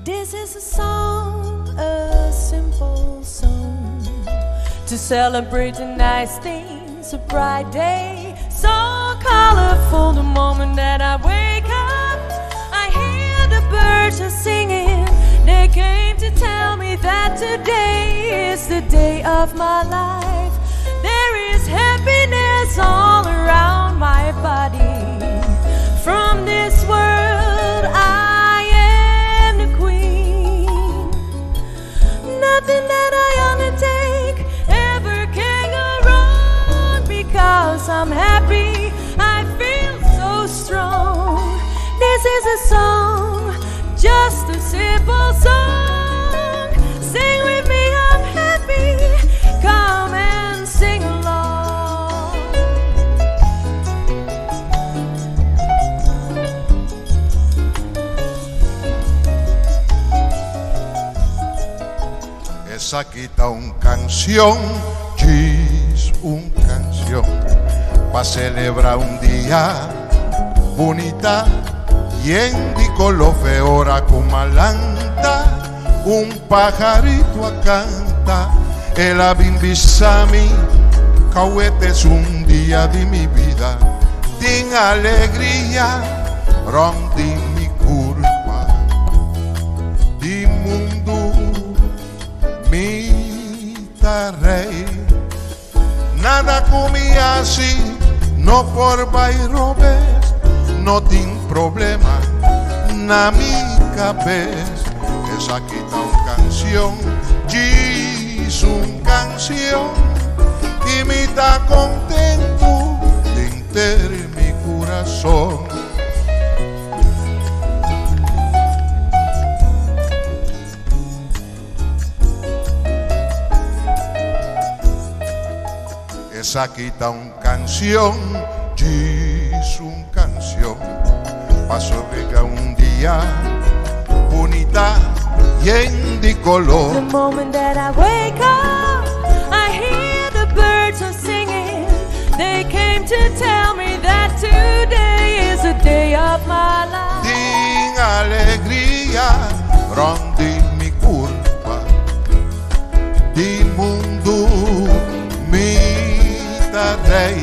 This is a song, a simple song To celebrate the nice things, a bright day So colorful the moment that I wake up I hear the birds are singing They came to tell me that today is the day of my life There is happiness all around my body From this world I am the queen Nothing that I undertake ever can go wrong Because I'm happy, I feel so strong This is a song, just a simple song Sing with me, I'm happy, come and sing along Esaki ta un canción, djis un canción, pa celebra un dia bunita yen di color fe ora cu m'a lanta un pajarito a canta el a bin bisa mi c'awete es un dia di mi bida tin alegria rond di mi curpa di mundu mi ta rey nada cu mi haci no por bay robes no tin problema na mi cabes esaki ta un cancion djis un cancion y mi ta contento denter mi curason. Esaki ta un cancion, djis un cancion, pa sobrega un dia bunita yen di color. The moment that I wake up, I hear the birds are singing. They came to tell me that today is the day of my life. Tin alegria rond di mi curpa, di mundu mi ta rey.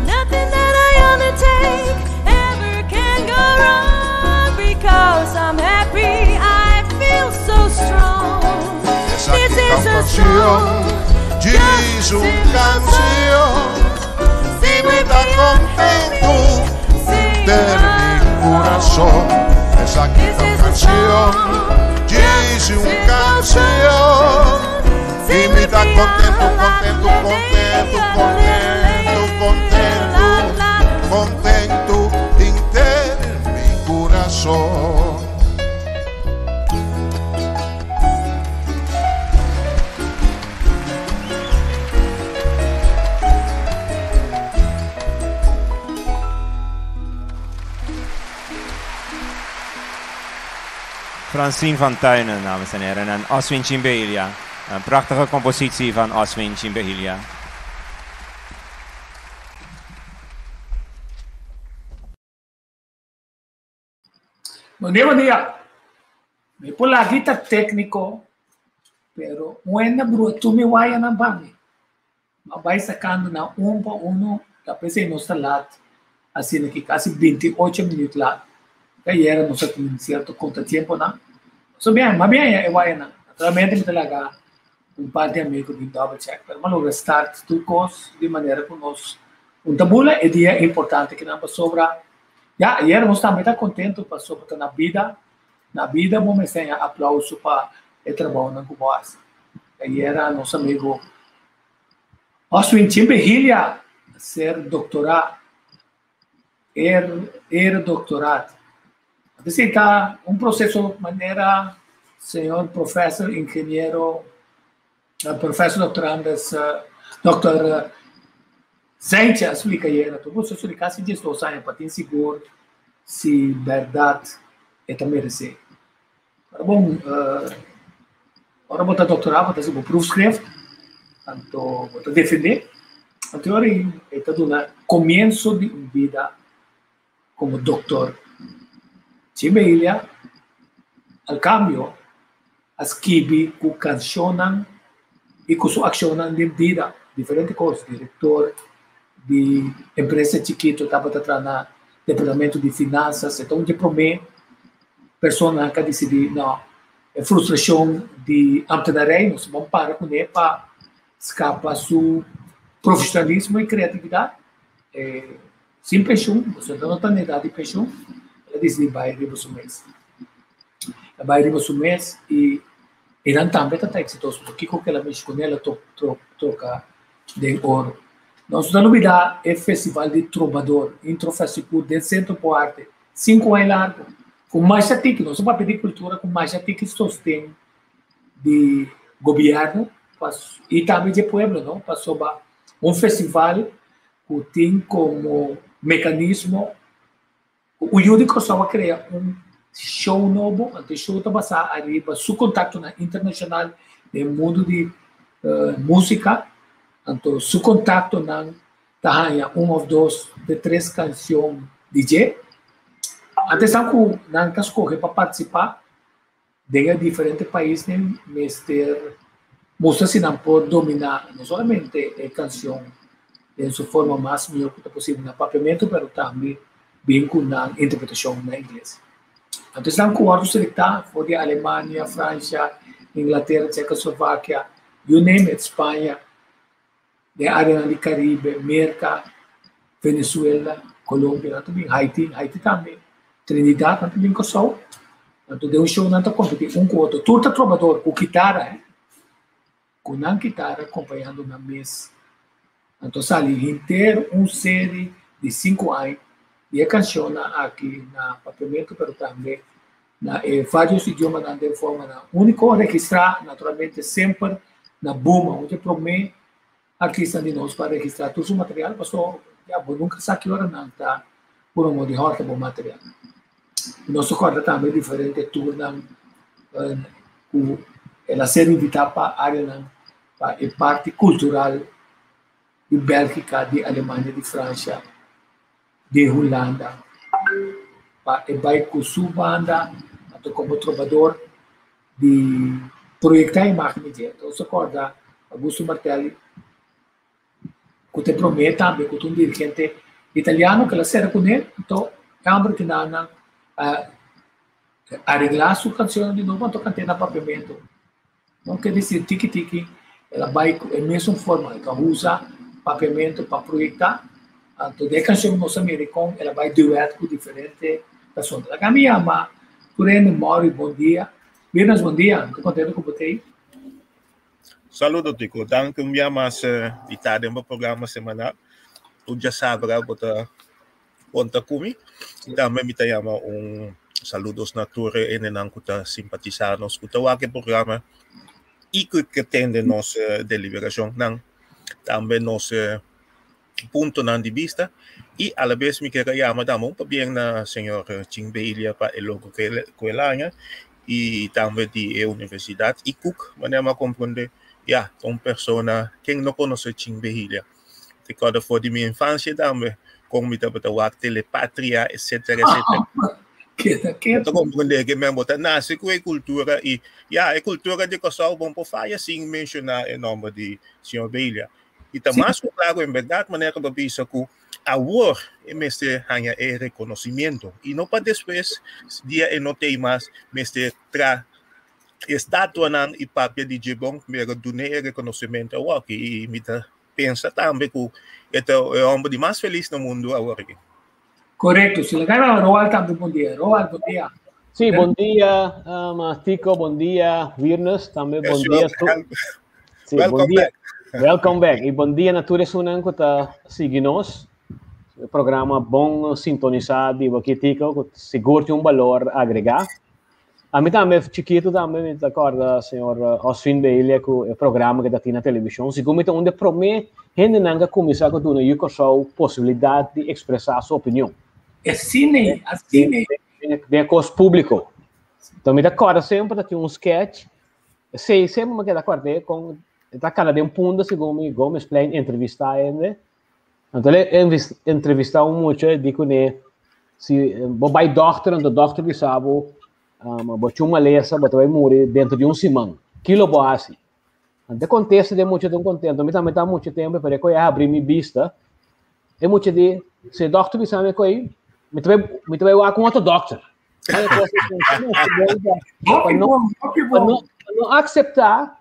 Nothing that I undertake ever can go wrong because I'm happy, I feel so strong. Esaki This ta is un a cancion, song, djis just a un simple cancion, song. y Sing mi with ta me, I'm contento happy, sing denter mi curason. along. Esaki This ta un is a cancion, song, djis just a un simple cancion, song. y Sing mi with ta me, contento, la contento, la contento, la contento, contento, la la la. contento denter mi curason. Francine van Tuinen, dames en heren, en Oswin Chimbehilia. Een prachtige compositie van Oswin Chimbehilia. Bon dia, bon dia. Mi por laga ta técnico, pero un brua tur mi wayanan pa mi. Ma bai sacando na un pa uno, ta p'esei nos ta lat, asina ki casi 28 minuut lat. Ayera nos a tin cierto contratiemponan. So bien, ma bien e wayanan. Naturalmente mi ta laga un par di amigo bin double check, pero mi a logra start tur cos di manera cu nos un ta bula e dia importante kinan pasobra ya ayera nos tambe ta contento pasobra ta na bida, na bida bo mester haña aplauso pa e trabounan cu bo haci. Ayera nos amigo Oswin Chimbehilia ser doctora, er er doctoraat. Esei ta un proceso manera señor professor ingeniero professor doctorandes doctor Zijntje a splika ayera ta un proceso di casi diesdos aña pa tin sigur si berdad e ta merece. Pero bon, Ora bo ta doktorá, bo ta hasi bo proefschrift, anto bo ta defendé. Anto ora e ta duna komienso di un bida komo doktor. Chimelia, al kambio, a skibi ku kanshonnan i ku su akshonnan den bida diferente kos. Direktor di empresa chikitu tabata traha na departamento di finansas. E ta un di e promé personanan ku a disidí, no, e frustrashon di ambtenarij nos ban para kuné pa skapa su profeshonalismo i kreatividat. E sin penshun, pasobra no ta na edat di penshun, el a disidí bai riba su mes. El a bai riba su mes i einan tambe ta ta eksitoso, pasobra kiko ku el a mishi kuné el a toka den oro. Nos no ta lubidá e festival di trobador, Intro Festicool den Sentro por Arte, Sinku aña largu, ku masha tiki, nos a papia di kultura ku masha tiki sosten di gobièrnu i tambe dje pueblo, no, pasobra un festival ku tin komo mekanismo ku un yu di Kòrsou a krea un show nobo, anto e show ta basá ariba su kontaktonan internashonal den mundu di músika, anto su kontaktonan ta haña un òf dos te tres kanshon di dje. Antes esnan ku nan ta skohe pa partisipá den e diferente paisnan mester mustra si nan por dominá no solamente e kanshon den su forma mas mihó ku ta posibel na papiamentu pero tambe bin ku nan interpretashon na ingles. Anto esnan ku wòrdu selektá for di Alemania, Fransha, Inglatera, Chekoslovakia, you name it, Spaña, Den áreanan di Karibe, Merka, Venezuela, Colombia, nan ta bin Haiti, Haiti tambe, Trinidad, nan ta bin Kòrsou. Anto den un show nan ta kompetí un ku otro. Tur ta trobador ku kitara, eh. Ku nan kitara akompañando nan mes. Anto sali henter un seri di sinku aña di e kanshonnan aki na papiamentu pero tambe na e varios idiomanan den formanan úniko, registrá naturalmente semper na Buma, un di e promé artistanan di nos ku a registrá tur su material, pasobra ya bo nunka sa ki ora nan ta puru modo di hòrta bo material. Nos ta kòrda tambe diferente tournan ku el a ser invitá pa áreanan pa e parti kultural di Bèlgika, di Alemania, di Fransha. di Hulanda pa e bai ku su banda anto komo trobador di proyektá imágen di dje. Nos ta kòrda Augusto Martelli ku ta e promé tambe ku ta un dirigente italiano ku el a sera kuné anto e hòmber kinanan a areglá su kanshonnan di nobo anto kant'é na papiamentu. No ke desir tiki tiki el a bai ku e mesun forma, el ta usa papiamentu pa proyektá. Anto den e kanshon nos a mira kon el a bai duèt ku diferente persona. Laga mi yama tur hende mòri bon dia. Birnes bon dia, mi ta kontentu ku bo ta ei. Saludo Tico, danki un bia mas di ta den bo programa semanal. Tur djasabra bo ta konta ku mi. Tambe mi ta yama un saludos na tur e hendenan ku ta simpatisá nos, ku ta wak e programa i ku ke tende nos deliberashonnan, tambe nos puntonan di bista. I alabes mi kier a yama tambe un pabien na señor Chingbelia pa e logro ku el haña i tambe di e universidat ICUC, manera mi a komprondé, ya, ta un persona, ken no konosé Chingbelia? Recorda for di mi infancia tambe, con mi tabata wak Telepatria, etcétera, etcétera. Keda ketu. Bo ta comprende que men bo ta nace cu e cultura y ya, e cultura di Kòrsou bon por faya sin menciona e nomber di señor Belia. Y ta mas cu claro en berdad manera cu bo bisa cu awor e mester haña e reconocimiento y no pa despues dia e no t'ey mas mester tra estatuanan y papia di dje bon pero dun'é e reconocimiento awor y mi ta pensa tambe cu e ta e homber di mas feliz na mundo awor aki. Correcto, si la gana Roald tambe bon dia. Roald, bon dia. Sí, bon dia, um, Tico, bon dia, Wirnes, tambe bon dia. Sí, Welcome bon dia. back. Welcome back. Y bon dia na tur esunnan cu ta sigui nos. E programa bon sintonisa di Waki Tico, cu sigur tin un balor agrega. Ami tambe chikitu tambe mi ta kòrda señor Oswin Belia ku e programa ku ta tin na televishon. Segun mi ta un di e promé hendenan ku a kuminsá ku duna yu Kòrsou posibilidat di ekspresá su opinion. Asina ei, asina ei. Den e kos públiko. Enton mi ta kòrda semper ta tin un sketch. Sei sempre me queda guardé com tá cara de um ponto segundo mi Gomes Plein entrevistar ele. Então ele entrevistar um muito digo né se bo vai doctor, então doctor bisabo bo chuma lesa, bo vai morrer dentro de um semana. Quilo bo assim. Ante contexto de muito tão contento, mi também tá muito tempo para que eu abrir minha vista. É muito de se doctor bisame coi, me também com outro doctor. Não aceitar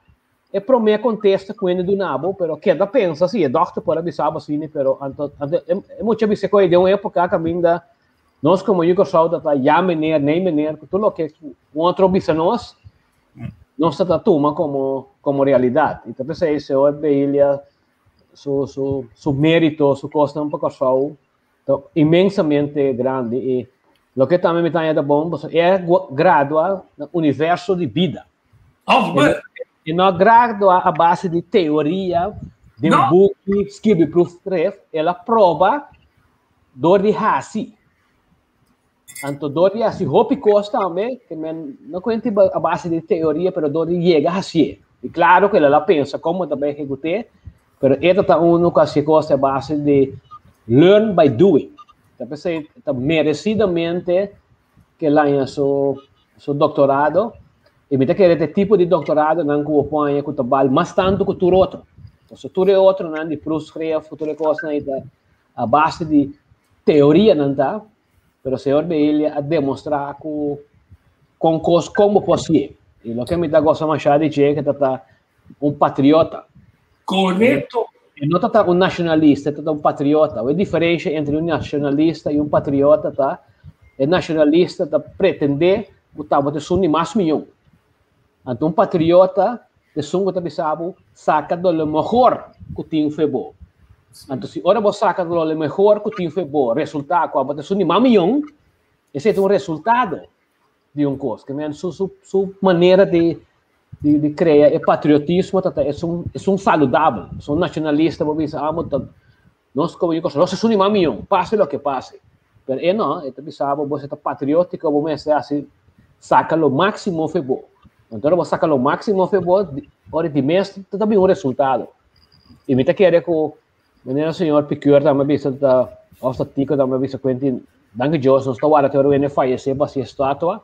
é para mim contexto com ele do nabo, pero queda pensa assim, é doctor pode avisar assim, pero é muito vezes que de uma época que ainda nós como eu gosto da já meneer, nem meneer, tudo o que o outro avisa nós, nós está toma como realidade. Então pensa isso, é Beilha, su mérito, su costa um pouco só, imensamente grande e lo que também me está bom, é gradual no universo de vida. Oh, e não gradua a base de teoria, de um book, escreve proof 3, ela prova dor de hasi. Anto dor de hasi, hopi costa também, que não conhece a base de teoria, pero dor de chega hasi. E claro que ela pensa como também executar, pero esta está um que costa a base de learn by doing. Então, pensei, tá merecidamente que lá em seu doutorado, e me que este tipo de doutorado não que põe que trabalho mais tanto que tu outro. Então, tu é outro não de proefschrift, futura coisa não a base de teoria não tá, pero o senhor Beilha a demonstrar que com cos como possível. E o que me dá gosto mais de dizer que tá um patriota. Correto. E não tá um nacionalista, tá um patriota. A diferença entre um nacionalista e um patriota tá? O nacionalista tá pretender que tá botar só mais milhão. Então, um patriota de sungo tá sabe saca do melhor que tem foi bom. Então, se ora você saca do melhor que tem foi bom, resultado que botar só mais milhão, esse é um resultado de um coisa. Que mesmo sua maneira de criar é patriotismo, tá, é um saudável, sou um nacionalista, vou dizer, ah, nós como eu nós somos um milhão, passe o que passe. Mas é não, é sabe, você está patriótico, você assim, saca o máximo foi bom. Então, você saca o máximo foi bom, ora de mês, também um resultado. E me tá querendo que o senhor Piqueur também visto da Ostatico também visto Quentin Danke Deus, não estou agora ter o fallecer para estátua,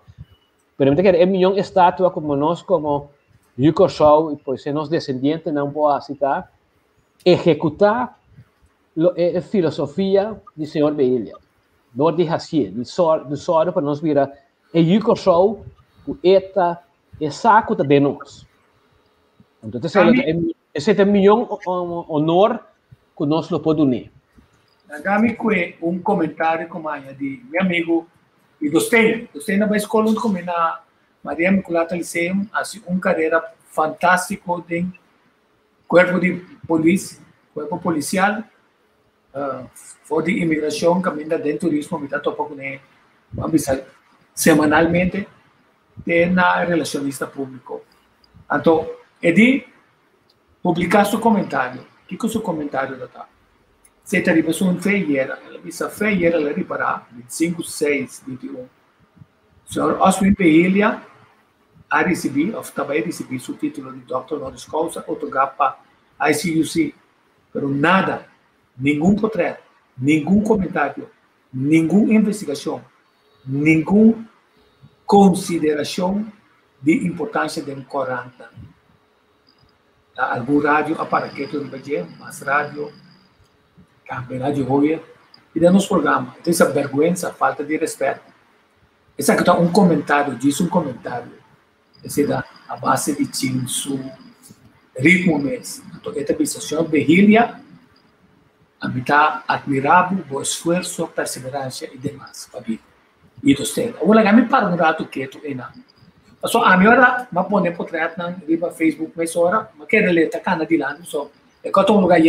pero me tá querendo é milhão estátua como nós como Yuko Show, pois é nosso descendente não pode citar, executar a filosofia do senhor Beilha. Dor de Hassier, de soro para nós virar é Yuko Show, o eta é saco de nós. Então, esse é um milhão honor que nós lo podemos unir. Nagami ko um comentário como a de meu amigo e gostei na escola como na Maria Immaculata Lyceum, hace uma carreira fantástica de cuerpo de polícia, cuerpo policial, for de imigração, caminho de turismo, me tá topo com ele, vamos semanalmente, tem na relacionista público. Então, Edi, publicar seu comentário. O que é o seu comentário, tá? Se te riba um feira, ela disse a feira, ela ribará 25, 6, 21. Senhor Oswin Beilha a receber, ou também recebi seu título de doutor honoris causa, otorgado para ICUC. Pero nada, nenhum portrait, nenhum comentário, nenhuma investigação, nenhuma consideração de importância de um 40. Algum rádio, aparaqueto de Bahia, mas rádio, também rádio Roya, e dando nos programa. Então, essa vergonha, falta de respeito. Esse aqui está um comentário, diz um comentário. Esse é a base de tinso, ritmo mesmo. Então, esta pensação, Berilha, a mitad admirável, o esforço, perseverança e demais, Fabi. E você, agora, me para um rato quieto, e não. Só a minha hora, mas põe por trás na riba Facebook, mas hora, mas quero ler, tá cana de lá, não só. É que eu estou no lugar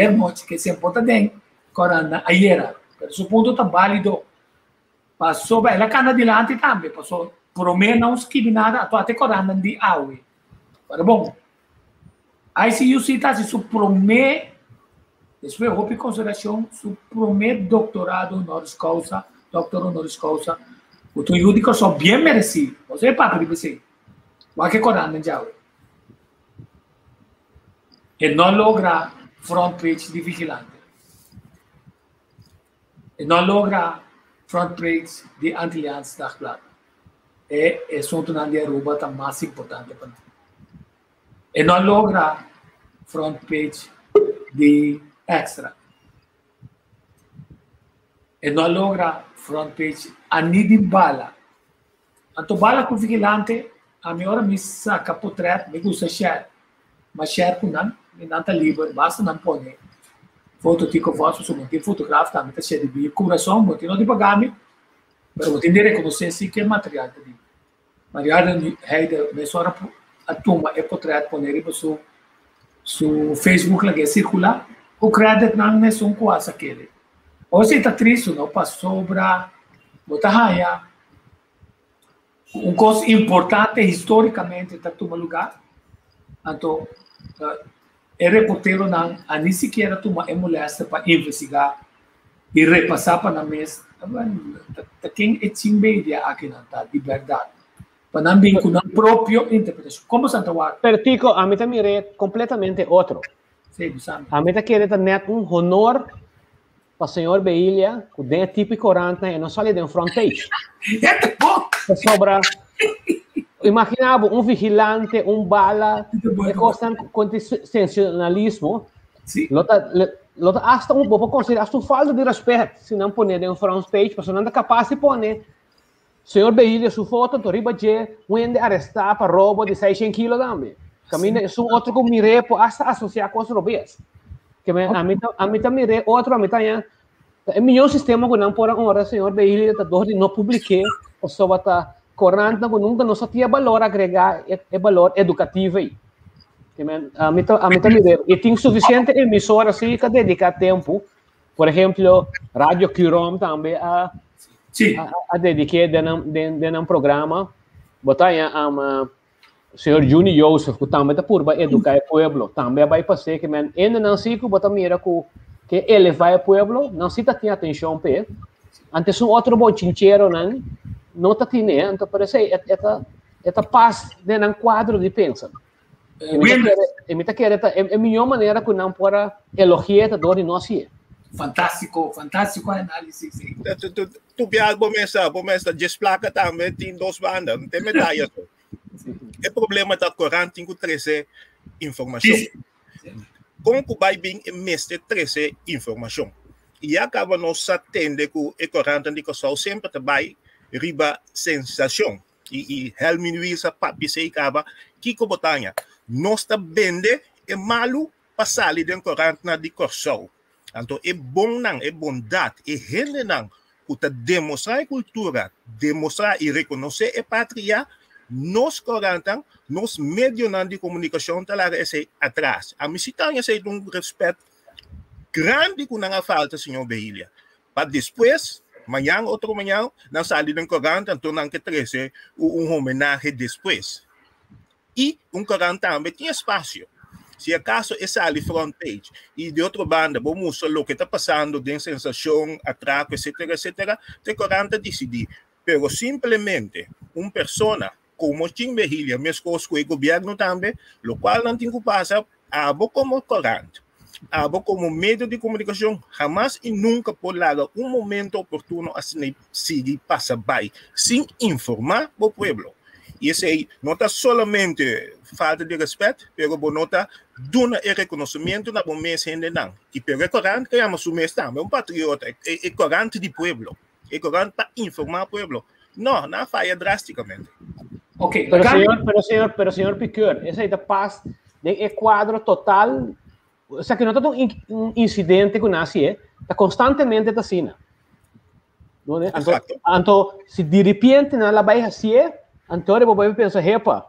que se importa bem, corana, ayer, pero su ponto tá válido. Passou, ela cana de lá também, passou, por menos que nada, até corana de água. Pero bom, aí se eu citar, se su promete, depois, houve consideração, su promete doutorado honoris causa, doutor honoris causa, o teu jurídico só bem merecido. Você é papo de você. Vai que corana já. E no logra front page di Vigilante. E no logra front page di Antilliaans Dagblad. E asuntonan di Aruba ta mas importante pa nan. E no logra front page di Extra. E no logra front page a ni di Bala. Anto Bala ku Vigilante, ami ora mi saka potret, mi gusta share. Ma share ku nan, mi nan ta liber, basta nan pone foto Tico Vos, pasobra bo tin fotograaf tambe ta share di bi kurason, bo tin no di paga mi, pero bo tin di rekonosé si ke material ta di mi. Mariano Heide mesora a tuma e potret pone riba su su Facebook lag'é sirkulá, ku credit nan mesun ku a sak'é. Ora ta tristu no pasobra bo ta haña ku un kos importante histórikamente ta tuma lugá, anto e reporteronan a ni sikiera tuma e molèster pa investigá i repasá pa nan mes ta ken e chinbedia akinan ta di bèrdat, pa nan bin ku nan propio interpretashon. Komo Santa wak? Pero Tico, ami ta mir'é kompletamente otro. Sí, bisa mi. Ami ta kere ta nèt un honor pa señor Behilia ku den e tipo di korantnan e no sali den front page. Pasobra imagina bo un vigilante, un bala, e kosnan kon tin sensacionalismo. Lo ta lo ta hasta un bo por konsidera hasta un falta di respet si nan pone den front page pasobra nan ta kapas di pone señor Behilia su foto anto riba dje un hende arestá pa robo di seishent kilo tambe. Kaminda esun otro ku mir'é por hasta asosiá kos robes. Ke men ami ta ami ta mir'é otro ami ta haña ta e mihó sistema ku nan por a honra señor Behilia ta dor di no publik'é pasobra ta korantnan ku nunka no sa tin e balor agregá e e balor edukativo ei. Ke men ami ta ami ta mir'é i tin sufisiente emisora si ka dediká tempu. Por ehemplo, Radio Curom tambe a Sí. a, a dediqué den nan, den, den nan programa. Bo ta haña um, señor Juni Joseph, ku tambe ta purba eduká e pueblo, tambe a bai pas'é ke men hende nan sí ku bo ta mira ku ke elevá e pueblo, nan sí ta tin atenshon p'e. Antes un otro bochincheronan no ta tin'é, anto parese e, e ta e ta pas den nan kuadro di pensa. E mi ta kere, e mi ta kere ta e, e mihó manera ku nan por a elogi'é ta dor di no hasié. Fantástiko, fantástiko análisis ei. Tu bia bo mester, bo mester djes plaka tambe tin dos banda, no tin medaya so. E problema ta korant tin ku trese informashon. Kon ku bai bin e mester trese informashon. I ya kaba nos sa tende ku e korantan di Kòrsou semper ta bai riba sensashon. I i Helmin Wiels a papia esei kaba, kiko bo ta haña? Nos ta bende e malu pa sali den korantnan di Kòrsou. Anto e bonnan, e bondat, e hendenan ku ta demostrá e kultura, demostrá i rekonosé e patria, nos korantnan, nos medionan di komunikashon ta laga esei atras. Ami si ta haña esei ta un rèspèt grandi ku nan a falta señor Behilia. Pa despues, mañan otro mañan, nan sali den korant anto nan ke trese un homenahe despues. I un korant tambe tin espasio. Si acaso e sali front page i di otro banda bo mustra loke ta pasando den sensashon, atraco etcetera etcetera, te korant ta disidí. Pero simplemente un persona komo Chin Behilia meskos ku e gobièrnu tambe, lokual nan tin ku pasa, abo komo korant, abo komo medio di komunikashon hamas i nunka por laga un momento oportuno asina sigui pasa bai sin informá bo pueblo. I esei no ta solamente falta di respet, pero bo no ta duna e rekonosementu na bo mes hendenan. I pero e korant ka yama su mes tambe un patriota, e e korant di pueblo, e korant pa informá pueblo. No, nan a faya drástikamente. Ok, Pero señor, pero señor, pero señor Piqueur, esei ta pas den e kuadro total, esaki no ta un un insidente ku nan hasi, eh, ta konstantemente ta asina. Anto, anto si di repente nan la bai hasié, anto ora bo bai pensa, hepa,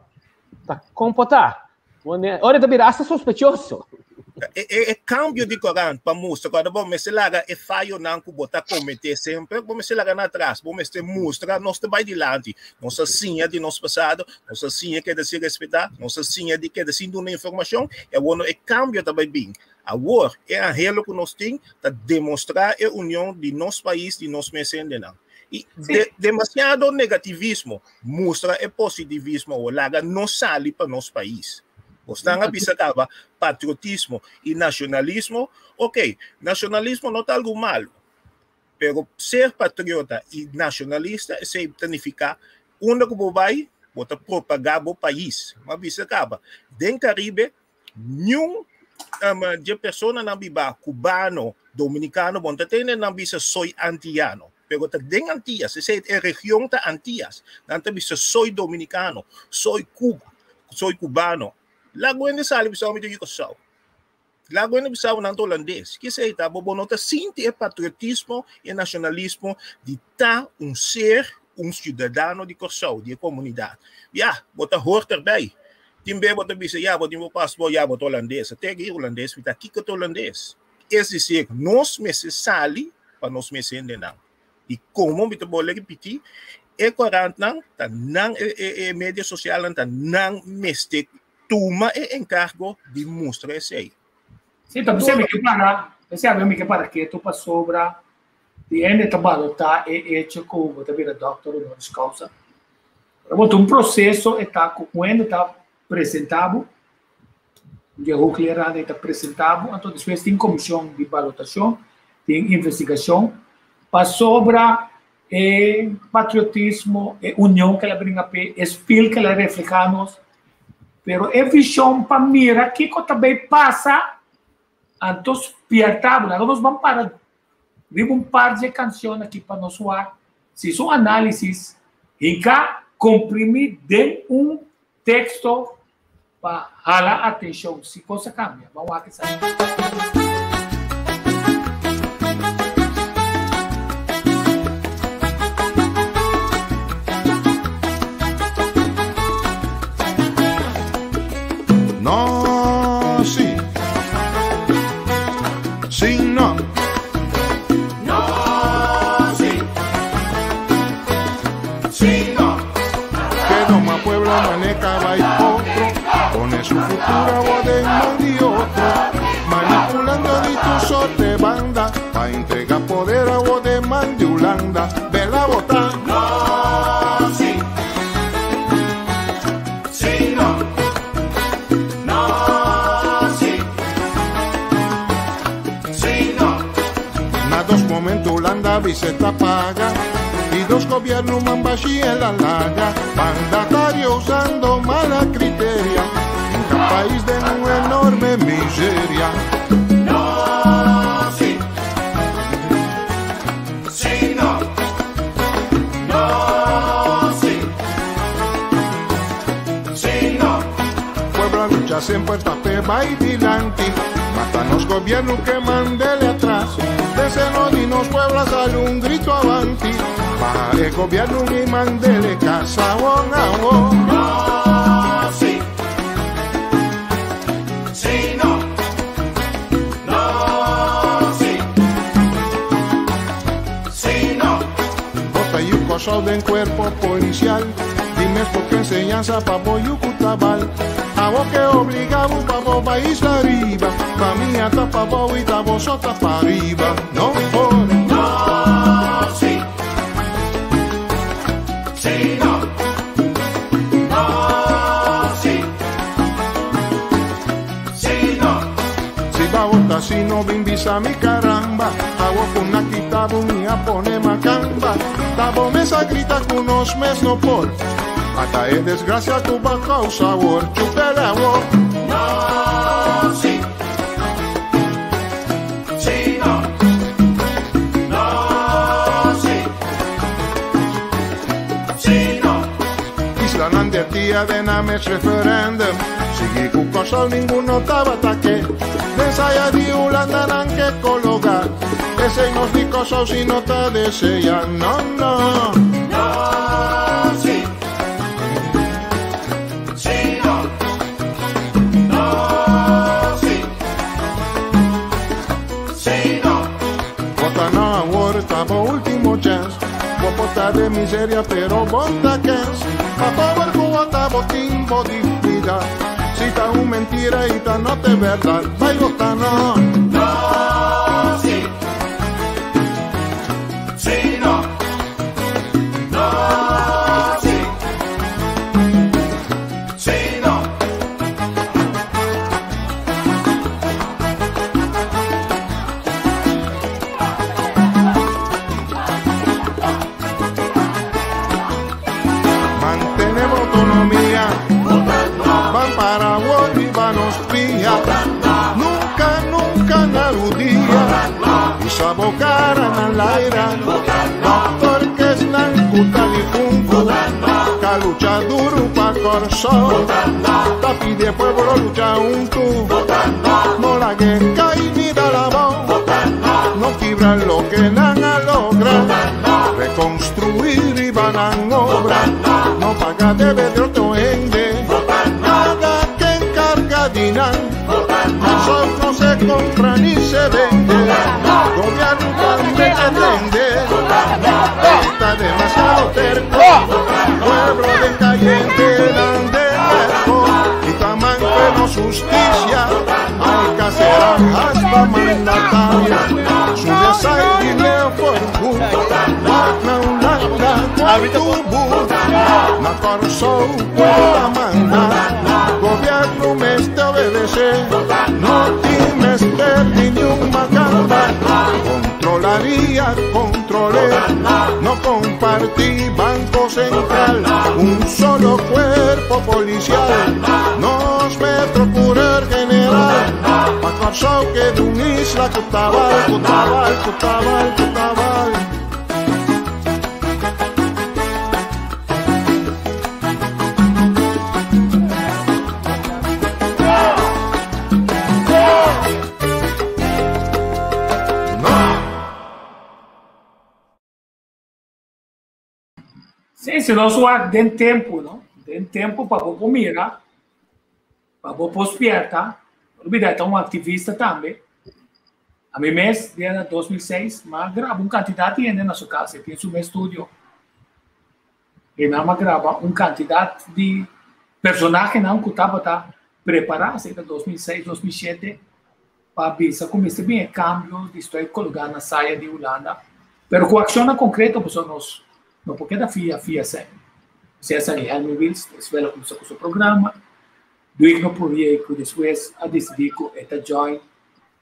ta kon por ta? Ora ta bira hasta sospechoso. E, e, e cambio di corant pa mustra, cuando bo mester laga e fallonan cu bo ta comete semper, bo mester laga nan atras, bo mester mustra nos ta bai dilanti, nos a siña di nos pasado, nos a siña keda sin respeta, nos a siña di keda sin duna informacion, y awor no e cambio ta bai bin. Awor, e anhelo ku nos tin ta demostrá e union di nos pais, di nos mes hendenan. I de, demasiado negativismo, mustra e positivismo awor, laga nos sali pa nos pais. Bosnan a bisa kaba patriotismo i nashonalismo, ok, nashonalismo no ta algu malu, pero ser patriota i nashonalista esei ta nifiká unda ku bo bai bo ta propagá bo pais. Mi a bisa kaba den Karibe niun dje personanan bibá kubano, dominikano, bo no ta tende nan bisa soy antiyano. Pero ta den Antillas, esei e region ta Antillas. Nan ta bisa soy dominicano, soy Cuba, soy cubano. Lago hende sali bisa mi ta yu Kòrsou. Lago hende bisa nan ta holandes. Ki esei ta? Bo bo no ta sinti e patriotismo i e nacionalismo di ta un ser, un ciudadano di Kòrsou, di e komunidat. Ya, bo ta hort erbij. Tin be bo ta bisa, ya, bo tin bo paspoort, ya, bo ta holandes. Te aki holandes mi ta. Kiko ta holandes? Es decir, nos mester sali pa nos mes hendenan. I komo mi ta bolbe ripití, e korantnan ta nan, e media sosialnan ta nan mester tuma e enkargo di mustra esei. Sí, ta bisa mi ke para, p'esei mi ke para ketu pasobra di hende ta balotá e echo ku bo ta bira dòkter honoris causa. Pero bo ta un proseso e ta ku un hende ta presentá bo, Dje hoogleraar ei ta presentá bo, anto despues tin komishon di balotashon, tin investigashon pasobra e patriotismo, e union ku el a bringa p'e, e spil ku el a reflehá nos. Pero e vishon pa mira kiko ta bay pasa, anto spierta bo. Laga nos ban para riba un par dje kanshon aki pa nos wak si su análisis hinká komprimí den un teksto pa hala atenshon si kos a kambia. Ban wak esaki. No, si. Si, no. No, si. Si, no. Que doma pueblo maneca va y otro pone su futuro de man y otro manipulando di tu sorte banda pa entregar poder a vos de man de Holanda vela bota. No, si. Si, no. No, si. Si, no. Na dos momentos Holanda visita paga y dos gobiernos mambashi en la laga, mandatario usando mala criteria, en cada país de una enorme miseria. No, si. Si, no. No, si. Si, no. Puebla lucha siempre tape va y dilante, matanos gobierno que mandele atrás, desde no dinos Puebla sale un grito avanti, baja el gobierno y mandele casa on a on. No, si. Si, no. No, si. Si, no. Bota y un coso de cuerpo policial, dime por qué enseñanza pa' boyucutabal. A vos que obligamos pa' vos país arriba, pa' mí hasta pa' vos y ta vos sota pa' arriba. No por. No, si. Si, no. No, si. Si, no. Si va bota si no bimbisa mi caramba, a vos con una quitabo mi a pone macamba. Tabo mesa grita con unos mes no por. Hasta es desgracia tu va sabor, chupela vos. No, si. Si, no. No, si. Si, no. Isla Nandia de Names referendum. Sigui ku kosol ninguno tabata ke. Desaya di Holanda nan ke colocar. Ese nos di kosol si no ta desea. No, no. No, si. Si, no. No, si. Si, no. Bota no awor tabo último chance. Bota de miseria pero bota kens. Pa power ku bota botín bo dignidad. Si ta un mentira y ta no te verdad. Vai bota no. No, si. Si, no. No, si. Si, no. riba nos pia, nunca, nunca na rudia, y sabocara na laira, doctor que es nancuta di funku, ka lucha duro pa corso, tapi de pueblo lucha un tu, no la que cae ni da la voz, no quibran lo que nan a logra, reconstruir y van a obra, no paga debe de otro ende, nada que encarga dinan, sol no se compra ni se vende, gobierno también se vende, está demasiado terco, pueblo de caliente, de y taman menos justicia, hay que hacer hasta mandatario, su desayuno por na corso pueda mandar, gobierno me este obedece, no times ni un macamba, controlaría, controlé, no compartí Banco Central, un solo cuerpo policial, nos me procurar general, pa corso que de un isla Cutabal, Cutabal, Cutabal, Cutabal. Sí, si nos wak den tempo, no? Den tempo pa bo mira, pa bo pospierta, olvida, ta un activista tambe. A mi mes, dia 2006, ma graba un cantidad de gente na su casa, tiene su estudio. E na ma graba un cantidad de personaje não que estava tá preparado, em 2006, 2007, para bisa começar bem cambio de estou colocando na saia de Holanda. Pero com ação concreta, pues nos no porque da FIA, FIA se. Se essa ali Helmi Wills, después começou com seu programa, do no proyecto, después a decidir que esta join,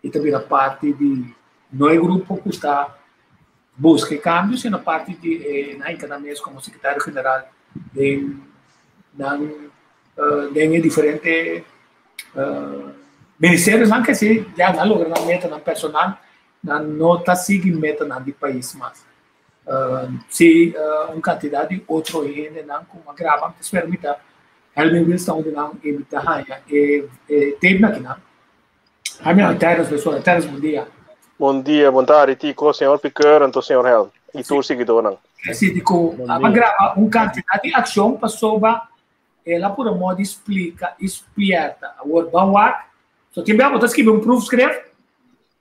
esta vira parte de no é grupo que está busca cambios, sino parte de na cada mês como secretário general de de diferentes ministérios, não que se já não logra meta na personal, não está seguindo meta na de país mais. Se uma quantidade de outro ainda não com uma grava, que permita Helmi Wills está onde não emita raia e teve aqui não. A minha terra pessoal, terra bom dia. Bom dia, bom tarde, Tico, senhor Piquer, então senhor Helm e tu seguidor não. Assim, digo, a grava uma quantidade de ação passou ela por modo explica, esperta. A word banwak, só tem bem, botar escrever um proof escreve,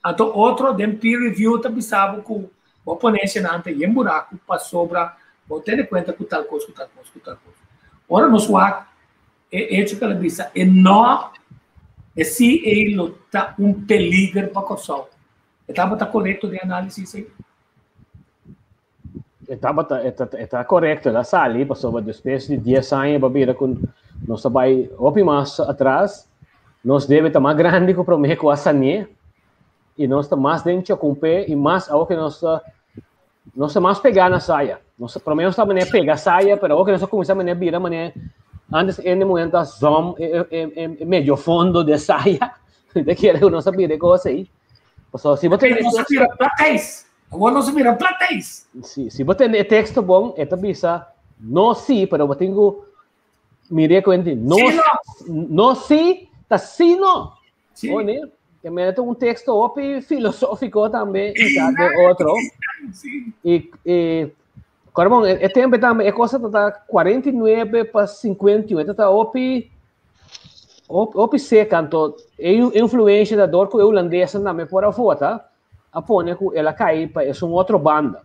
então outro dem peer review também sabe que o ponente na ante em buraco passou para vou ter em conta que tal coisa, que tal coisa, que tal coisa. Ora nos wak é hecho que ela disse, e não é se ele tá um peligro para o sol. Estava tá correto de análise isso aí? Está correto, ela sali, passou depois de 10 anos, babira com nós vai opi mais atrás, nós deve estar mais grande que o prometo com a Sanie, e nós está mais dentro com o pé e mais ao que nós nós mais pegar na saia. Nós pelo menos está mané pegar saia, pero ao que nós começamos a vira mané antes en momento zom medio fondo de saia, de que era não sabia de coisa aí. Passou se você não se vira platéis. Agora não se vira platéis. Si, se você tem texto bom, esta bisa no sí, pero eu tenho mire cuenta, no no sí, tá sí no. Sí. O, né? Que me um texto opi filosófico também e de outro. Sí. E Corbon, este tempo também é coisa tá 49 para 51, tá opi opi seca, então é influência da dor que o holandês também por a fora, a pone que ela cai para é um outro banda.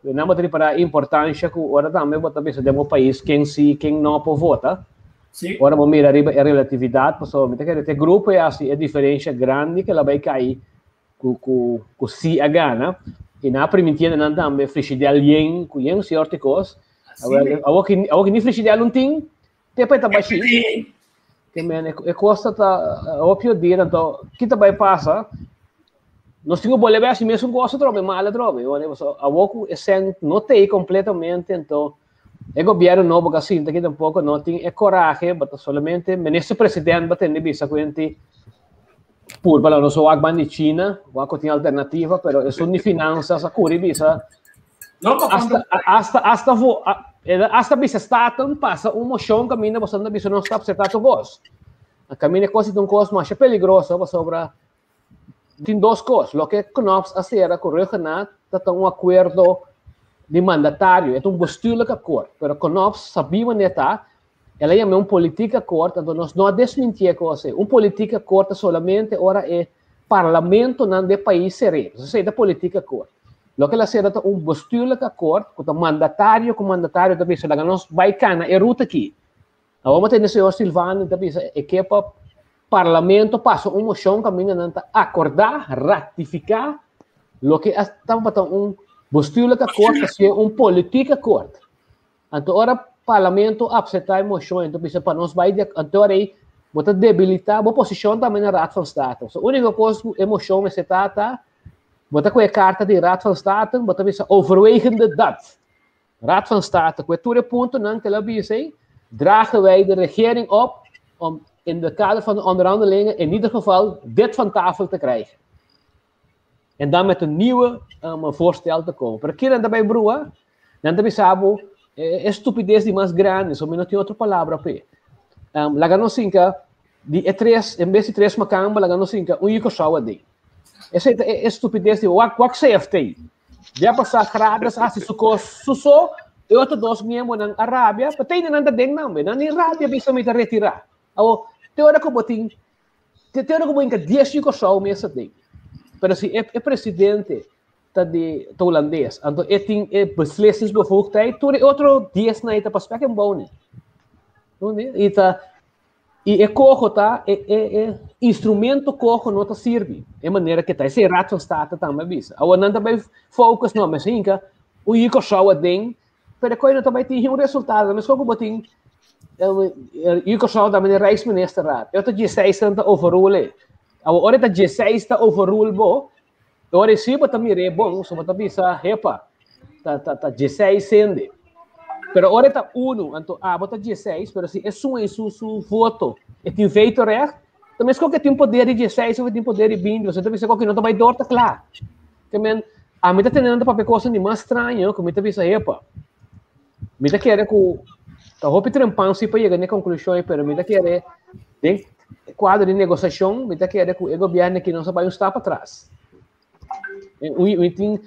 Não vou para a importância que agora também bota pensa de um país quem sim, quem não pode votar. Sim. Agora vamos mirar a relatividade, pessoal, me que este grupo é assim, é diferença grande que ela vai cair com com si a gana. E na permitindo não também frigidear alguém com um certo coisa. Agora que nem frigidear um tem, te tá baixinho. Que men é costa tá óbvio dia então, que tá vai passa. Nós temos bolebe assim mesmo gosto trobe, mal trobe. Olha, a woku é sem não tem completamente, então E gobièrnu nobo ku a sinta aki tampoko no tin e korahe, bo ta solamente minister president bo tende bisa ku hende purba lo nos wak ban di China, wak ku tin alternativa, pero esun di finansas a kuri bisa No, pa hasta hasta hasta vo hasta bisa Staten pasa un moshon kaminda boso ta bisa nos ta apseptá tur kos. Kaminda e kos ta un kos masha peligroso pasobra Tin dos kos, loke Knops a sera ku Rhuggenaath ta ta un akuerdo di mandatario, e ta un bestuurlijk akkoord, pero Knops sabí wanneer ta, el a yam'é un politiek akkoord, anto nos no a desmintié e kos ei. Un politiek akkoord ta solamente ora e parlamentonan di e pais ser'é, esei ta politiek akkoord. Loke el a sera ta un bestuurlijk akkoord ku ta mandatario ku mandatario ta bisa laga nos bai kana e ruta aki. Awor bo tende señor Silvano ta bisa e ke pa parlamento pasa un moshon kaminda nan ta akordá, ratifiká loke a tabata un bestuurlijk akkoord pa siña un politiek akkoord. Anto ora parlamento apseptá e moshon anto bisa pa nos bai di anto ora ei bo ta debilitá bo posishon tambe na Raad van State. So úniko kos ku e moshon mester ta ta bo ta ku e karta di Raad van State bo ta bisa overwegende dat. Raad van State, ku e tur e puntonan ku el a bisa ei, dragen wij de regering op om in de kader van de onderhandelingen in ieder geval dit van tafel te krijgen. En dan met een nieuwe voorstel te komen. Pero kinan ta bai brua? Nan ta bisa bo, e estupidez di mas grandi, so mi no tin otro palabra p'e. Laga nos hinka di e tres, en bes di tres makamba, laga nos hinka un Yukosau aden. Esei ta e estupidez di wak wak CFT. Dia pasá Gradas a hasi su kos su so, e otro dos miembronan a rabia, pero te nan ta den nan be. Nan ni rabia bisa mi ta retirá. Awo, te ora ku bo tin, te ora ku bo hinka dies yu Kòrsou mes aden. Pero si e presidente ta di ta hulandes, anto e tin e beslissingsbevoegdheid, tur e otro dies nan ei ta pa spek en bonen. I ta I e koho ta, e, e, e instrumento koho no ta sirbi. E manera ke ta. Esei Raad van State tambe a bisa. Awor nan ta bai focus, no, mes hinka un yi Kòrsou aden, pero e koe no ta bai tin un resultado. Meskos ku bo tin yi Kòrsou tambe den Rijksministerraad. E otro dieseis nan ta overrule. Awor ora e ta dieseis ta overrule bo, ora e si bo ta mir'é bon, so bo ta bisa, hepa, ta, ta, ta dieseis hende. Pero ora e ta unu, anto abo ta dieseis, pero si esun ei su, su voto e tin vetorecht, ta meskos ku e tin poder di dieseis of e tin poder di binti, pasobra e ta bisa ku no ta bai dor ta kla. Ke men, ami ta tende nan ta papia kosnan di mas straño ku mi ta bisa, hepa, mi ta kere ku ta hopi trempan si pa yega na e konklushon ei, pero mi ta kere den kuadro di negosiashon, mi ta kere ku e gobièrnu aki nos a bai un stap atras. Mi tin,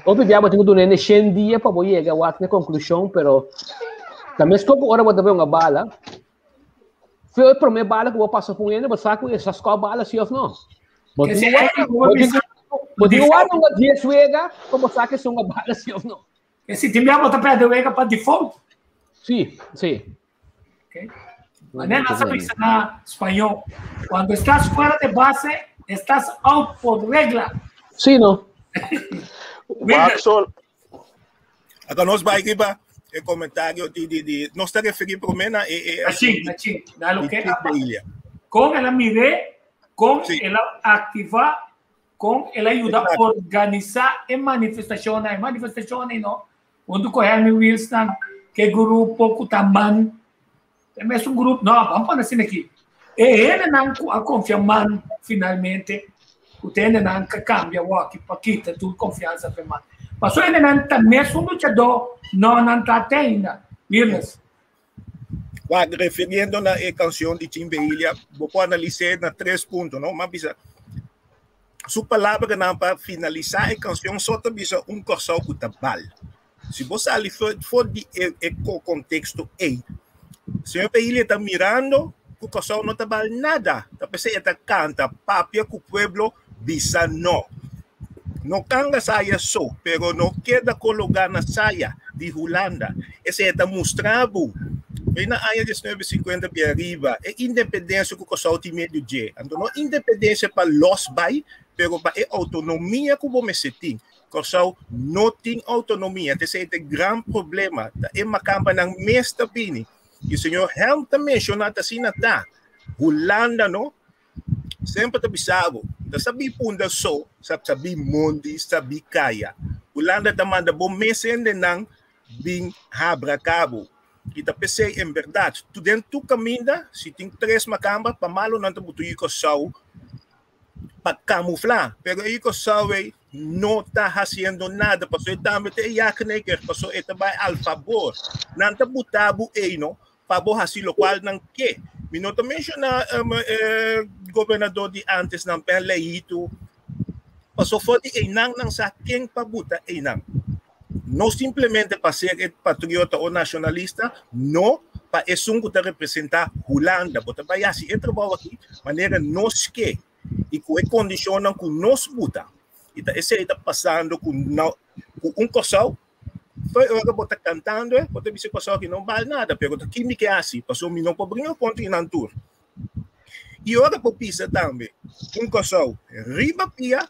hopi bia bo tin ku duna hende shen dia pa bo yega wak na konklushon, pero ta meskos ku ora bo ta bebe un bala, feo e promé bala ku bo pasa ku un hende, bo sa ku e sa skòp bala si òf no. Bo tin ku bo tin ku warda un dies wega pa bo sa ku e un bala si òf no. E si tin bia bo ta pèrdè wega pa default. Si, si. Okay. Manera sa bisa na español. Cuando estás fuera de base, estás out por regla. Sí, no. Waxol. Acá nos vai riba e comentario di di di nos ta referir prome na e e Aching, aching. Na lo di que Chief de Ilha. con el a miré, con Sí. el a activa, con el a ayuda Exacto. organizar e manifestaciones, e manifestaciones no. Huntu ku Henry Wilson, ku e grupo ku ta man, e mesun grupo, no, vamos pone asina aki. E hendenan ku a konfia man finalmente, ku ta hendenan ku a kambia awor aki pa kita tur konfiansa pa e man. Pasobra hendenan ta mesun luchadó, no, nan ta te ainda. Wirles. Wak, refiriendo na e canción di Chimbe Ilia, bo por analis'é na tres punto, no? M'a bisa, su palabranan pa finalisá e canción so ta bisa un Kòrsou ku ta bal. Si bo sali for di e e contexto ei, señor Pehilia ta mirando ku Kòrsou no ta bal nada. Ta p'esei e ta kanta, papia ku pueblo, bisa no. No kanga saya so, pero no keda kologá na saya di Hulanda. Esei ta mustra bo, bai na aña diesnuebe sinkuenta pi ariba, e independensia ku Kòrsou tin medio dje. Anto no independensia pa lòs bai, pero pa e outonomia ku bo mester tin. Kòrsou no tin outonomia, ta esei ta e gran problema. Ta e makambanan mes ta bini. I señor Helm ta menshoná ta asina ta. Hulanda no Semper ta bisa bo, ta sabí punda so, sa sabí mondi, sabí kaya. Hulanda ta manda bo mes hendenan bin habra cabo. I ta p'esei en berdad, tu den tu caminda, si tin tres macamba, pa malo nan ta buta yu Kòrsou pa camufla. Pero e yu Kòrsou ei no ta haciendo nada, paso e tambe ta e jakneker, paso e ta bai al fabor. Nan ta buta bo ei no, pa bo haci locual nan ke. Mi no ta menciona e gobernador di antes nan, Ben Leito, paso for di einan nan sa ken pa buta einan. No simplemente pa ser e patriota o nacionalista, no, pa esun cu ta representa Hulanda. Bo ta bay haci e trabou aki manera nos ke y cu e condicionnan cu nos buta. Y ta esey ta pasando cu cu un Corsou. Fo'i ora bo ta cantando e, bo ta bisa Corsou aki no bal nada, pero ta ki mi ke haci? Pasobra mi no por bringa contra nan tur. Y ora bo bisa tambe un Corsou riba pia,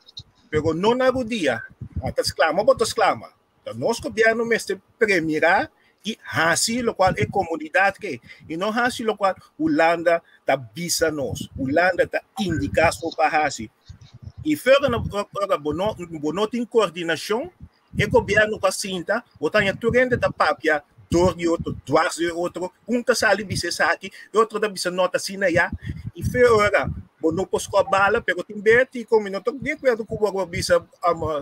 pero no na rudia, a ta sclama bo ta sclama. Ta nos gobierno mester premira y haci locual e comunidad ke y no haci locual Hulanda ta bisa nos. Hulanda ta indica so pa haci. Y verder na ora bo no, bo no tin coordinacion, e gobierno cu a sinta, bo ta haña tur hende ta papia door di otro, dwars di otro, un ta sali bisa esaki, e otro ta bisa no ta asina ya. Y fe ora bo no por score bala, pero tin bes ti como mi no ta di acuerdo cu bo bisa,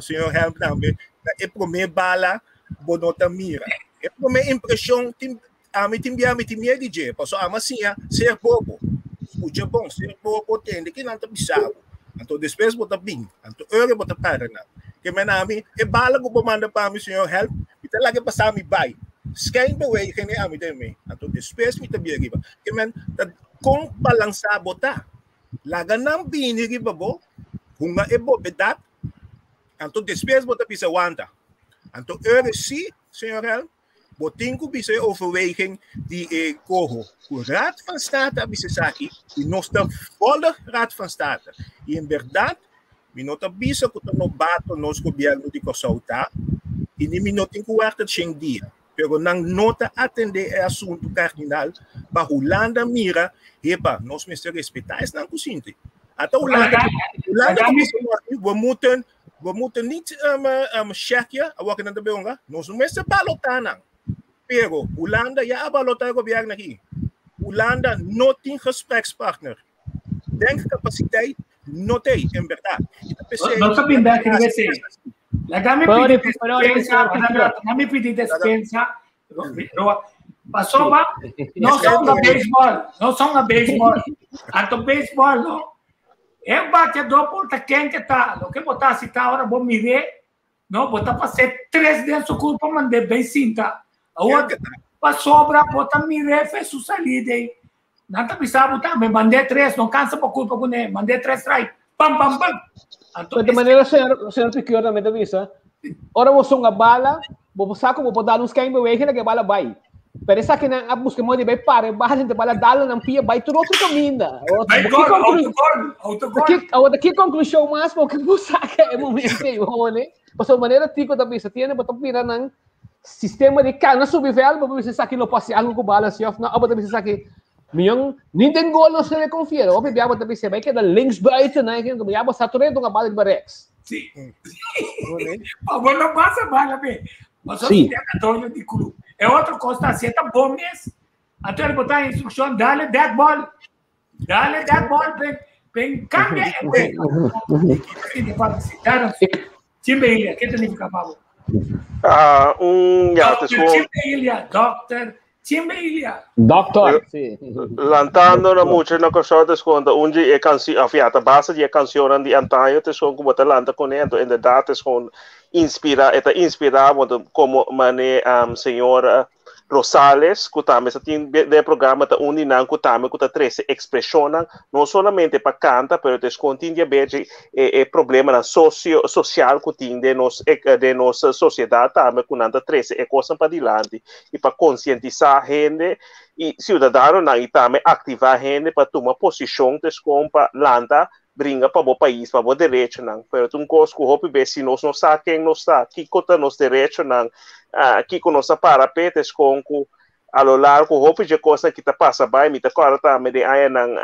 señor Helm tambe, ta e prome bala bo no ta mira. E prome impresion tin, ami tin bia mi tin miedo di dje, pasobra ami a siña ser bobo, scucha bon, ser bobo, tende kinan ta bisa bo. Anto despues bo ta bin, anto ora bo ta para nan. Ke men ami, e bala ku bo manda pa mi, señor Helm, mi ta laga pasa mi bai. Skijn beweging e ami den mi. Anto despues mi ta bira riba. Ke men ta kon balansa bo ta. Laga nan bini riba bo, hunga e bobedat, anto despues bo ta bisa wanta. Anto ora si, señor Helm, Bo tin ku bisa e overweging di e koho ku Raad van State a bisa esaki i nos ta volg Raad van State. I en bèrdat mi no ta bisa ku ta nobato nos gobièrnu di Kòrsou ta i ni mi no tin ku wèrta shen dia, pero nan no ta atendé e asuntu kardinal pa Hulanda mira, hepa, nos mester respetá esnan ku sinti. Ata Hulanda, Hulanda ta bisa we moeten We moeten niet checken, awor nan ta bionga, nos no mester balotá nan. Pero Hulanda ya a balotá e gobierno aki. Hulanda no tin gesprekspartner. Denkcapaciteit no t'ei, en berdad. I ta p'esei. Nos ta bin bek riba esei. Laga mi pidi despensa, laga mi pidi despensa. Pasobra nos son a baseball, nos son a baseball. Anto baseball no. E bateador por ta ken ke ta, loke bo ta hasi ta ora bo mir'é, no, bo ta pas'é tres den su kurpa mand'é bay sinta. Awor, pasobra bo ta mir'é fe su salida ei, nan ta bisa bo tambe, mand'é tres, no kansa bo kurpa kuné, mand'é tres strike, pam, pam, pam. Anto, de manera, señor, señor Piqueur tambe ta bisa, ora bo songa bala, bo sa ku bo por dal un skèn beweging la ke bala bai. Pero esakinan a buska modo di bai para e bala, e bala dal nan pia bai tur otro kaminda. Bai gol, autogol, autogol. Awor ki konklushon mas bo ke bo saka e momento ei, bo ne? Pasobra manera Tico ta bisa, tiene bo ta mira nan sistema di kana subi vèld, bo por bisa esaki lo por hasi algu ku bala si òf no, òf bo ta bisa esaki mion ni den gol no se le konfia. Hopi bia bo ta bisa bai keda links buiten, ya bo sa tur e dunga bala riba rèks. Sí. Pa bo no pasa bala be. Pasobra Sí. si ta doño di club. E otro cosa, si ta bom mes, anto el bota instrucción, dale that ball. Dale that ball, pen, pen cambia e wega. Sí, te felicitaron. Chimbe Ilia, ¿qué significa Pablo? Ah, un, ja, het is Dr. gewoon Chimbe Ilia, Dr. Chimbe Ilia. Doctor, sí. Lantando na mucha na Kòrsou te skon ta un di e kansi of ja, ta base di e kansionnan di antaño te skon ku bo ta lanta kuné anto inderdaad te skon inspira e ta inspira bo anto komo mane señor Rosales ku tambe sa tin den e programa ta un di nan ku tambe ku ta trese ekspreshonnan no solamente pa kanta pero te skon tin di haber dje e e problemanan sosio sosial ku tin den nos den nos sosiedat tambe ku nan ta trese e kosnan padilanti i pa konsientisá hende i siudadanonan i tambe aktivá hende pa tuma posishon te skon pa lanta bringa pa bo pais, pa bo derechonan. Pero ta un kos ku hopi bes si nos no sa ken nos ta, kiko ta nos derechonan, kiko nos ta para p'e, ta eskon ku a lo largo hopi dje kosnan ki ta pasa bai. Mi ta kòrda tambe den añanan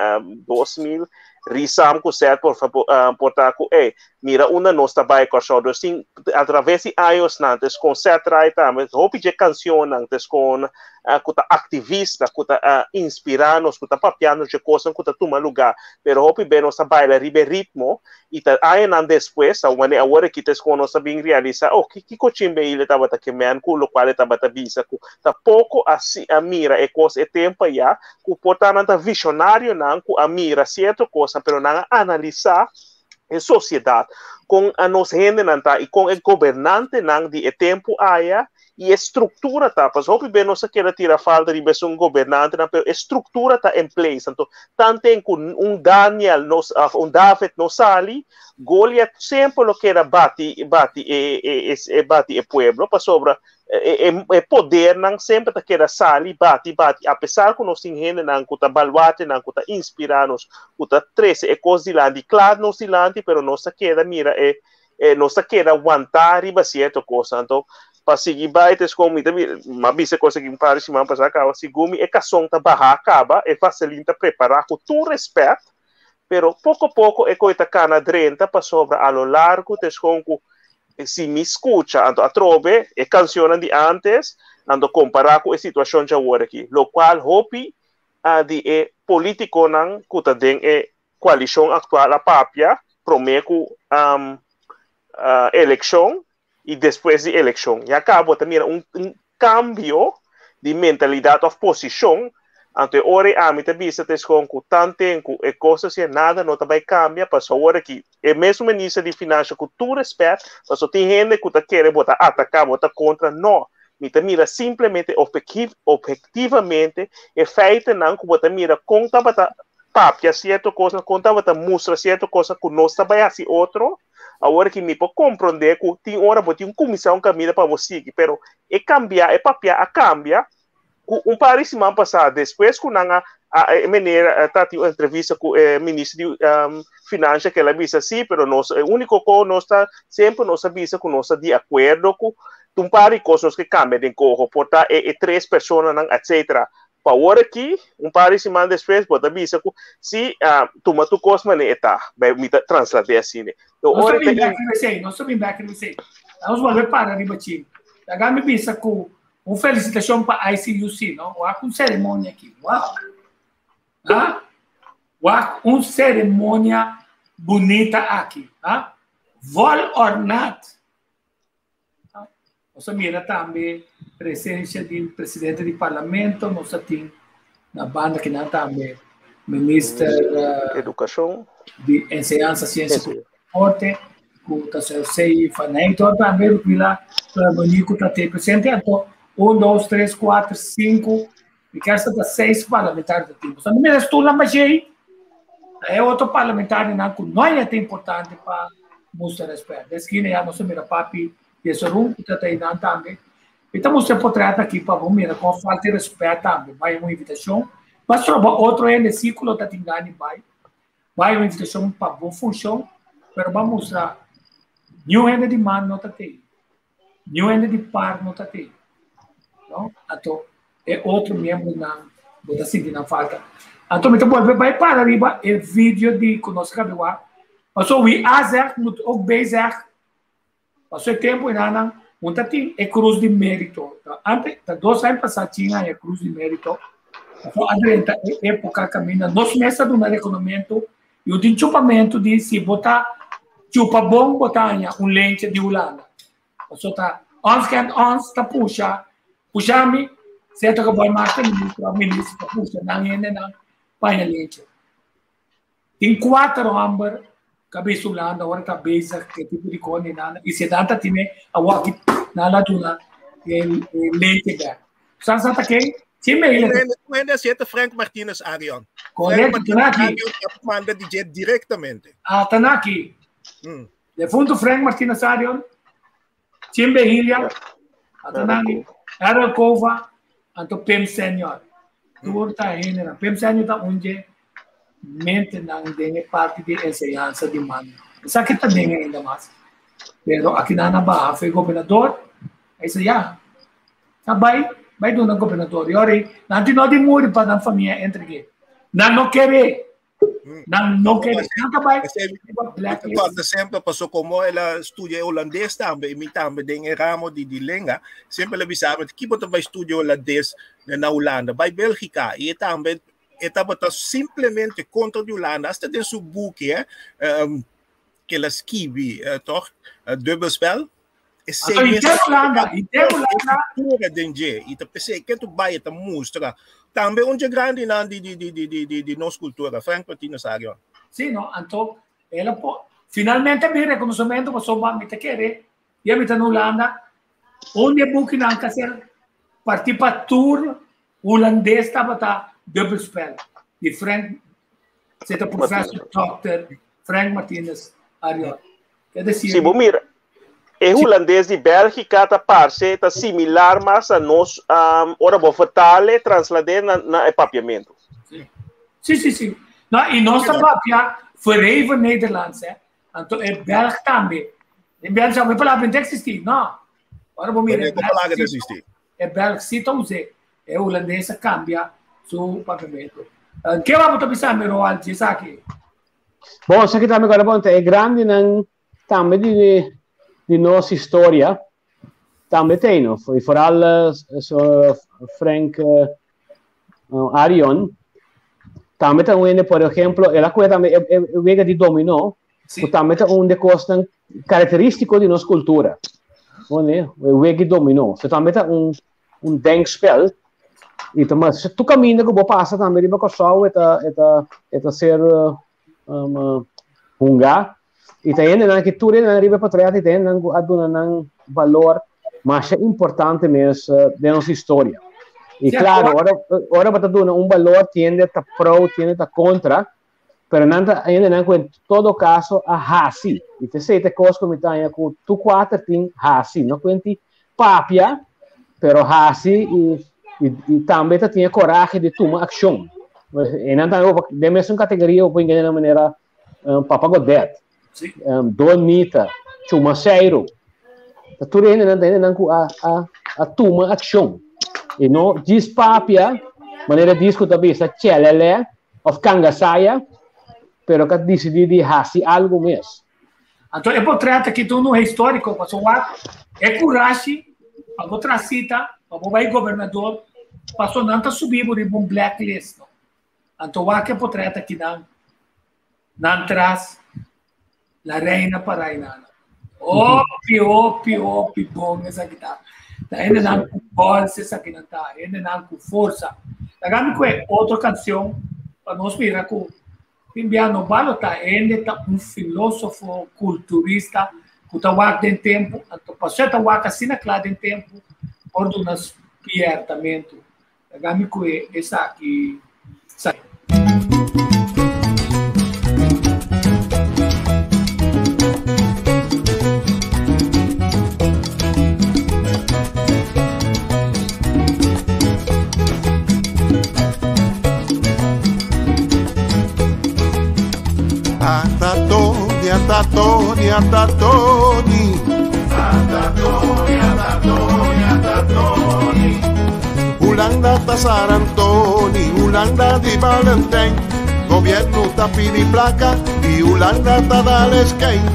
2000. Risam ku Seth por favor por ta ku ey mira unda nos ta bai Kòrsou dus tin atraves di añosnan ta eskon Seth Rai tambe hopi dje kansionnan ta eskon ku ta aktivista ku ta inspirá nos ku ta papia nos dje kosnan ku ta tuma lugá pero hopi be nos ta baila riba e ritmo i ta añanan despues ta wanneer awor aki ta eskon nos ta bin realisá oh kiko Chimbeile tabata ke men ku lokual e tabata bisa ku ta poko a a mira e kos e tempu ayá ku por ta nan ta visionarionan ku a mira sierto kosnan pero nan a analisá e sosiedat kon a nos hendenan ta i kon e gobernantenan di e tempu aya i e struktura ta pasobra hopi be nos a keda tira falta riba esun gobernantenan pero e struktura ta en place anto tanten ku un Daniel nos of un David no sali Goliat semper lo keda bati bati e e e bati e pueblo pasobra e e podernan semper ta keda sali bati bati apesar ku nos tin hendenan ku ta baluartenan ku ta inspirá nos ku ta trese e kos dilanti kla nos dilanti pero nos ta keda mira e e nos ta keda wantá riba sierto kosnan anto pa sigui bai ta eskon mi ta mira mi a bisa e kos aki un par di siman pasá kaba segun mi e kason ta bahá kaba e vaselin ta prepará ku tur respèt pero poko poko e koi ta kana drenta pasobra a lo largu ta eskon ku si mi skucha anto atrobe e kansionnan di antes anto kompará ku e situashon djawor aki lokual hopi di e politikonan ku ta den e koalishon aktual a papia promé ku elekshon i despues di elekshon. Ya kaba bo ta mira un kambio di mentalidat òf posishon, anto e ora ei ami ta bisa ta eskon ku tanten ku e kos asia nada no ta bai kambia pasobra awor aki e mesun minister di finansha ku tur respèt pasobra tin hende ku ta kere bo ta ataká bo ta kontra no mi ta mira simplemente ophetivamente e feitenan ku bo ta mira kon tabata papia sierto kosnan, kon tabata mustra sierto kosnan ku nos ta bai hasi otro, awor ki mi por komprondé ku tin ora bo tin kuminsá un kaminda pa bo sigui, pero e kambia, e papia a kambia ku un par di siman pasá despues ku nan a a e meneer ta tin un entrevista ku e minister di finansha ku el a bisa si, pero nos e úniko ko nos ta semper nos a bisa ku nos ta di akuerdo ku un par di kos nos ke kambia den koho, por ta e e tres personanan etcetera. Pa awor aki, un par di siman despues, bo ta bisa ku si tuma tur kos manera e ta. Bai, mi ta translad'é asina. Nos ta bin bek riba esei, nos ta bin bek riba esei. Nos bolbe para riba chin. Laga mi bisa ku un felisitashon pa ICUC, no? Wak un seremonia aki. Wak. Ha? Wak un seremonia bunita aki. Ha? Vol or not. Nos a mira tambe presencia di presidente di parlamento, nos a tin na banda kinan tambe minister Educacion di Enseñanza, Ciencia y Deporte, cu ta señor C. Van Heijtor tambe, Lutmila Monico ta te presente. Anto, un, dos, tres, cuatro, cinco, mi kier sa ta seis parlamentario ta tin. Nos a mira stoelnan bashey, e otro parlamentarionan cu no a ta importante pa mustra respet. Den skina ya nos a mira papi Jesurun cu ta ta einan tambe. Mi ta mustra e potret aki pa bo mira con falta di respet tambe. Bai un invitacion. Ba stroba otro hende si cu lo ta tin gana di bai. Bai un invitacion pa bo funcion, pero ba mustra niun hende di man no ta tei. Niun hende di par no ta tei. No? Anto e otro miembronan bo ta sinti nan falta. Anto mi ta bolbe bai para riba e video di ku nos kabe wak. Paso wie A zegt moet ook B zegt. Paso e tempo enanan un ta tin e cruz di merito. Ante ta dos aña pasá chin aña e cruz di merito. Paso a drenta e epoca kaminda nos mes ta duna rekonomento i un tin chupamento di si bo ta chupa bon bo ta haña un lenche di Hulanda. Paso ta ons kent ons ta pusha pusha mi sierto ke boy master ministro of minister ta pusha nan hendenan pa haña lenche. Tin kuater hòmber ku a bisa Hulanda ora ta bezig ku e tipo di kos nan i si nan ta tine awor aki nan la duna e lente bèk. Sa sa ta ken? Si me Un hende así ta Frank Martinez Arion. Correcto, Frank Martinez Arion ta manda di dje directamente. Ah, Tanaki. Defunto Frank Martinez Arion, Jim Behilia, Atanani, Errol Cova, anto Pim Senior. Tur ta hendenan. Pim Senior ta un dje mentenan den e parti di enseñansa di man. Esaki ta den ainda mas. Pero akinan a baha fe gobernador, a bisa ya, ta bai, bai duna gobernador. I ora ei, nan tin no di muri pa nan famia entreg'é. Nan no kere. Nan no ke nan ta bai blacklist. Corda semper paso como el a studia holandês tambe y mi tambe den e ramo di lenga, semper el a bisa mi, ki bo ta bai studia holandês na Hulanda? Bai Bélgica. Y e tambe e tabata simplemente contra di Hulanda, hasta den su buki, eh, que el a skibi, toch? Dubbelspel. Anto, inter Hulanda, inter Hulanda. Cultura den dje, y ta pesey ke tu bai ta mustra. Tambe un dje grandi nan di nos cultura, Frank Martinus Arion. Sí, no, anto, el a po, finalmente mi reconocimiento pasobra mi ta kere, ya mi ta na Hulanda, un di e bukinan ta ser parti pa tur hulandes tabata Dubbelspel di Frank, se ta professor doctor Frank Martinus Arion. Si bo mira, e hulandes di Bélgica ta parce, ta similar mas a nos, ora bo vertale, translade na e papiamento. Sí, sí, sí. No, y nos ta papia verheven Nederlands, hè. Anto e Belg tambe. E Belg sa, e palabra no existi, no. Ora bo mira, e palabra no existi. E Belg sí ta us'é. E hulandes a cambia su papiamento. Ke wak bo ta bisa mi, Roald, dje esaki? Bon, esaki tambe kòrda bon, ta e grandinan tambe di nos historia tambe t'ei, no? I foral Frank Arion tambe ta un hende, por ehemplo, el a kohe tambe e wega di dominó, ku tambe ta un di e kosnan karakterístiko di nos kultura. Bon, e wega di dominó. So tambe ta un un denkspel i ta mas tur kaminda ku bo pasa tambe riba Kòrsou e ta e ta e ta ser hungá i ta hendenan ki tur hendenan riba e portret i ta hendenan ku a duna nan balor masha importante mes den nos historia. I klaro ora ora bo ta duna un balor tin hende ta pro tin hende ta kontra pero nan ta hendenan ku en todo kaso a hasi i ta esei ta e kos ku mi ta haña ku tur kuater tin hasi no kuenti papia pero hasi i tambe ta tin e korahe di tuma akshon e nan tambe bo den mesun kategoria bo por hinka den manera Papa Godet Don Nita Chumaceiro ta tur e hendenan ta hendenan ku a a tuma akshon i no djis papia manera disco ta bisa chelele of kangasaya pero ka disidí di hasi algu mes. Anto e portret aki ta unu historico pasobra wak e curashi pa bo traha cita pa bo bai gobernador paso nan ta subi bo riba un blacklist no. Anto wak e portret aki nan nan tras la reina para inana. Hopi hopi hopi bon esaki ta. Ta hendenan ku balls esaki nan ta, hendenan ku forsa. Laga mi kue otro cancion pa nos mira ku tin bia no balo ta hende ta un filosofo, culturista ku ta wak den tempu, anto paso e ta wak asina kla den tempu por duna spiertamentu. Laga mi kue esaki sa. Ata Tony, ata Tony, ata Tony. Ata Tony, ata Tony, ata Tony. Hulanda ta San Antoni, Hulanda di Valentijn. Gobierno ta pidi placa y Hulanda ta dale skate.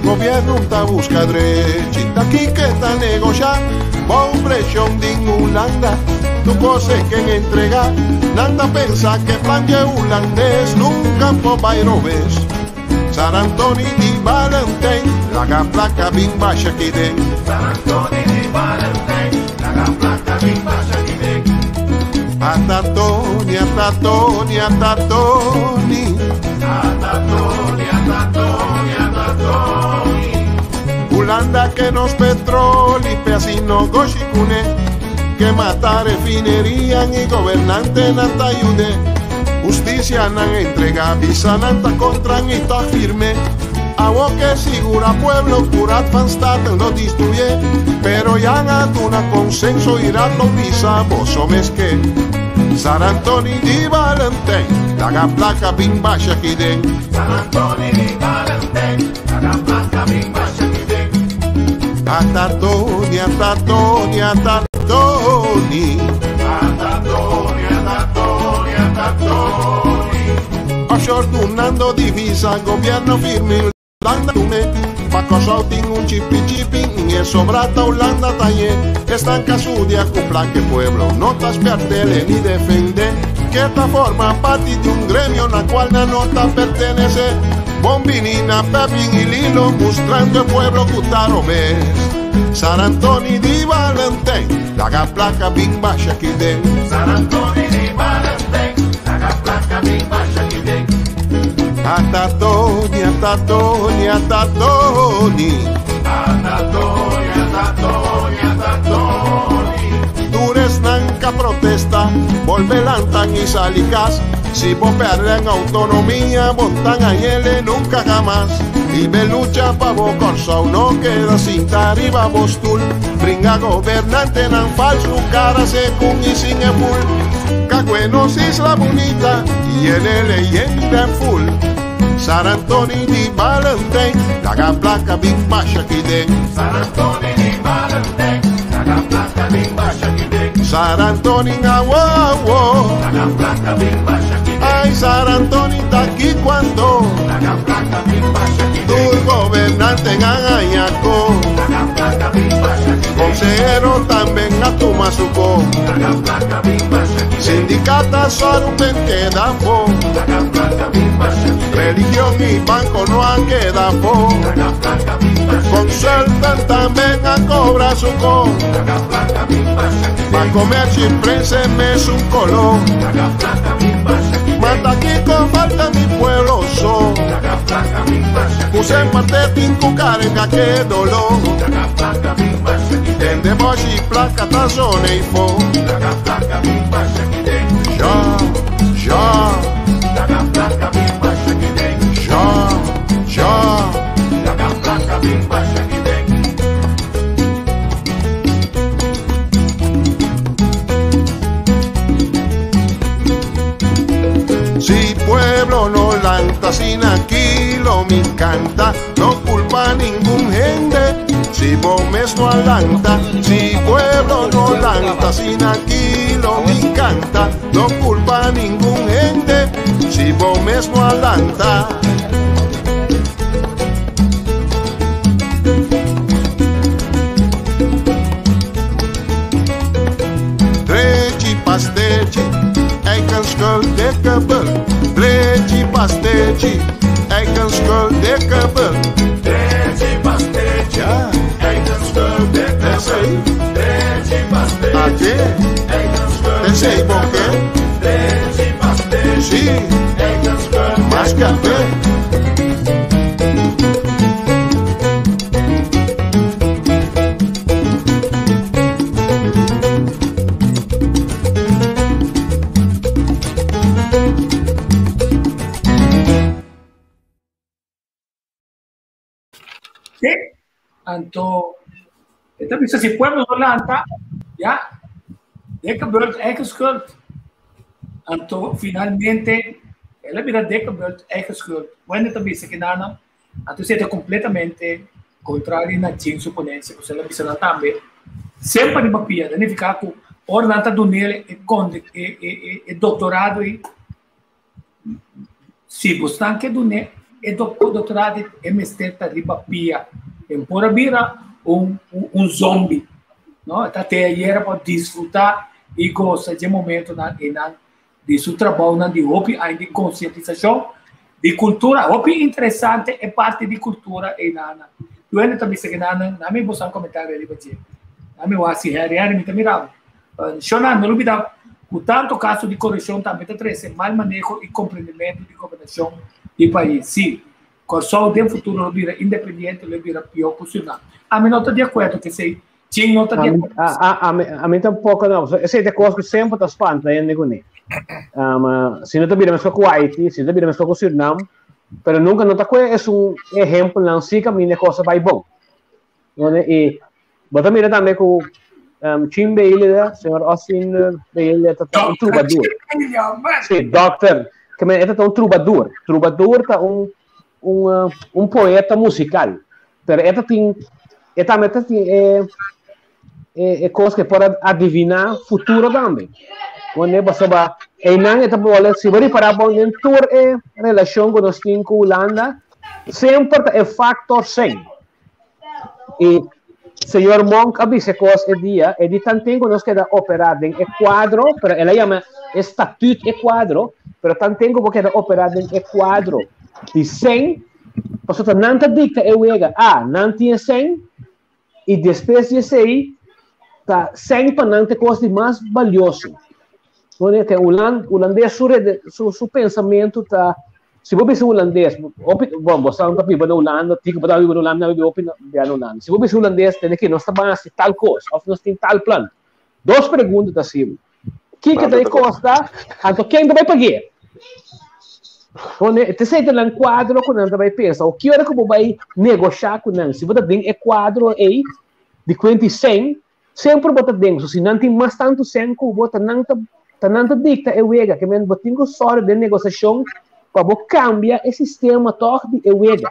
Gobierno ta busca drechi, ta kike ta negosha. Bou presión di Hulanda, tu cose ken entrega. Nan ta pensa ke plan dje hulandes nunca por bai robes. San Antoni di Valentijn, laga placa bin basha aki den. San Antoni di Valentijn, laga placa bin basha aki den. Ata Toni, ata Toni, ata Toni. Ata Toni, ata Toni, ata Toni. Hulanda ke nos petroli, pe asina no goshi kune. Ke mata refinerianan i gobernantenan ta yude. Hustisia nan entrega, bisa nan ta kontra i ta firme. Awo ke sigura pueblo, ku Raad van State lo destruye. Pero ya nan a duna konsenso i Raad lo bisa boso mes ke. San Antoni di Valentijn, laga plaka bin basha aki den. San Antoni di Valentijn, laga plaka bin basha aki den. Ata Toni, ata Toni, ata Toni. Ata Toni, ata Toni, ata Toni. Offshore dunando divisa, gobierno firme Holanda tune. Pa Kòrsou tin un chipi chipi i e sobra ta Holanda taye. Estanka su dia ku plak e pueblo no ta spiartele ni defende. Ke ta forma parti di un gremio na kual nan no ta pertenese. Bon bini na Pepin i Lilo mustrando e pueblo ku ta robes. San Antoni di Valentijn, laga plaka bin basha ki den. San Antoni di Valentijn, laga plaka bin basha ki den. Ata Toni, ata Toni, ata Toni. Ata Toni, ata Toni, ata Toni. Tur esnan ka protesta, bolbe lantan i sali kas. Si bo pèrdè autonomia, bo ta gañ'ele nunka hamas. Vive lucha pa bo Kòrsou no keda sinta riba bo stul. Bringa gobernantenan falsu, kara sekun i sin e ful. Kagwe nos isla bunita i ene leyenda en ful. San Antoni di Valentijn, laga plaka bin basha ki den. San Antoni di Valentijn, laga plaka bin basha ki den. San Antoni awo awo. Laga plaka bin basha ki den. Ay San Antoni ta ki cuando. Laga plaka bin basha ki den. Tur gobernante nan haña ko. Laga plaka bin basha ki den. Consehero tamben a tuma su ko. Laga plaka bin basha ki den. Sindicata solo ben keda fo. Laga plaka bin basha ki den. Religion y banco no han keda fo. Laga plaka bin basha ki den. Consultan tamben a cobra su ko. Laga plaka bin basha ki den. Pa comercio y prensa mes un coló. Laga plaka bin basha ki den. Mata Kiko falta mi pueblo so. Laga plaka bin basha ki den. Usen parte tin ku carga que dolor. Laga plaka bin basha ki den. Tende bosh y placa ta zone y fo. Laga plaka bin basha ki den. Ja, ja. Laga plaka bin basha ki den. Ja, ja. Laga plaka bin basha ki den. Si pueblo no lanta sin aquilo mi canta, no culpa ningún gente. Si vos no alanta, si pueblo no lanta sin aquilo mi canta, no culpa ningún gente. Si vos no alanta. Drechi pastechi, eikenschul dikke bul. Drechi pastechi, eikenschul dikke bul. Drechi pastechi, Ja. eikenschul dikke bul. Drechi pastechi, Aké, eikenschul Pensei, dikke bom, bul. quê? Drechi pastechi, Si, eikenschul mais dikke café. bul. Sí. Anto, e ta bisa si pueblo no lanta, ya, dikke bult eigen schuld. Anto, finalmente, el a bira dikke bult eigen schuld. Bueno, ta bisa kinana, anto se completamente contrario na Chin su ponencia, pues el a bisa na tambe. Semper riba pia, ta nifica cu ora nan ta dunele e conde, e, e, e, e doctorado y si bosnan ke dune e doctorado e mester ta riba pia. En por a bira un zombie, no? Ta te ayera pa disfruta y goza de momento na, e na, de su trabalho na de hopi ainda de conscientização de cultura, hopi interessante é parte de cultura e na na. Tu ainda também se que na na, na me bosan comentário ali batie. Na me wasi heri heri mi tamira. Shona no olvida com tanto caso de corrupção também tá treze mal manejo e compreendimento de governação de país. Sim, Kòrsou den futuro lo bira independiente, lo bira pior posicionado. A mim não tá de acordo que sei, tinha não tá de acordo. A mim tampouco não. Esse é coisa que sempre tá espanta, é nego nem. Se não tá bira mais com Haiti, se não tá bira mais com Suriname, pero nunca não tá com é um exemplo não se caminha coisa vai bom. Não é? E bota mira também com Jim Bailey, senhor Austin Bailey, tá um troubadour. Sim, doctor, que me é um troubadour. Troubadour tá um poeta musical. Pero esta tem, esta meta tem é, é, é coisa que pode adivinhar futuro também. Wanneer pasobra einan e ta bola, si bo ripará bon den tur e relashon ku nos tin ku Hulanda, semper ta e faktor sèn. I señor Monk a bisa e kos e dia, e di tanten ku nos keda operá den e kuadro, pero el a yama e statuut e kuadro, pero tanten ku bo keda operá den e kuadro di sèn, pasobra ta nan ta dikta e wega, a nan tin e sèn, I despues di esei, ta sèn pa nan ta e kos di mas balioso. Wanneer te Hulan, hulandes su rede, su, su pensamentu ta, si bo bisa hulandes, hopi, bon, bo sa ta biba na Hulanda, tiko bo ta biba na Hulanda, mi a biba hopi na bia na Hulanda. Si bo bisa hulandes, tende ki nos ta ban hasi tal kos, òf nos tin tal plan. Dos pregunta ta hasi bo. Kiko ta e kosta, anto ken ta bai pag'é? Pone, te sei ta nan kuadro ku nan ta bai pensa, o ki ora ku bo bai negoshá ku nan, si bo ta den e kuadro ei di kuenti sen, semper bo ta den, so si nan tin mas tantu sen ku bo, ta nan ta, ta nan ta dikta e wega, ke men bo tin ku sòru den negosiashon pa bo kambia e sistema tòg di e wega.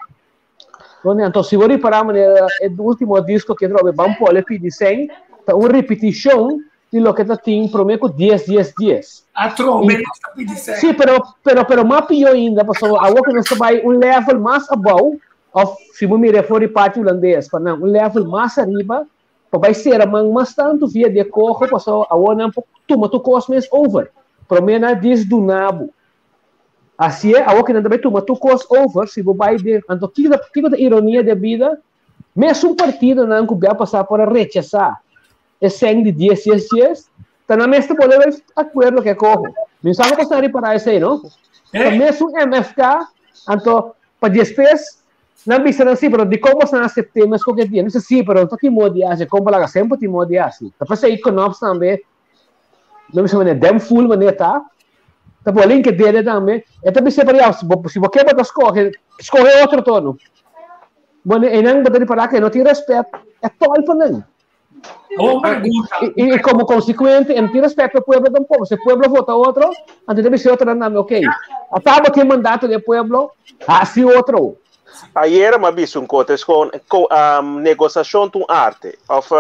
Pone, anto si bo ripará manera e último disko ke trobe Ban Pole pidi sen, ta un ripitishon di loke ta tin promé ku dies dies dies. Atrobe nos ta pidi sen. Sí, pero, pero, pero mas pió ainda, pasobra awor ku nos ta bai un level mas abou, òf si bo mira for di parti hulandes pa nan, un level mas ariba, pa bai sera man mas tantu via di e koho, pasobra awor nan por tuma tur kos mes over. Promé nan a dis duna bo. Asié, awor ku nan ta bai tuma tur kos over, si bo bai den, anto kiko ta, kiko ta ironia di e bida? Mesun partidonan ku bia pasá por a rechasá e sèn di dies dies dies, ta nan mes ta bolbe bai akuerdo ku e koho. Mi no sa ku boso a ripará esei, no? Ta mesun MFK, anto pa despues nan bisa nan si, pero dikon boso nan asept'é mes ku ke dia? Nan bisa si, pero no ta tin modo di hasi, kon bo laga semper tin modo di hasi. Ta p'esei Knops tambe No bisa manera dem full manera ta. Ta por link dede tambe. E ta bisa para si bo si bo ke bo ta scoge, scoge otro tono. Bueno, e nan bo ta ripará ke no tin respet e tol pa nan. Bon pregunta. Y, y como consecuente, e no tin respet pa e pueblo tampoco. Si e pueblo vota otro, anto ta bisa otro nan tambe, ok. Ata bo tin mandato di e pueblo, hasi otro. Ayera mi a bisa un kos, es kon negosiashon ta un arte. Of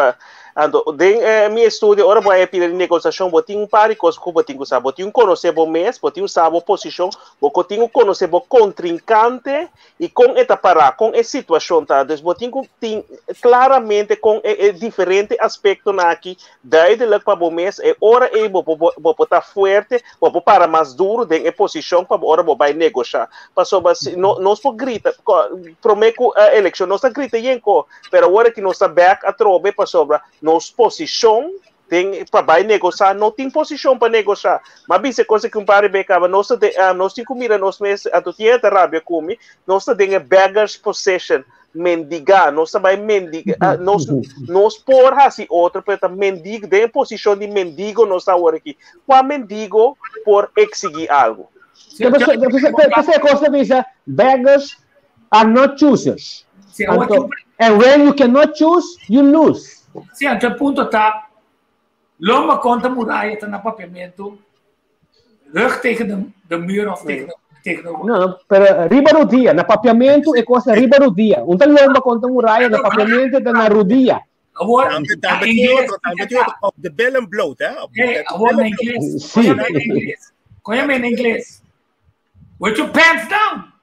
anto den mi estudio ora bo a pidi di negosiashon bo tin un par di kos ku bo tin ku sa. Bo tin ku konosé bo mes, bo tin ku sa bo posishon, bo tin ku konosé bo kontrinkante i kon e ta pará, kon e situashon ta. Dus bo tin ku tin klaramente kon e diferente aspektonan aki duidelijk pa bo mes. E ora ei bo por bo por ta fuerte, bo por para mas duru den e posishon pa ora bo bai negoshá. Pasobra si no, nos por grita, promé ku elekshon nos ta grita yen ko, pero awor aki nos ta bèk atrobe pasobra nos posishon den pa bai negosá no tin posishon pa negosá. M'a bisa e kos aki un par di be kaba, nos ta den, nos tin ku mira nos mes, anto tin hende ta rabia ku mi, nos ta den e beggar's position, mendigá, nos ta bai mendigá, nos, nos por hasi otro, pero ta mendigo, den e posishon di mendigo nos ta awor aki. Kua mendigo por eksigí algu? P'esei kos ta bisa, beggars are not choosers. Anto, and when you cannot choose, you lose. Sí, anto e punto ta, lomba kontra muraya ta na papiamentu, rug tegen de, de muur of tegen de, tegen de No, pero riba rodia, na papiamentu e kos ta riba rodia. Un ta lomba kontra muraya, na papiamentu ta na rodia. Awor, Tambe, na tambe tin ingles, otro, tambe tin otro. Op de billen bloot, hè? Op de, Hey, de awor na billen bloot. ingles. Sí. Koña na ingles. Koña na ingles. With your pants down.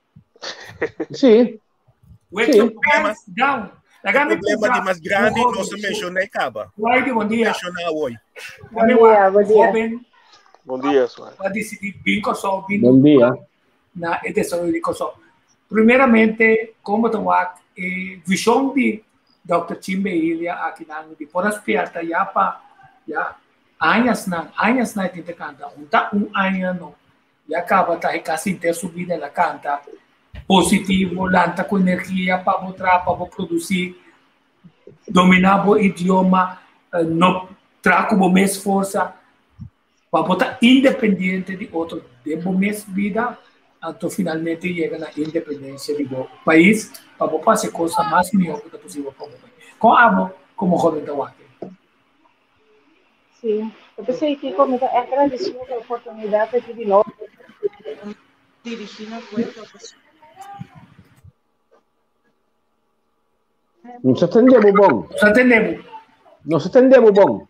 Sí. With Sí. your pants down. Laga mi Problema di mas grandi un no se menciona e caba. Guardi, bom dia. Menciona hoy. Bom dia, bom dia. Joven Bom dia, Suárez. a decidir bin Kòrsou, bin Bom dia. na e desaroyo di Kòrsou. Primeramente, komo ta wak e vishon di Dòkter Chimbe Ilia akinan di por a spierta ya pa ya añasnan, añasnan e tin ta kanta, un ta un aña no, ya kaba ta e kasi henter su bida el a kanta positivo, lanta ku energia pa bo traha, pa bo produsí, dominá bo idioma, no traha ku bo mes forsa, pa bo ta independiente di otro den bo mes bida, anto finalmente yega na independencia di bo pais, pa bo por hasi cosa mas mihó ku ta posibel pa bo pais. Kon abo komo hóben ta wak? Sí, ta p'esei kiko mi ta agradesido ku e oportunidat aki di nobo dirigí na pueblo. Nos a tende bo bon. Nos a tende bo. Nos a tende bo bon.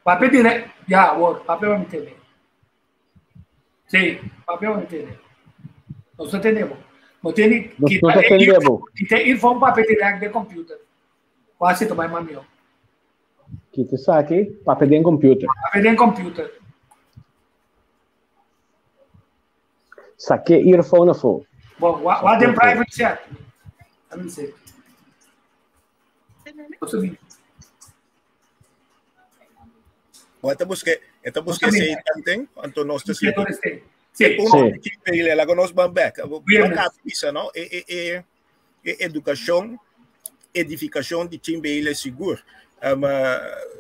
Papia direct. Ja, awor, papia pa mi tende. Sí, papia pa mi tende. Nos ta tende bo. Bo tende Nos no ta tende bo. Kita earphone papia direct den computer. Quasi ta bai mamio. Kita esaki, papia den computer. Papia den computer. Saque earphone afo. Bon, wa den private chat. Let me see. Bo ta busque, e ta busque sei tanten, anto nos ta sigui. Sí. Sí. Laga nos ban back. Baka pisa, no? E, e, e, e educacion, edificacion di Chimbele sigur. Um,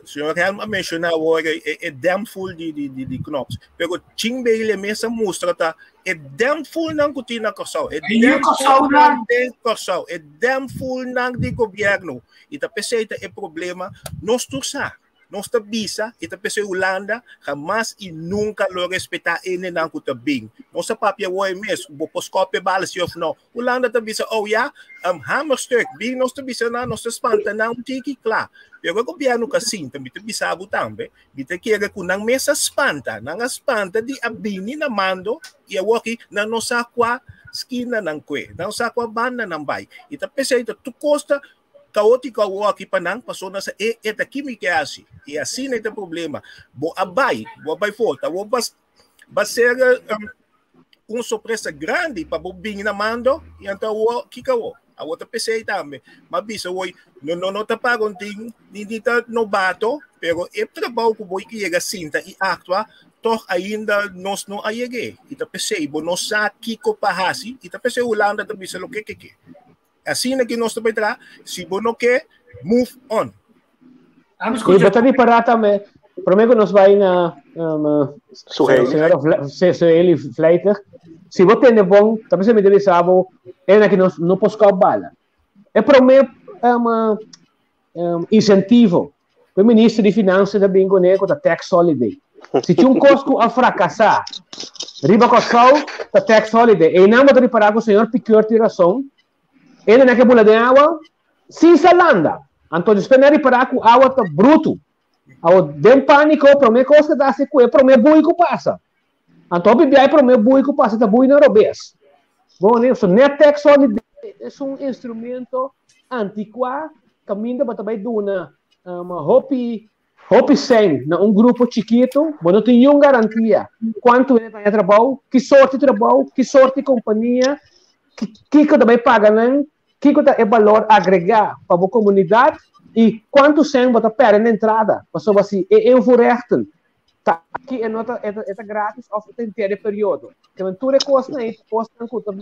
señor Helm a menciona ahora e, e dam full di, di, di, di knops. Pero Chimbele mes a mustra ta e dam full nan ku tin na Kòrsou. E dam full nan den Kòrsou. E dam full nan di gobièrnu. I ta p'esei ta e problema. Nos tur sa. Nos ta bisa i ta p'esei Hulanda hamas i nunka lo respetá hendenan ku ta bin. Nos a papia awor e mes, bo por skòp e bala si òf no. Hulanda ta bisa, oh ya, um, hamerstuk, bin nos ta bisa nan, nos ta spanta nan un tiki, kla. Pero e gobièrnu ka sinta, mi ta bisa bo tambe, mi ta kere ku nan mes a spanta, nan a spanta di a bini na mando i awor aki nan no sa kua skina nan kue, nan no sa kua banda nan bai. I ta p'esei ta tur kos ta Kaótiko awor aki pa nan, pasobra nan sa e e ta ki mi ke hasi. I asina e ta problema. Bo a bai, bo a bai for. Ta bo bas ba ser um, un sorpresa grandi pa bo bini na mando i anto awor kiko awor? Awor ta pesei tambe. Ma bisa hoy no no no ta paga un tin ni ni ta nobato, pero e trabou ku bo yega sinta i aktua toch ainda nos no a yeg'é. I ta pesei bo no sa kiko pa hasi i ta pesei Hulanda ta bisa loke ke ke. Asina ki nos ta bai traha, si bo no ke, move on. I bo ta ripará tambe, promé ku nos bai na um, señora Suheli Vleiter, si bo tende bon, ta bisa mi ta bisa bo, ena ki nos no por skòp bala. E promé um, um, insentivo ku e minister di Finansa ta bin kuné ku ta tax holiday. Si tin un kos ku a frakasá riba Kòrsou ta tax holiday. Einan bo ta ripará ku señor Piqueur tin rason. E nan ke bula den awa sin sa landa. Anto despues nan a ripará ku awa ta brutu. Awo den pániko promé kos ke ta hasi ku e promé bui ku pasa. Anto hopi bia e promé bui ku pasa ta bui na robes. Bon, so net tax holiday es un instrumento antikuá kaminda bo ta bai duna um, hopi hopi sèn na un grupo chikitu, bo no tin niun garantia kuantu hende ta haña trabou, ki sorti trabou, ki sorti kompania, kiko ta bai paga nan, kiko ta e balor agregá pa bo komunidat i kuantu sèn bo ta pèrdè na entrada. Pasobra si e invoerrechten ta aki e no ta e ta gratis of e ta henter e periodo. Te tur e kosnan ei ta kosnan ku ta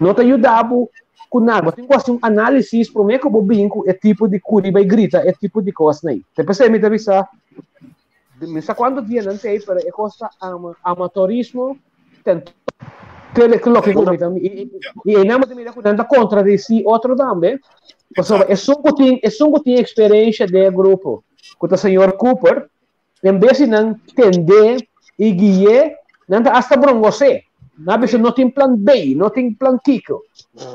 no ta yuda bo ku nada. Bo tin ku hasi un análisis promé ku bo bin ku e tipo di kuri bai grita e tipo di kosnan ei. Te p'esei mi ta bisa mi sa kuantu dianan ta ei pero e kos ta amatorismo ten te loke ku mi ta i einan bo ta mira ku nan ta kontradisí otro tambe pasobra esun ku tin esun ku tin eksperensha den e grupo ku ta señor Cooper En bes di nan tend'é i gui'é, nan ta asta brongos'é. Nan a bisa no tin plan B, no tin plan kiko.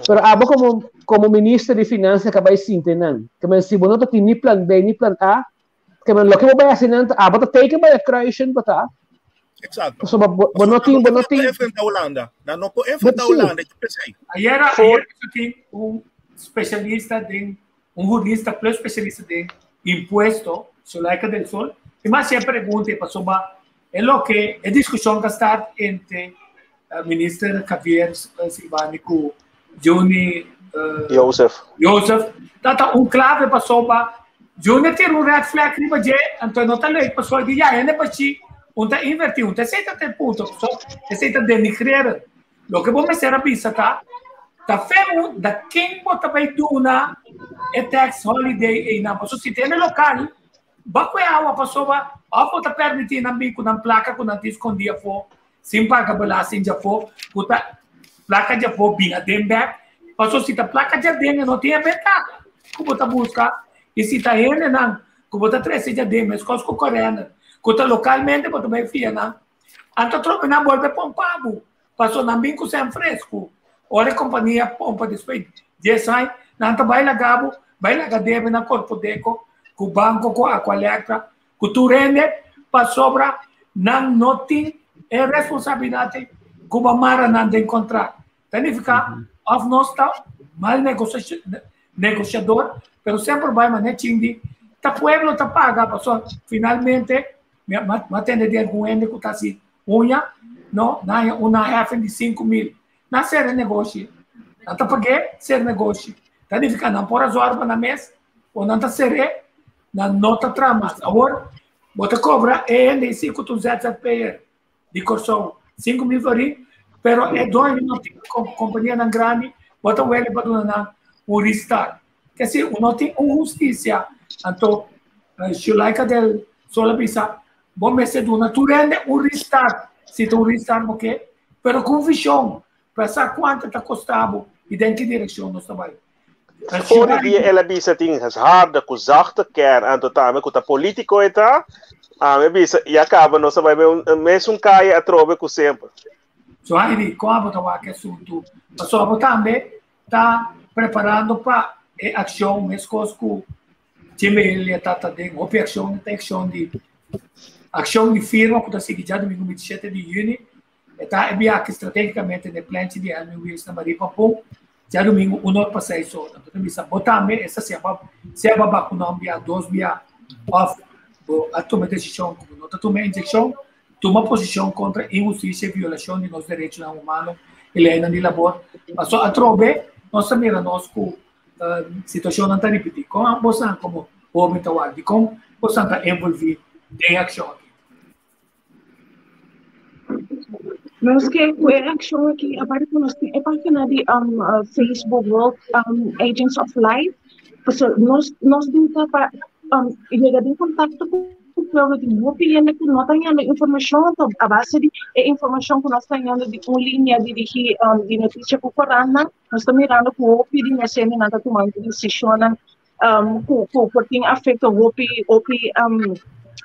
Pero abo komo komo minister di finansa ka bai sinti nan. Ke men si bo no ta tin ni plan B ni plan A, ke men loke bo bai hasi nan ta abo ta teken bai e kruisen bo ta. Exacto. Pasobra bo bo no tin bo no tin. Nan no por enfrenta Hulanda. Nan no por enfrenta Hulanda, i ta p'esei. Ayera ayera tin un specialista den un jurista plus specialista den impuesto, Zuleika del Sol, y mas e pregunta y pasobra e loke e discusion ta start entre uh, minister Javier Silvani cu Juni uh, Joseph. Joseph. Tata un clave pasobra Juni tira un red flag riba dje, anto no ta leuk pasobra di ya hende pachi un ta inverti, un ta esei ta te punto, so esei ta denigreren. Loke bo mester a bisa ta, ta feu da ken bo ta bai duna e tax holiday einan. Pasobra si tene lokal, ba ku e awa pasobra òf bo ta permití nan bin ku nan plaka ku nan tin skondí afó sin paga belasting djafó, ku ta plaka djafó bin aden bèk. Pasobra si ta plaka djaden e no tin e bentaha ku bo ta buska. I si ta hendenan ku bo ta trese djaden meskos ku Corendon ku ta lokalmente bo ta bai fia nan, Anto trobe nan bolbe pompa bo, paso nan bin ku sèn fresku. Ora e kompania pompa despues dies aña, nan ta bai laga bo, bai laga debe na Korpodeko, ku banko, ku Aqualectra, Ku tur hende pasobra nan no tin e responsabilidat ku bo mara nan den kontrakt. Ta nifiká òf nos ta mal negosiador, pero semper bai manera chindi ta pueblo ta paga pasobra finalmente mi a tende di algun hende ku ta hasi uña no nan haña un naheffing di 5000 nan sera negoshi nan ta pag'é sera negoshi ta nifiká nan por a zòrg pa nan mes o nan ta ser'é nan no ta traha mas. Awor bo ta kobra e hende i si ku ta un ZZP'er di Kòrsou 5000 florin, pero e doño no tin kompanianan grandi, bo ta wele pa duna nan un restart. Ke si no tin un hustisia, anto Shulaika del Sol a bisa, bo mester duna tur hende un restart, si ta un restart bo ke, pero ku un vishon, pa sa kuantu ta kosta bo i den ki direkshon nos ta bai. For di dia el a bisa tin harde ku zachte kern anto tambe ku ta politico e ta, ami a bisa ya kaba nos a bai mesun kaya atrobe ku semper. So Heidi, kon abo ta wak e asuntu? Pasobra abo tambe ta preparando pa e akshon meskos ku Jimmy ta ta den hopi akshon, ta akshon di akshon di firma ku ta sigui djadumingu 27 di yüni. E ta e biaha strategicamente n'e plenchi di Elmi Wiels na Marie Pampon, djadumingu un or pa seis or. Anto ta bisa bo tambe esta si aba si aba bakuna un bia, dos bia of bo a tuma e desishon ku bo no ta tuma e inyekshon, tuma posishon kontra inhustisia i violashon di nos derechonan humano i leinan di labor. Pasobra atrobe nos ta mira nos ku situashonnan ta ripití. Kon bosan komo hoben ta wak? Dikon bosan ta envolví den e akshon aki? Nos ke ku e akshon aki, aparte ku nos tin e página di um, Facebook World Agents of Life, pasobra nos, nos duta pa um, yega den kontakto ku pueblo tin hopi hende ku no ta hañando informashon, anto a base di e informashon ku nos ta hañando di un linea dirigí um, di notisia ku korantnan, nos ta mirando ku hopi di nos hendenan ta tumando desishonnan um, ku, ku por tin afecto hopi, hopi um,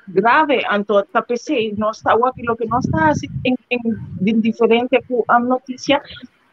grave. Anto ta p'esei nos ta awor loke nos ta hasi en, en, di diferente ku um, noticia,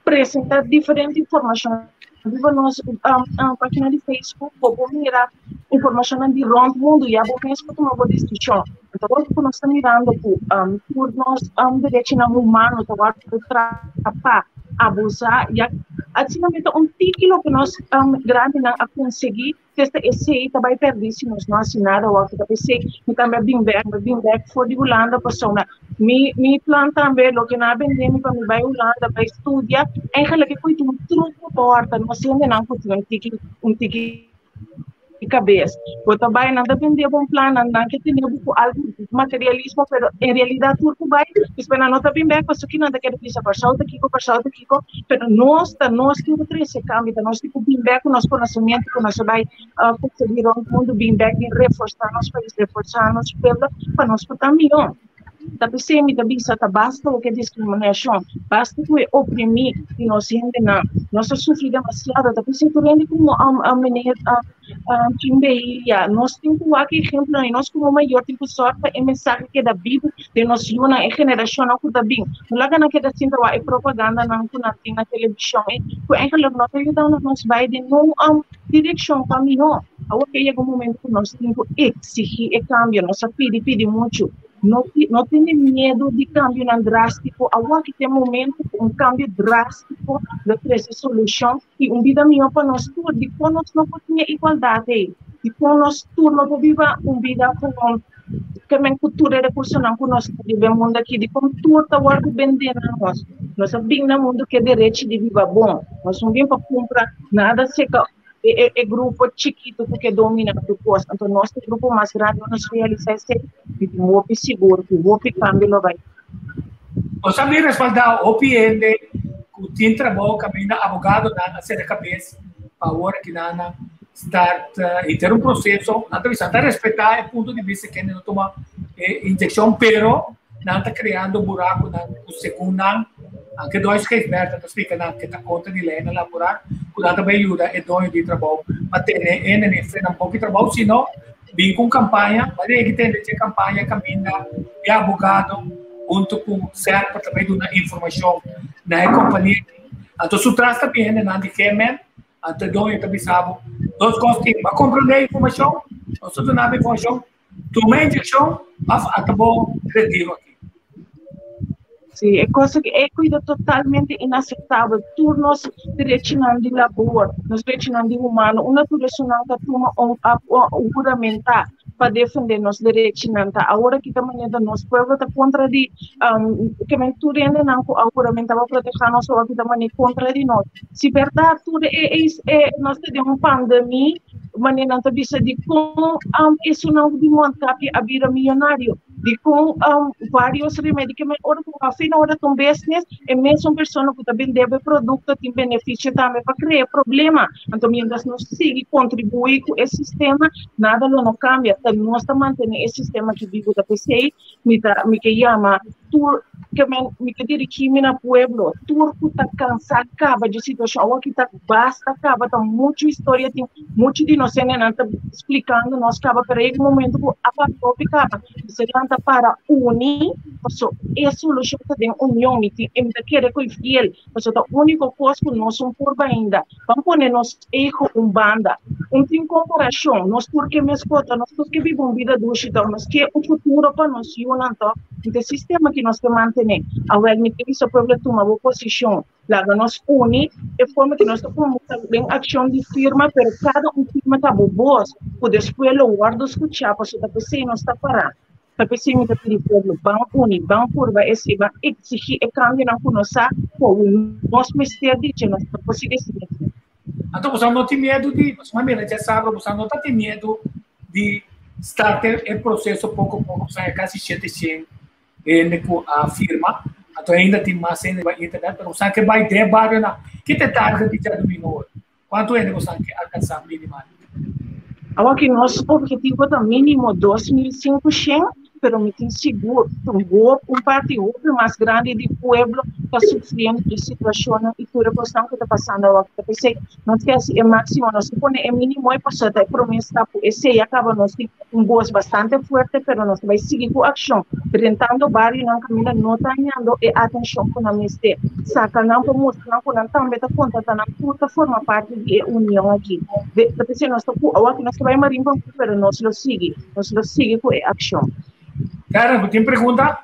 presenta diferente informacion. Riba nos um, um, página di Facebook, bo por mira informacionnan di rond mundo, ya bo mes por tuma bo decision. Anto awor ku nos ta mirando ku um, tur nos um, derechonan humano ta wòrdu trapá, abusá, ya asina mi ta un tiki loke nos um, grandinan a konsegui, testa esei ta bai pèrdí si nos no hasi nada awor. Ta p'esei mi tambe a bin bèk, mi a bin bèk for di Hulanda pasobra mi mi plan tambe loke nan a bende mi pa mi bai Hulanda bai studia, eigenlijk e koe ta un truko pòrta, nos hendenan ku tin un tiki un tiki di kabes. Bo ta bai, nan ta bende bo un plan, nan nan ke tene bo ku algu materialismo, pero en realidat tur ku bai, despues nan no ta bin bèk pasobra ki nan ta kere bisa Kòrsou ta kiko, Kòrsou ta kiko, pero nos ta nos tin ku trese kambio, ta nos tin ku bin bèk ku nos konosementu ku nos a bai konsegui rònt mundu, bin bèk bin reforsá nos pais, reforsá nos pueblo pa nos por ta mihó. Ta p'esei mi ta bisa ta basta ku e diskriminashon, basta ku e oprimí di nos hendenan. Nos a sufri demasiado, ta p'esei tur hende komo meneer Chimbeia, nos tin ku wak e ehemplonan i nos komo mayor tin ku sòrg pa e mensahe keda bibu den nos yunan, e generashonnan ku ta bin. No laga nan keda sinta wak e propagandanan ku nan tin na televishon ei, ku eigenlijk no ta yuda nos bai den nun direkshon pa mihó. Awor ke yega un momento ku nos tin ku eksigí e kambio, nos a pidi pidi muchu. No no tene miedu di kambionan drástiko. Awor ki ta e momento ku un kambio drástiko lo trese solushon i un bida mihó pa nos tur. Dikon nos no por tin e igualdat ei? Dikon nos tur no por biba un bida ku ke men ku tur e rekursonan ku nos tin riba e mundu aki? Dikon tur ta wòrdu bendé na nos? Nos a bin na mundu ku e derechi di biba bon. Nos no bin pa kumpra nada seka e, e grupo chikitu ku ke domina tur kos. Anto nos e grupo mas grandi nos realisa esei, mi tin hopi sigur ku hopi kambio lo bai. Nos a bin respaldá hopi hende ku tin trabou kaminda abogadonan a sera kabes pa awor aki nan a start henter un proseso. Nan ta bisa nan ta respetá e punto di bista kende no tuma e inyekshon pero nan ta kreando burakunan ku segun nan, anke Dois Gijsbertha ta splika nan ke ta kontra di leinan laboral, ku nan ta bai yuda e doño di trabou pa tene e hende frena un poco di trabou, sino bin ku un kampaña, bai regi tende dje kampaña kaminda e abogado hunto ku SERPA ta bai duna informashon na e kompania. Anto su tras ta bin hendenan di GMN, anto e doño ta bisa bo dos kos tin, bo a komprende e informashon, nos ta duna bo informashon. Tuma inyekshon òf ata bo retiro aki. Sí, e cosa que é cuida totalmente inaceptável. Tur nos derechonan di labor, nos derechonan di humano, una tur esunnan ta tuma un un huramenta pa defende nos derechonan ta awor aki ta manera nos pueblo ta contra di um, ke men tur hendenan ku a huramenta pa proteha nos awor aki ta manera contra di nos. Si berdad tur e, e, e nos ta den un pandemia, manera nan ta bisa di kon um, esunnan di mondkapje a bira millonario. Dikon um, varios remedi ke men ora ku afi na ora ta un business, e mesun persona ku ta bende e produkto tin benefisio tambe pa krea problema. Anto mientras nos sigui kontribuí ku e sistema, nada lo no kambia. Ta nos ta mantené e sistema ki bibu. Ta p'esei mi ta mi ke yama tur ke men mi ke dirigí mi na pueblo, tur ku ta kansá kaba dje situashon awor ki ta basta kaba, ta muchu historia tin Muchu di nos hendenan ta splikando nos kaba, pero yega un momento ku a papia hopi kaba. Mester lanta para uni, paso e solushon ta den union. Mi tin, mi ta kere ku e fiel, paso ta úniko kos ku nos un purba ainda. Ban pone nos ego un banda. Un tin komparashon, nos tur ke mes kota, nos tur ke biba un bida dushi tòg, nos ke un futuro pa nos yunan tòg. Enta e sistema ki nos ke mantené. Awèl mi ke bisa pueblo tuma bo posishon. Laga nos uni e forma ku nos ta kuminsá den akshon di firma, pero kada un firma ta bo bos ku despues lo wòrdu skuchá, pasobra ta p'esei nos ta pará. Ta p'esei mi ta pidi pueblo, ban uni, ban purba esei, ban eksigí e kambionan ku nos sa ku nos mester di dje, nos no por sigui asina aki. Anto boso no tin miedu di, pasobra mira dje sabra boso no ta tin miedu di start e proseso poko poko, pasobra ya kasi 700 hende ku a firma, anto ainda tin mas hende riba internet, pero bosan ke bai den barionan, ki ta e target di djadumingu awor? Kuantu hende bosan ke alkansá minimal? Awor ki nos objetivo ta minimo 2500, pero mi tin sigur ku un parti hopi mas grandi di pueblo ta sufriendo di situashonnan i tur e kosnan ku ta pasando awor. Ta p'esei nos ke hasi e máksimo, nos ke pone e mínimo ei pasobra ta e promé stap ku esei a kaba nos tin un bos bastante fuerte, pero nos ta bai sigui ku akshon, drentando barionan kaminda no ta hañando e atenshon ku nan mester. Saka nan pa mustra nan ku nan tambe ta konta, ta nan tur ta forma parti di e union aki. De, ta p'esei nos ta ku awor ku nos ta bai Marin Bambu, pero nos lo sigui, nos lo sigui ku e akshon. Karen, bo tin pregunta?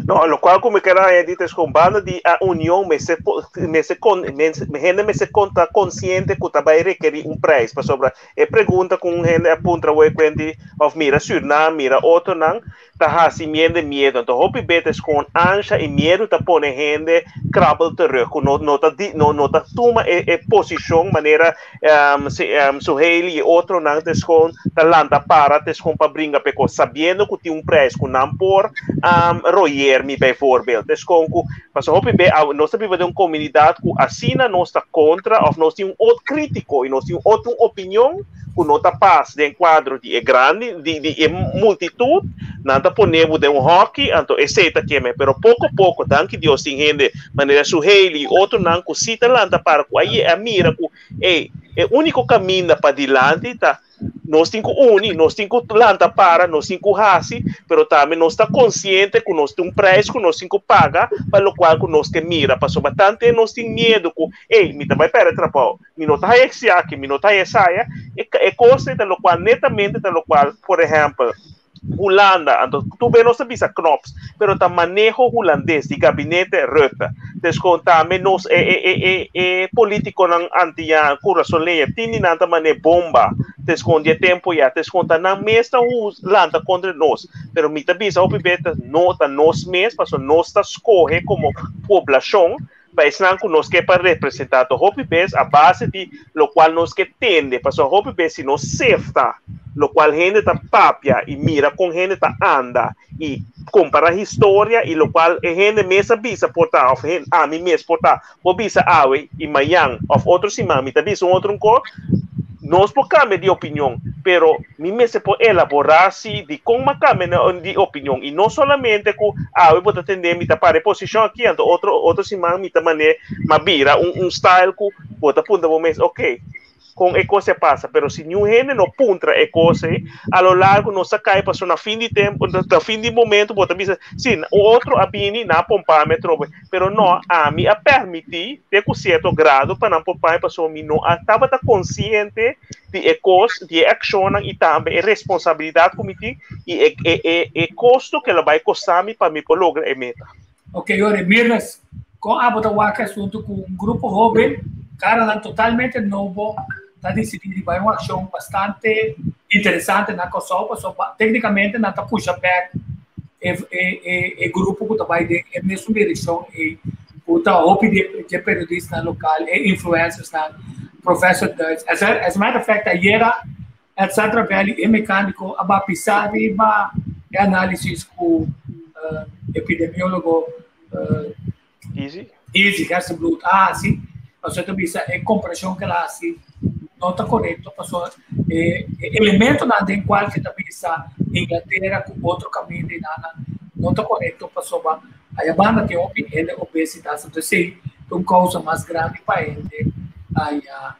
No, lo cual ku mi ker añadi ta es ku banda di a union mester mester kon hende mester konta konsiente ku ta bai rekerí un prijs pasobra e pregunta ku un hende a puntra wei kuenti òf mira Sürnam mira otronan ta hasi miende miedu anto hopi be ta es kon ansha i miedu ta pone hende krabbel terug ku no no ta di no no ta tuma e e posishon manera Suhaili i otronan ta eskon ta lanta para ta eskon pa bringa p'e kos sabiendo ku tin un prijs ku nan por royer mi bijvoorbeeld ta eskon ku pasobra hopi be nos ta biba den un komunidat ku asina nos ta kontra òf nos tin un ot kritiko i nos tin un otro opinion ku no ta pas den kuadro di e grandi di di e multitut nan ta pone bo den un hòki anto esei ta keme pero poko poko danki Dios tin hende manera Suhaili i otronan ku si ta lanta para ku a a mira ku ey e úniko kaminda pa dilanti ta nos tin ku uni, nos tin ku lanta para, nos tin ku hasi, pero tambe nos ta konsiente ku nos tin un prijs ku nos tin ku paga pa lokual ku nos ke mira, pasobra tante nos tin miedu ku ey mi ta bai pèrdè trabou, mi no ta haya esaki, mi no ta haya esaya, e e kos ei ta lokual netamente ta lokual por ehèmpel Hulanda, anto tur bes nos ta bisa knops, pero ta maneho hulandes di gabinete Rutte. Des kon tambe nos e e e e e politikonan antian kurasoleño tin di nan ta mane bomba des kon di e tempo ya, des kon ta nan mes ta lanta kontra nos, pero mi ta bisa hopi bes ta no ta nos mes pasobra nos ta skohe komo poblashon pa esnan ku nos ke pa representá to hopi bes a base di lokual nos ke tende, pasobra hopi bes si nos sefta lokual hende ta papia i mira kon hende ta anda i kompará historia i lokual e hende mes a bisa por ta òf ami mes por ta por bisa awe i mañan òf otro siman mi ta bisa un otro un kos, nos por kambia di opinion, pero mi mester por elaborá si dikon mi a kambia di opinion i no solamente ku awe bo ta tende mi ta para e posishon aki anto otro otro siman mi ta manera mi a bira un un style ku bo ta puntra bo mes ok. Kon e kos a pasa, pero si niun hende no puntra e kos ei, a lo largo nos ta kai pasobra na fin di tempu, na fin di momento bo ta bisa, si, un otro a bini, nan a pompa mi atrobe, pero no, ami a permití te ku sierto grado pa nan pompa mi pasobra mi no a tabata konsiente di e kos, di e akshonnan i tambe e responsabilidat ku mi tin i e e e e kosto ku el a bai kosta mi pa mi por logra e meta. Ok, Yori, Mirnes, kon abo ta wak e asuntu ku un grupo hóben, karanan totalmente nobo, ta disidí di bai un akshon bastante interesante na Kòrsou, pasobra téknikamente nan ta pusha bèk e e e e grupo ku ta bai den e mesun direkshon ei, ku ta hopi di e periodistanan lokal, e influencersnan, Professor Duits. As a as a matter of fact, ayera Ed Satravelli, e mecanico, a bapisa riba e analisis cu epidemiologo Easy. Easy Gerstenbluth a haci. Pasobra ta bisa e comparacion cu el a haci no ta corecto pasobra e elementonan den cual ke ta bisa Inglatera cu otro caminda y nana no ta corecto pasobra aya banda tin hopi hende obesitas entonces esey ta un causa mas grandi pa hende haya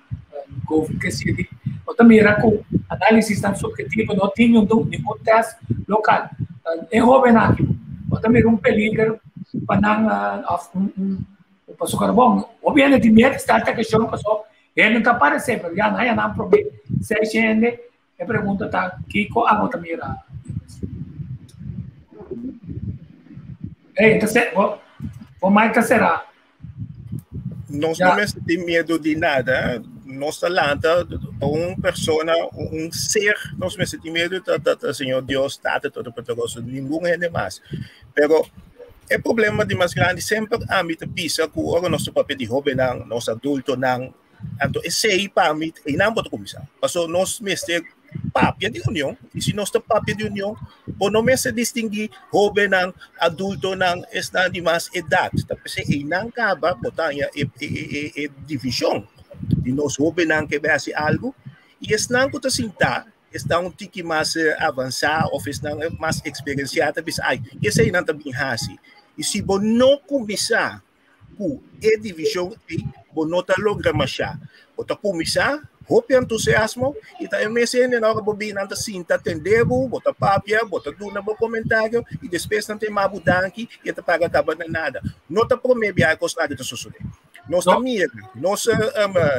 Covid ke sirbi. Bo ta mira ku análisisnan subjetivo no tin ningun tèst lokal. E hóbennan aki, bo ta mira un peliger pa nan òf un un pasobra bon, hopi hende tin miedu start e keshon pasobra hende no ta aparesé, pero ya nan ya nan promé seis hende. E pregunta ta kiko abo ta mira? Hey, ta bo, bo mic ta será. Nos no mester tin miedu di nada. Nos ta lanta pa un persona, un ser, nos mester tin miedu ta ta ta Señor Dios Tata Todopoderoso, ningun hende mas. Pero e problema di mas grandi semper ami ta bisa ku ora nos ta papia di hóbennan, nos adultonan, Anto esei pa mi einan bo ta kuminsá. Paso nos mester papia di union i si nos ta papia di union bo no mester distinguí hóbennan, adultonan, esnan di mas edat. Ta p'esei einan kaba bo ta haña e e e e divishon di nos hóbennan ke bai hasi algu i esnan ku ta sintá esnan un tiki mas avansá òf esnan mas eksperensiá ta bisa ai eseinan ta bin hasi. I si bo no kuminsá ku e divishon ei bo no ta logra mashá. Bo ta kuminsá hopi entusiasmo i ta e mes hende ora bo bin nan ta sinta tende bo, bo ta papia, bo ta duna bo komentario i despues nan ta yama bo danki i e ta paga kaba na nada. No ta promé biaha e kosnan aki ta sosodé. Nos ta mira, nos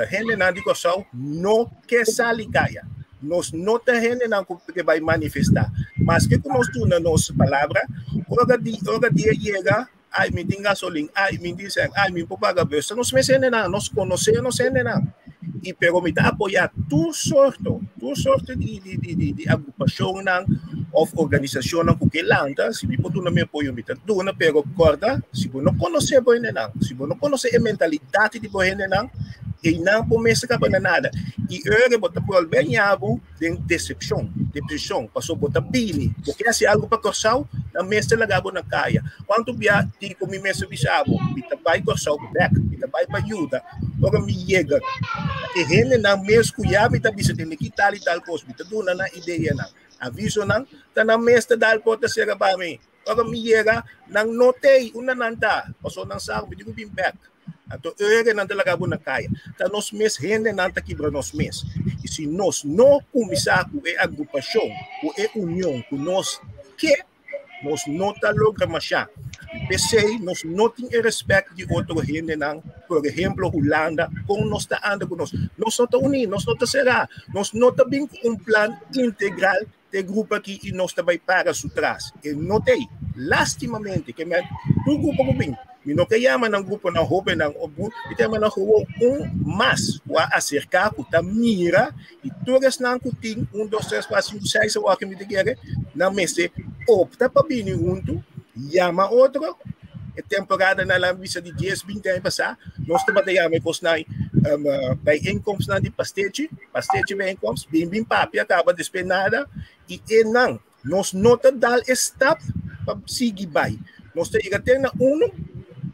hendenan di Kòrsou no ke sali kaya. Nos no ta hendenan ku ke bai manifestá. Maske ku nos duna nos palabra, ora di ora dia yega Ai, mi tin gasolin, ai, mi tin sèn, ai, mi por paga bus. Ta nos mes hendenan, nos konosé nos hendenan. I pero mi ta apoyá tur sorto, tur sorto di di di di di agrupashonnan òf organisashonnan ku ke lanta. Si mi por duna mi apoyo, mi ta duna, pero kòrda, si bo no konosé bo hendenan, si bo no konosé e mentalidat di bo hendenan, einan bo mester kaba na nada. I ora bo ta bolbe ña bo den desepshon, depreshon, pasobra bo ta bini, bo ke hasi algu pa Kòrsou, nan mester laga bo na kaya. Kuantu bia di ku mi mester bisa bo, mi ta bai Kòrsou bèk, mi ta bai pa yuda, ora mi yega, e hendenan mes ku ya mi ta bisa tene ki tal i tal kos, mi ta duna nan ideanan, avisonan, ta nan mes ta dal porta sera pa mi. Ora mi yega, nan no t'ei, unda nan ta? Pasobra nan sa ku mi tin ku bin bèk. Anto ora nan ta laga bo na kaya. Ta nos mes hendenan ta kibra nos mes. I si nos no kuminsá ku e agrupashon, ku e union ku nos ke, nos no ta logra mashá. P'esei nos no tin e rèspèt di otro hendenan, por ehemplo Hulanda, kon nos ta anda ku nos. Nos no ta uní, nos no ta será, nos no ta bin ku un plan integral te grupo aki i nos ta bai para su tras. E no ta ei. Lastimamente, ke men tur grupo ku bin, mi no ke yama nan gruponan hóbennan o bu, mi ta yama nan gewoon un mas ku a aserká, ku ta mira i tur esnan ku tin un, dos, tres, kuater, sinku, seis awor ke mi ta kere, nan mester opta pa bini huntu, yama otro. E temporada nan la bisa di dies, binti aña pasá, nos tabata yama e kosnan bijeenkomstnan di pastechi. Pastechi bijeenkomst, bin bin papia kaba despues nada i e nan nos no ta dal e stap pa sigui bai. Nos ta yega te na uno,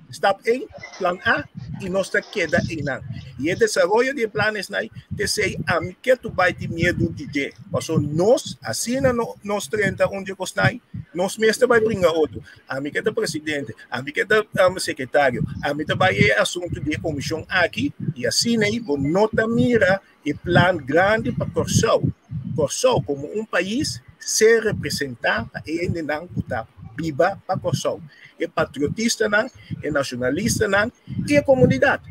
stap ein, plan A, i nos ta keda einan. I e desaroyo di e plan esnai te sei ami ke tu bai tin miedu di dje. Paso nos, asina no, nos drenta un dje kosnai, Nos mes ta bai bringa otro. Ami ke ta presidente, ami ke ta um, sekretario, ami ta bai e asuntu di e komishon aki i asina ei bo no ta mira e plan grandi pa Kòrsou. Kòrsou komo un pais ser representá pa e hendenan ku ta biba pa Kòrsou, e patriotistanan, e nashonalistanan i e komunidat.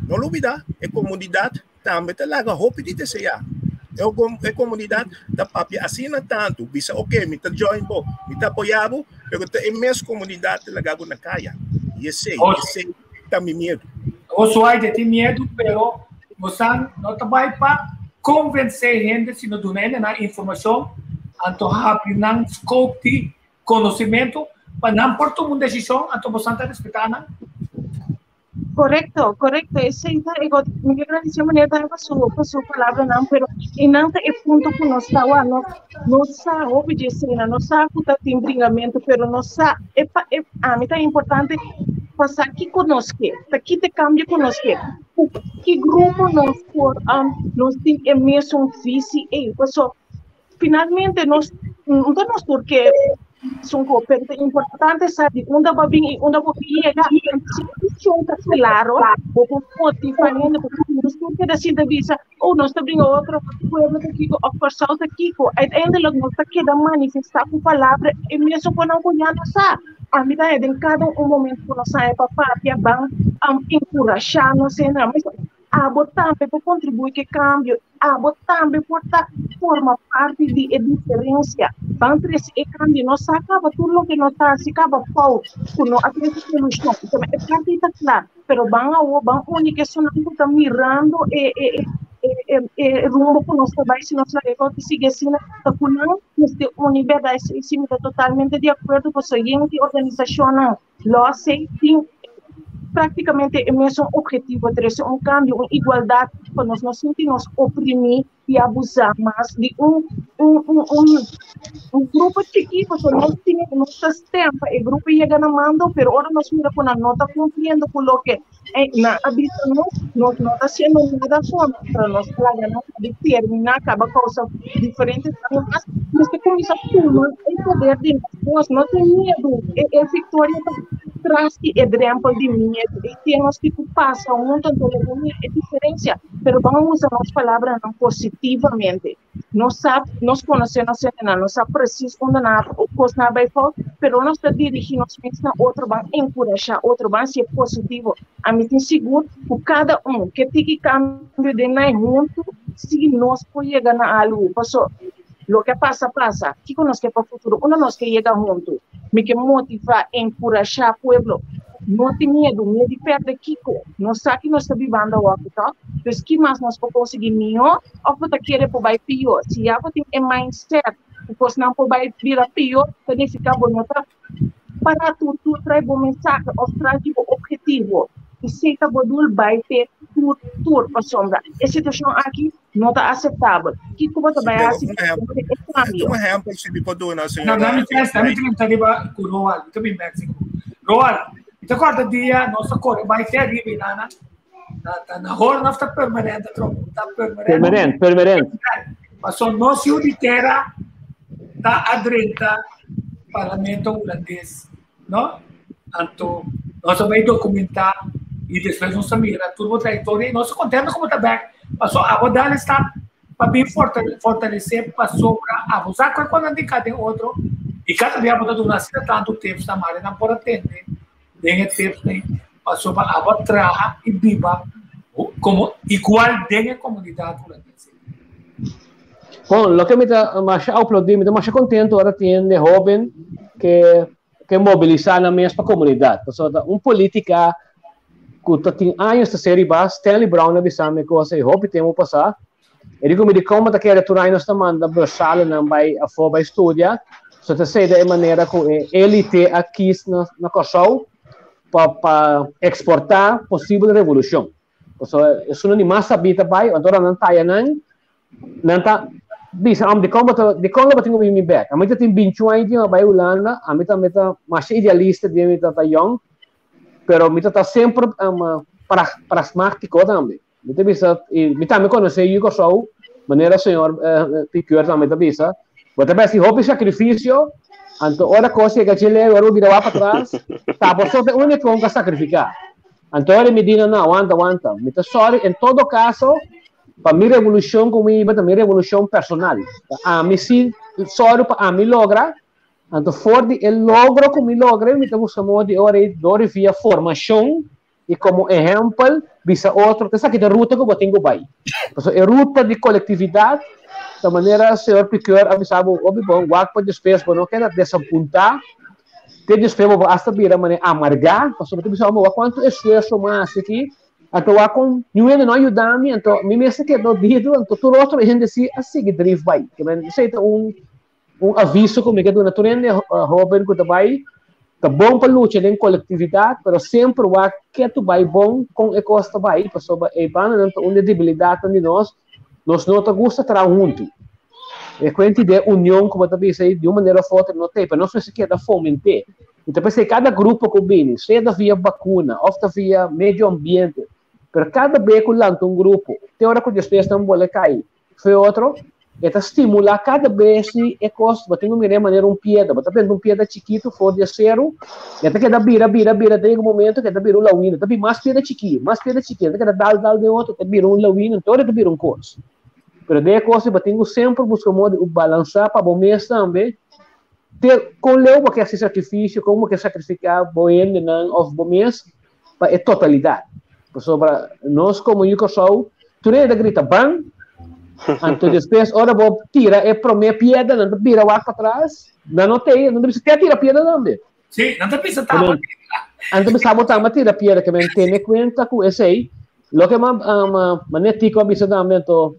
No lubidá, e komunidat tambe ta laga hopi di deseá. E komunidat ta papia asina tantu, bisa oke, mi ta join bo, mi ta apoyá bo, pero ta e mes komunidat ta laga bo na kaya. I esei, esei ta mi miedu. Osuaide tin miedu, pero bosan no ta bai pa konvensé hende, sino duna hende nan informashon, anto habri nan scope di konosementu pa nan por tuma un desishon, anto bosan ta respetá nan. Correcto, correcto. Esei ta e got. Mi ke gradisé meneer tambe pa su pa su palabranan, pero einan ta e punto ku nos ta wak. No no sa hopi dje esena, no sa ku ta tin bringamentu, pero no sa e pa e ami ta importante pa sa kiko nos ke, ta ki ta e kambio ku nos ke, ku ki grupo nos por nos tin e mesun visi ei. Paso finalmente nos no ta nos tur ke sun ko, pero ta importante sa di unda bo a bin i unda bo ke yega. Si e vision ta claro, bo por motiva hende, porque si nos tur keda sinta bisa, oh nos ta bringa otro pueblo ta kiko of Kòrsou ta kiko, uiteindelijk nos ta keda manifestá ku palabra e mesun ku nan ku ya no sa. Ami ta den kada un momento ku nos haña pa papia ban enkurashá nos hende. Abo tambe por kontribuí ku e kambio. Abo tambe por ta forma parti di e diferensia. Ban trese e kambio. Nos sa kaba tur loke nos ta hasi kaba fout ku no a trese solushon. Tambe e parti ta kla. Pero ban awo, ban uni ku esunnan ku ta mirando e e e e rumbo ku nos ta bai si nos laga e kos ta sigui asina. Ta ku nan mester uni bèrdat. Esei si mi ta totalmente di akuerdo pasobra yen di organisashonnan Lo asei tin práktikamente e mesun objetivo, trese un kambio, un igualdat, pa nos no sinti nos oprimí i abusá mas di un un un un un grupo chikí, pasobra nos tin nos ta stem pa e grupo yega na mando, pero ora nos mira ku nan no ta kumpliendo ku loke nan a bisa nos, nos no ta hasiendo nada kontra, nos ta laga nan determiná kaba kousa diferente daño mas, mester kuminsá tuma e poder di nos, no tin miedu, e e viktoria ta tras di e drèmpel di miedu, e temas ki ku pasa huntu, anto lo bo mira e diferensia, pero ban usa nos palabranan positivamente. Nos sa, nos konosé nos hendenan, nos sa presis unda nan a kosnan a bai fout, pero nos ta dirigí nos mes na otro, ban enkurashá otro, ban hasié positivo. Ami tin sigur ku kada un ke tiki kambio den nan huntu, si nos por yega na algu. Paso, loke a pasa, pasa. Kiko nos ke pa futuro? Unda nos ke yega huntu? Mi ke motivá, enkurashá pueblo. No tin miedu, miedu di pèrdè kiko? Nos sa ki nos ta bibando awor, tòg? Dus ki mas nos por konsiguí mihó? Òf bo ta kere por bai pió? Si ya bo tin e mindset ku kosnan por bai bira pió, ta nifiká bo no ta para tur tur tras bo mensahe òf tras di bo ophetivo. Esei ta bo dul bai te tur tur pasobra e situashon aki no ta aseptabel. Kiko bo ta bai hasi pa trese e kambio? Un ehèmpel si mi por duna, No, señora. dame chance, dame chance riba ku Roald. Mi ta bin bek segun. Roald, mi ta kòrda dia nos ta kore bai te ariba i nana. Na, ta na Horn of ta permanente tro. Ta permanente. Permanent, permanent. Paso nos yu di tera ta adrenta parlamento hulandes, no? Anto nos a bai documentá i despues nos a mira tur bo trayectoria i nos ta contento como ta bek. Paso abo dal e stap pa bin fortalece pasobra abo sa cu e cuando nan tin cada den otro i cada bia bo ta duna asina tanto tips na mari nan por a tende den e tips ei pasobra abo a traha i biba como igual den e comunidad hulandes. Bon, loke mi ta masha aplaudí, mi ta masha contento ora tin hende hoben ke ke mobilisá nan mes pa komunidat. Pasobra ta un polítika ku ta tin años ta ser riba, Stanley Brown a bisa mi kos ei hopi tempu pasá. E di ku mi dikon bo ta kere tur aña nos ta manda bursalenan bai afó bai studia, so ta esei ta e manera ku e élite a kis na na Kòrsou pa pa eksportá posibel revolushon. Pasobra esunnan di mas sabí ta bai, anto ora nan taya nan, nan ta bisa am dikon bo ta dikon lo bo tin ku bini bek. Ami ta tin bintiun aña tin a bai Hulanda, ami tambe ta masha idealista den mi ta ta yòn, pero mi ta ta semper pra pragmátiko tambe. Mi ta bisa i mi tambe konosé yu Kòrsou, manera señor Piqueur tambe ta bisa, bo ta bai hasi hopi sakrifisio. Anto ora kos yega dje ora bo bira wak patras, ta bo so ta e úniko ku a sakrifiká. Anto ora mi di nan, no, wanta, wanta. Mi ta sòri en todo kaso pa mi revolushon ku mi hiba ta mi revolushon personal. Ta ami si sòru pa ami logra. Anto for di e logro ku mi logra mi ta buska moda di ora ei dor via formashon i komo ehèmpel bisa otro ta esaki ta ruta ku bo tin ku bai. Pasobra e ruta di kolektividat ta manera señor Pikeur a bisa bo hopi bon, wak pa despues bo no keda desapuntá, te despues bo por asta bira manera amargá, pasobra bo ta bisa homber wak kuantu esfuerso mi a hasi aki, anto wak kon niun hende no a yuda mi, anto mi mes a keda odido, anto tur otro hende si a sigui drif bai. Esei ta un Un aviso ku mi ke duna tur hende hoben ku ta bai, ta bon pa lucha den kolektividat, pero semper wak ke tu bai bon kon e kos ta bai, pasobra e bandanan ta un di e debilidatnan di nos, nos no ta gusta traha huntu. E kuenti di e union ku bo ta bisa ei, di un manera òf otro no ta ei, pero nos mester keda foment'é. I ta p'esei kada grupo ku bini, sea ta via bakuna òf ta via medio ambiente, pero kada be ku lanta un grupo, te ora ku despues nan bole kai, Fe otro, e ta stimulá kada bes di e kos, bo tin ku mir'é manera un piedra, bo ta benta un piedra chikitu for di e seru, e ta keda bira, bira, bira, te yega un momento ku e ta bira un lawina, ta bin mas piedra chikí, mas piedra chikí, e ta keda dal, dal den otro, ta bira un lawina, anto e ta bira un kos. Pero den e kos ei bo tin ku semper buska moda di balansá pa bo mes tambe, te kon leu bo ke hasi sakrifisio, kon bo ke sakrifiká bo hendenan òf bo mes pa e totalidat. Pasobra nos komo yu Kòrsou, tur hende ta grita ban, anto despues ora bo tira e promé piedra, nan ta bira wak patras, nan no tei, nan ta bisa te a tira piedra tambe. Sí, nan ta bisa tamba tira. Nan ta bisa bo tamba tira piedra, ke men tene kuenta ku esei. Loke ma ma Tico a bisa tambe anto,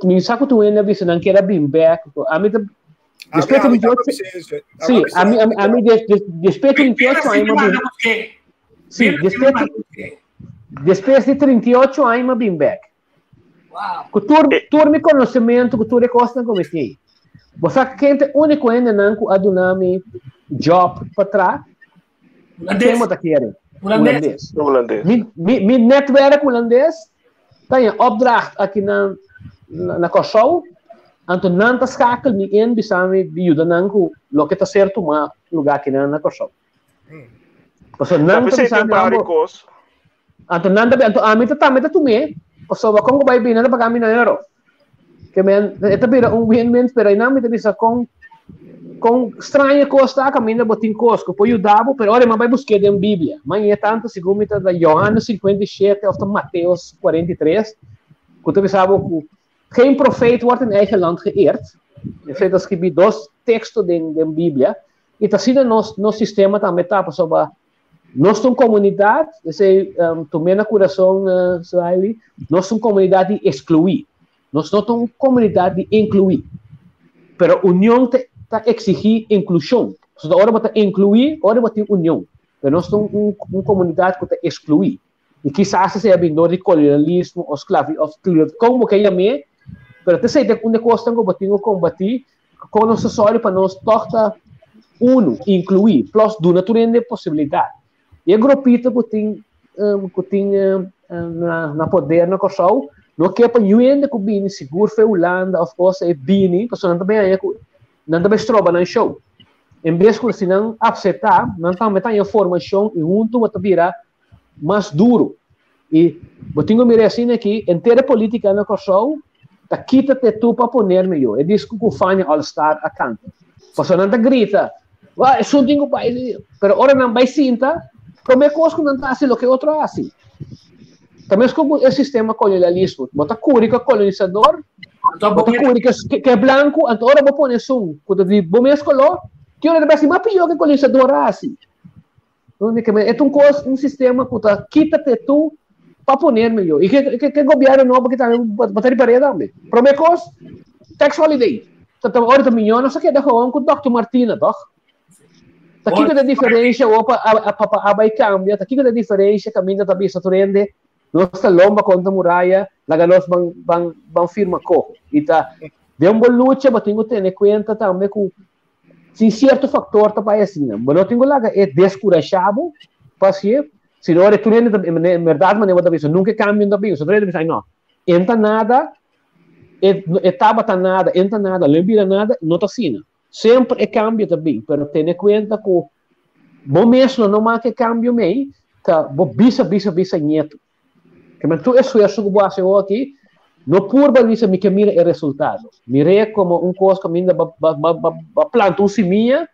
mi sa ku tur hende a bisa nan kier a bin bèk, ami ta Después de 28, sí, a mí, a mí, a mí después de 38 años, sí, después de, después de 38 años, me vim back. Wow. Ku tur, tur mi conocimiento, ku tur e cosnan ku mi tin. Bo sa ken te único hendenan ku a duna mi job pa tra? Holandés. Ken bo ta kere? Holandés. Holandés. Mi, mi, mi netwerk holandés ta een opdracht aki na, na, na Kòrsou. Anto nan ta skakel mi in bisa mi di yuda nan ku loke ta ser tuma lugá aki nan na Kòrsou. Pasobra nan ta bisa mi ambo, anto nan ta anto ami ta tambe ta tum'é, pasobra kon ku bai bini nan ta paga mi na euro. Ke men, e ta bira un win-win, pero einan mi ta bisa kon kon straño kos ta kaminda bo tin kos ku por yuda bo, pero ora mi a bai busk'é den Biblia. Ma ñe tantu segun mi ta da Johannes 57 òf ta Mateos 43 ku ta bisa bo ku geen profeet wordt in eigen land geëerd. Esei ta skibí dos teksto den den Biblia. I ta asina nos nos sistema tambe ta pasobra Nos ta un komunidat, esei tum'é na kurason, Suhaili, nos ta un komunidat di ekskluí. Nos no ta un komunidat di inkluí. Pero union ta ta eksigí inklushon. Pasobra ora bo ta inkluí, ora bo tin union. Pero nos ta un un komunidat ku ta ekskluí. I kisas esei a bin dor di kolonialismo o sklavi òf kon bo ke yam'é, pero ta esei ta un di e kosnan ku bo tin ku kombatí Kon nos ta sòru pa nos tòg ta unu, inkluí, plus duna tur hende posibilidat. I e grupito ku tin ku tin na na poder na Kòrsou no ke pa niun hende ku bini sigur fe Hulanda òf kos ei bini pasobra nan ta bin haña ku nan ta bin stroba nan show. En bes ku si nan apseptá nan tambe ta haña formashon i huntu bo ta bira mas duru. I bo tin ku mira asina aki, henter e politika na Kòrsou ta kita te tu pa poner meyó. E disku ku Fania All Star a kanta. Pasobra nan ta grita, Wah, esun tin ku bai. Pero ora nan bai sinta, promé kos ku nan ta hasi loke otro a hasi. Ta meskos ku e sistema kolonialismo. Bo ta kuri ku e kolonisador, bo ta kuri ku e blanku, anto ora bo pone esun ku ta di bo mes koló, ki ora ta bai hasi mas pió ku e kolonisador a hasi. E ta un kos, un sistema ku ta kita te tu pa poner meyó. I ke ke ke gobièrnu nobo ki tambe bo ta ripar'é tambe. Promé kos, tax holiday. Ta ta ora ta miñó nos a keda gewoon ku Dòkter Martina, tòg? Ta kiko ta e diferensha awor pa a pa pa a bai kambia? Ta kiko ta e diferensha kaminda ta bisa tur hende nos ta lomba kontra muraya, laga nos ban ban ban firma koho. I ta den bo lucha bo tin ku tene kuenta tambe ku Sin sierto factor ta bai asina. Bo no tin cu laga e descurasha bo pa hacié. Si no, ora tur hende ta, en berdad manera bo ta bisa, nunca e cambio no ta bin. So tur hende ta bisa, ay no, e no ta nada, e tabata nada, e no ta nada, lo e bira nada, no ta asina. Semper e kambio ta bin, pero tene kuenta ku bo mes lo no make e kambio mei, ta bo bisa bisa bisa ñetu. Ke men tur esfuerso ku bo hasi awor aki, no purba bisa mi ke mira e resultado. Mir'é komo un kos kaminda bo bo bo planta un simia,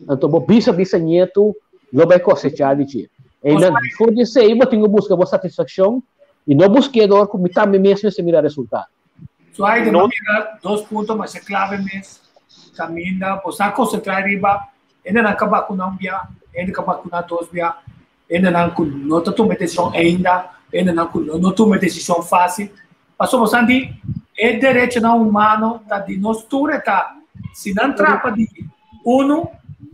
anto bo bisa bisa ñetu lo bai kosechá di dje. Einan, for di esei bo tin ku buska bo satisfakshon i no busk'é dor ku mi tambe mes mester mira resultado. So ai den mira dos punto masha clave mes caminda bo sa concentra riba hendenan ka vacuna un bia, hende ka vacuna dos bia, hendenan ku no ta tuma e decision ainda, hendenan ku lo no tuma e decision facil. Pasobra bo sa di e derechonan humano ta di nos tur e ta. Si nan trapa di uno,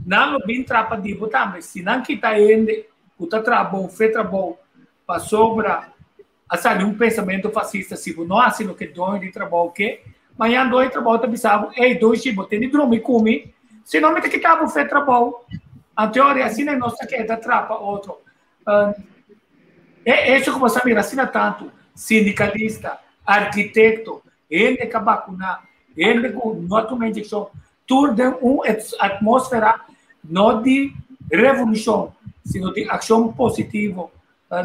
nan lo bin trapa di bo tambe. Si nan kita hende ku ta traha bon fe trabou pasobra A sali un pensamentu fasista, si bo no hasi loke doño di trabou ke, mañan doño di trabou ta bisa bo, ey Doshi, bo tin di drumi ku mi, si no mi ta kita bo fe trabou. Anto ora asina nos ta keda trapa otro. E hecho ku bo sa mira asina tantu sindikalista, arkitekto, hende ka bakuná, hende ku no a tuma inyekshon, tur den un atmósfera no di revolushon, sino di akshon positivo.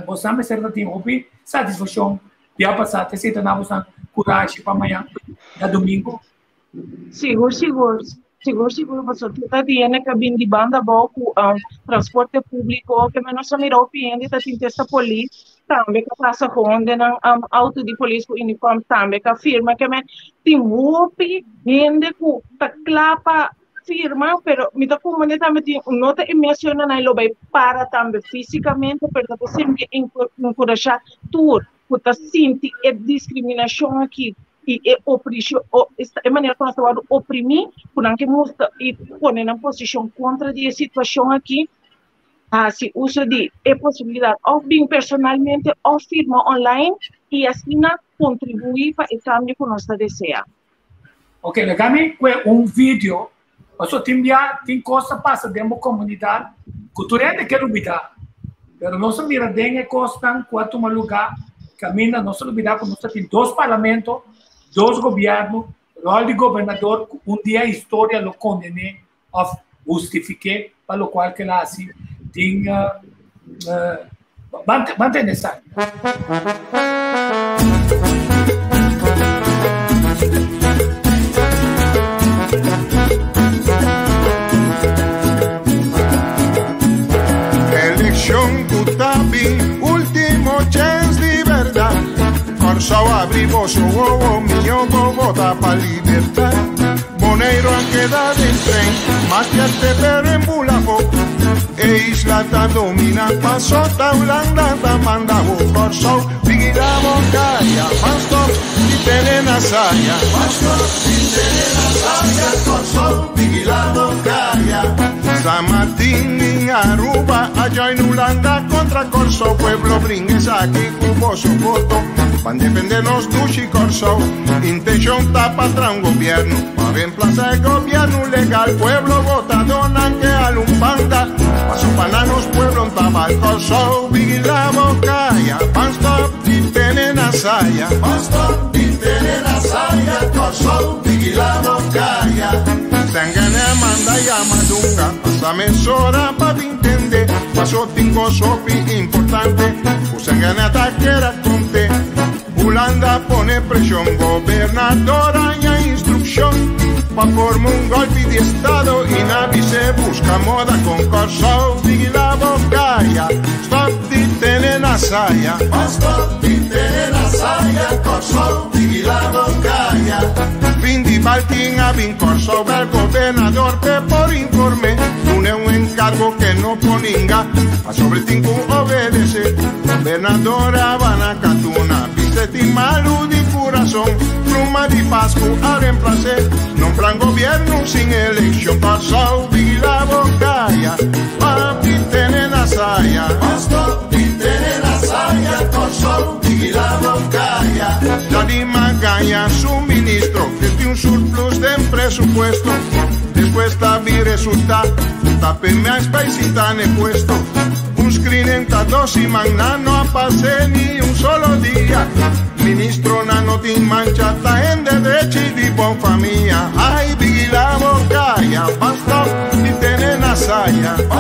Bosan mester ta tin hopi satisfakshon di a pasa te sita na bosan kurashi pa mañan djadumingu. Sigur sigur sigur sigur pasobra tur ta hende ka bin di banda abou ku transporte públiko ke men nos a mira hopi hende ta tin testa polis tambe ka pasa gewoon den nan auto di polis ku uniform tambe ka firma ke men tin hopi hende ku ta kla pa firma, pero mi ta comprende tambe tin no ta e mesionan nan lo bai para tambe físicamente, pero ta siempre encouragá tur ku ta sinti e discriminacion aki i e opresión, e manera ku nan ta wòrdu oprimí, ku nan ke mustra i pone nan posishon kontra di e situashon aki, hasi uso di e posibilidat òf bin personalmente òf firma online i asina kontribuí pa e kambio ku nos ta deseá. Ok, laga mi kue un video, paso tin bia tin kos ta pasa den bo komunidat ku tur hende ke lubida. Pero nos a mira den e kosnan ku a tuma lugá kaminda nos a lubida ku nos ta tin dos parlamento, dos gobièrnu, ròl di gobernador ku un dia historia lo kondené òf hustifik'é pa lokual ku el a hasi. Tin ban tende esaki. Elekshon ku ta bin, último chèns di bèrdat. Kòrsou abri boso wowo, mihó bo vota pa libertat. Boneiru a keda den tren, mas fierte pero en bula afó. E isla ta domina, paso ta Hulanda ta manda ho. Kòrsou, vigilá bo kaya, ban stòp di tene na saya. Ban stòp di tene na saya, Kòrsou, vigilá bo kaya. San Martin in Aruba a join Hulanda kontra Kòrsou. Pueblo bring esaki ku boso voto, ban defende nos dushi Kòrsou. Intenshon ta pa traha un gobièrnu pa reemplasa e gobièrnu legal. Pueblo votadónan ke al un banda paso pa na nos pueblo n'ta bal. Kòrsou vigilá bo kaya, ban stòp di tene na saya. Ban stòp di tene na saya, Kòrsou vigilá bo kaya. Sangana manda yama Dunga, pasa mesora pa bin tende, paso tin kos hopi importante ku Sangana ta kere konte. Hulanda pone preshon, gobernador haña instrukshon pa forma un gòlpi di estado i na bis'é buska moda kon Kòrsou vigilá bo kaya, stòp di tene na saya. Stòp di tene na saya, Kòrsou vigilá bo kaya. Fin di Baltin a bin Kòrsou bèl gobernador p'e por inform'é, dun'é un enkargo ke no por ninga. Pasobra tin ku obedesé. Gobernador Habana Katuna biste tin malu di kurason. Pluma di Pasku a remplas'é. Nombran gobièrnu sin elekshon. Kòrsou vigilá bo kaya. Papi tene na saya. Pastor di tene na saya. Kòrsou vigilá bo kaya. Johnny Magaña su ministro. Ke tin un surplus den presupuesto. Despues ta bin resultá. Ta p'e paisita n'e puesto. Un screening ta dos siman, nan no a pas'é ni un solo dia. Ministronan no tin mancha, ta hende drechi di bon famia. Ai, vigilá bo kaya,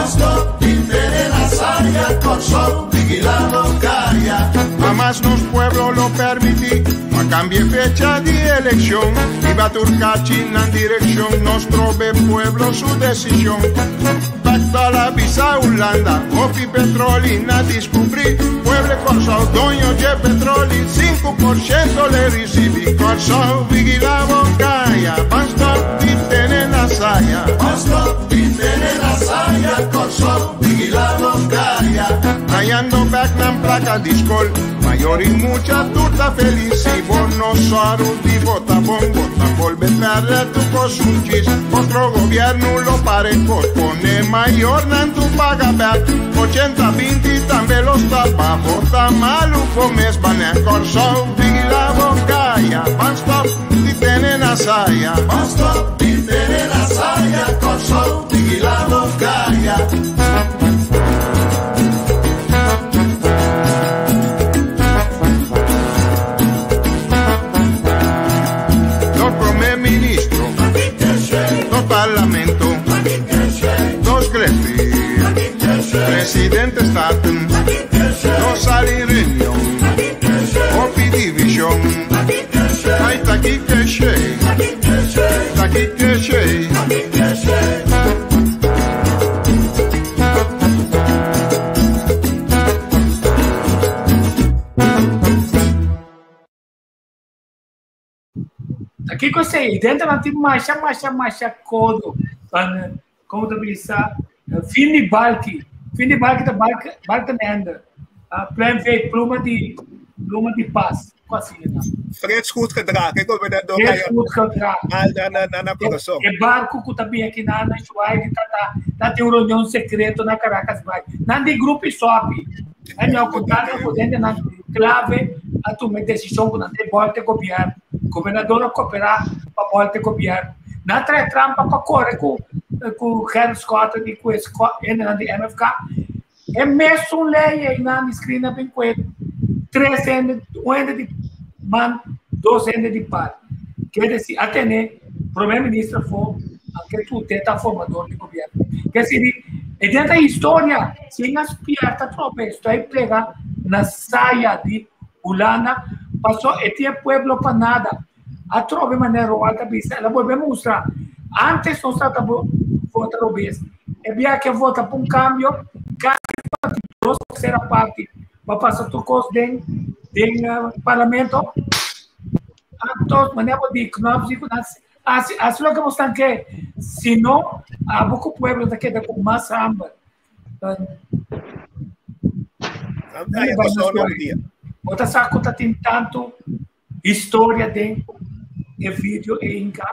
Stop di tene na saya, Kòrsou, vigilá no kaya. Hamas nos pueblo lo permití, pa kambia fecha di elekshon. Riba tur kachi nan direkshon, nos trobe pueblo su desishon. Bèk la bisa Hulanda, hopi petroli na diskubrí. Pueblo Kòrsou doño dje petroli, 5% le risibí. Kòrsou, vigilá bo kaya, ban stòp di tene na saya. Ban stòp di tene na saya, Kòrsou, vigilá bo kaya. Hayando bèk nan plaka di skol, mayor i mucha tur ta felis. Si bo no sòru di vota bon, bo ta bolbe pèrdè tur kos un djis. Otro gobièrnu lo para e kos, pone mayornan tur paga bèk. 80 20 tambe lo stòp, pa vota malu bo mes banè. Kòrsou, vigilá bo kaya, ban stòp di tene na saya. Ban stòp di tene na saya, Kòrsou, vigilá bo kaya. Nos promé ministro, nos parlamento, nos greffier, presidente Staten, nos sali reunion, hopi divishon. Ai ta kiko esei, ta kiko esei. Ta kiko esei? Denter nan tin masha, masha, masha kodo. Van, komo ta bisa, fin di balki. Fin di balki ta balk, balkenende. Uh, plan V, pluma di, pluma di pas. Ko asina na. Freds goed gedrag. E gobernador Freds goed gedrag. Al na na na na corazon. E barco ku ta bin aki na na Shuai di tata ta tin un reunion secreto na Caracas Bay. Nan di grupo sopi. E no ku ta na podente nan clave a tuma e decision ku nan te volte gobierno. Gobernador a coopera pa volte gobierno. Nan trae trampa pa corre ku ku Gerrit Schotten i ku e hendenan di MFK. E mesun lei ei nan inscri na bin ku e tres hende, un hende di man, dos hende di par. Ker desi a tene Prome Minister afó, anke tu te ta formador di gobierno. Ker desi e den ta historia, si nan spierta trope, esto ei pega na saya di Hulanda, paso e tin e pueblo pa nada. Atrobe manera Roald ta bisa, el a bolbe mustra, antes nos tabata vota robes, e bia ke vota pa un kambio, kasi pa dos tersera parti pa pasa tur kos den den parlamento. Anto manera bo di Knops di ku nan hasi hasi loke bo stan ke, si no abo ku pueblo ta keda ku mas hamber. Bo ta sa ku ta tin tantu historia den e video e inka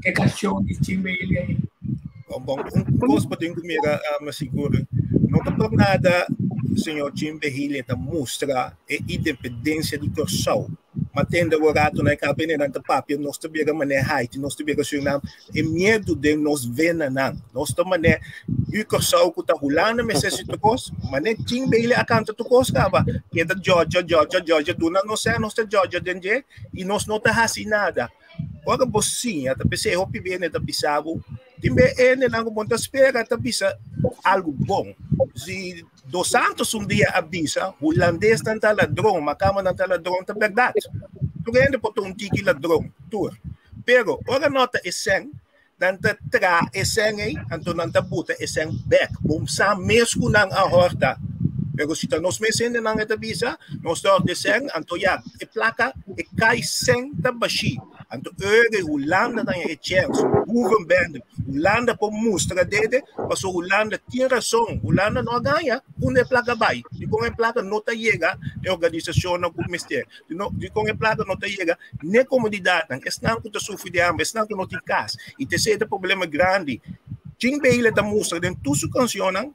e canción di Chimbe Ili aí. Bom, bom, un kos pa tin ku mira um, sigur. No ta por nada señor Chimbe Hili ta mustra e independencia di Kòrsou. Ma tende awor rato na e KPN nan ta papia nos ta bira manera Haiti, nos ta bira Surinam, e miedu den nos venanan. Nos ta manera yu Kòrsou ku ta Hulanda mester hasi tur kos, manera Chimbe Hili a kanta tur kos kaba. Keda djòdjò, djòdjò, djòdjò, duna nos sè, nos ta djòdjò den dje i nos no ta hasi nada. Ora bo siña ta p'esei hopi bene ta bisa bo, tin be hendenan ku bo no ta spera ta bisa algu bon. Si Dos Santos un dia a bisa hulandesnan ta ladron, makamanan ta ladron, ta bèrdat. Tur hende por ta un tiki ladron, tur. Pero ora no ta e sèn, nan ta traha e sèn ei, anto nan ta buta e sèn bèk. Bo sa mes ku nan a hòrta. Pero si ta nos mes hendenan e ta bisa, nos ta hòrta e sèn, anto ya, e plaka, e kai sèn ta bashí. Anto ora Hulanda ta haña e chèns, Hoevenbende, Hulanda por mustra dede, pasobra Hulanda tin rason, Hulanda no a gaña unda e plaka bai, dikon e plaka no ta yega e organisashonnan ku mester, dikon e plaka no ta yega n'e komunidatnan, esnan ku ta sufri di hamber, esnan ku no tin kas, i ta esei ta problema grandi. Jim Bailey ta mustra den tur su kanshonnan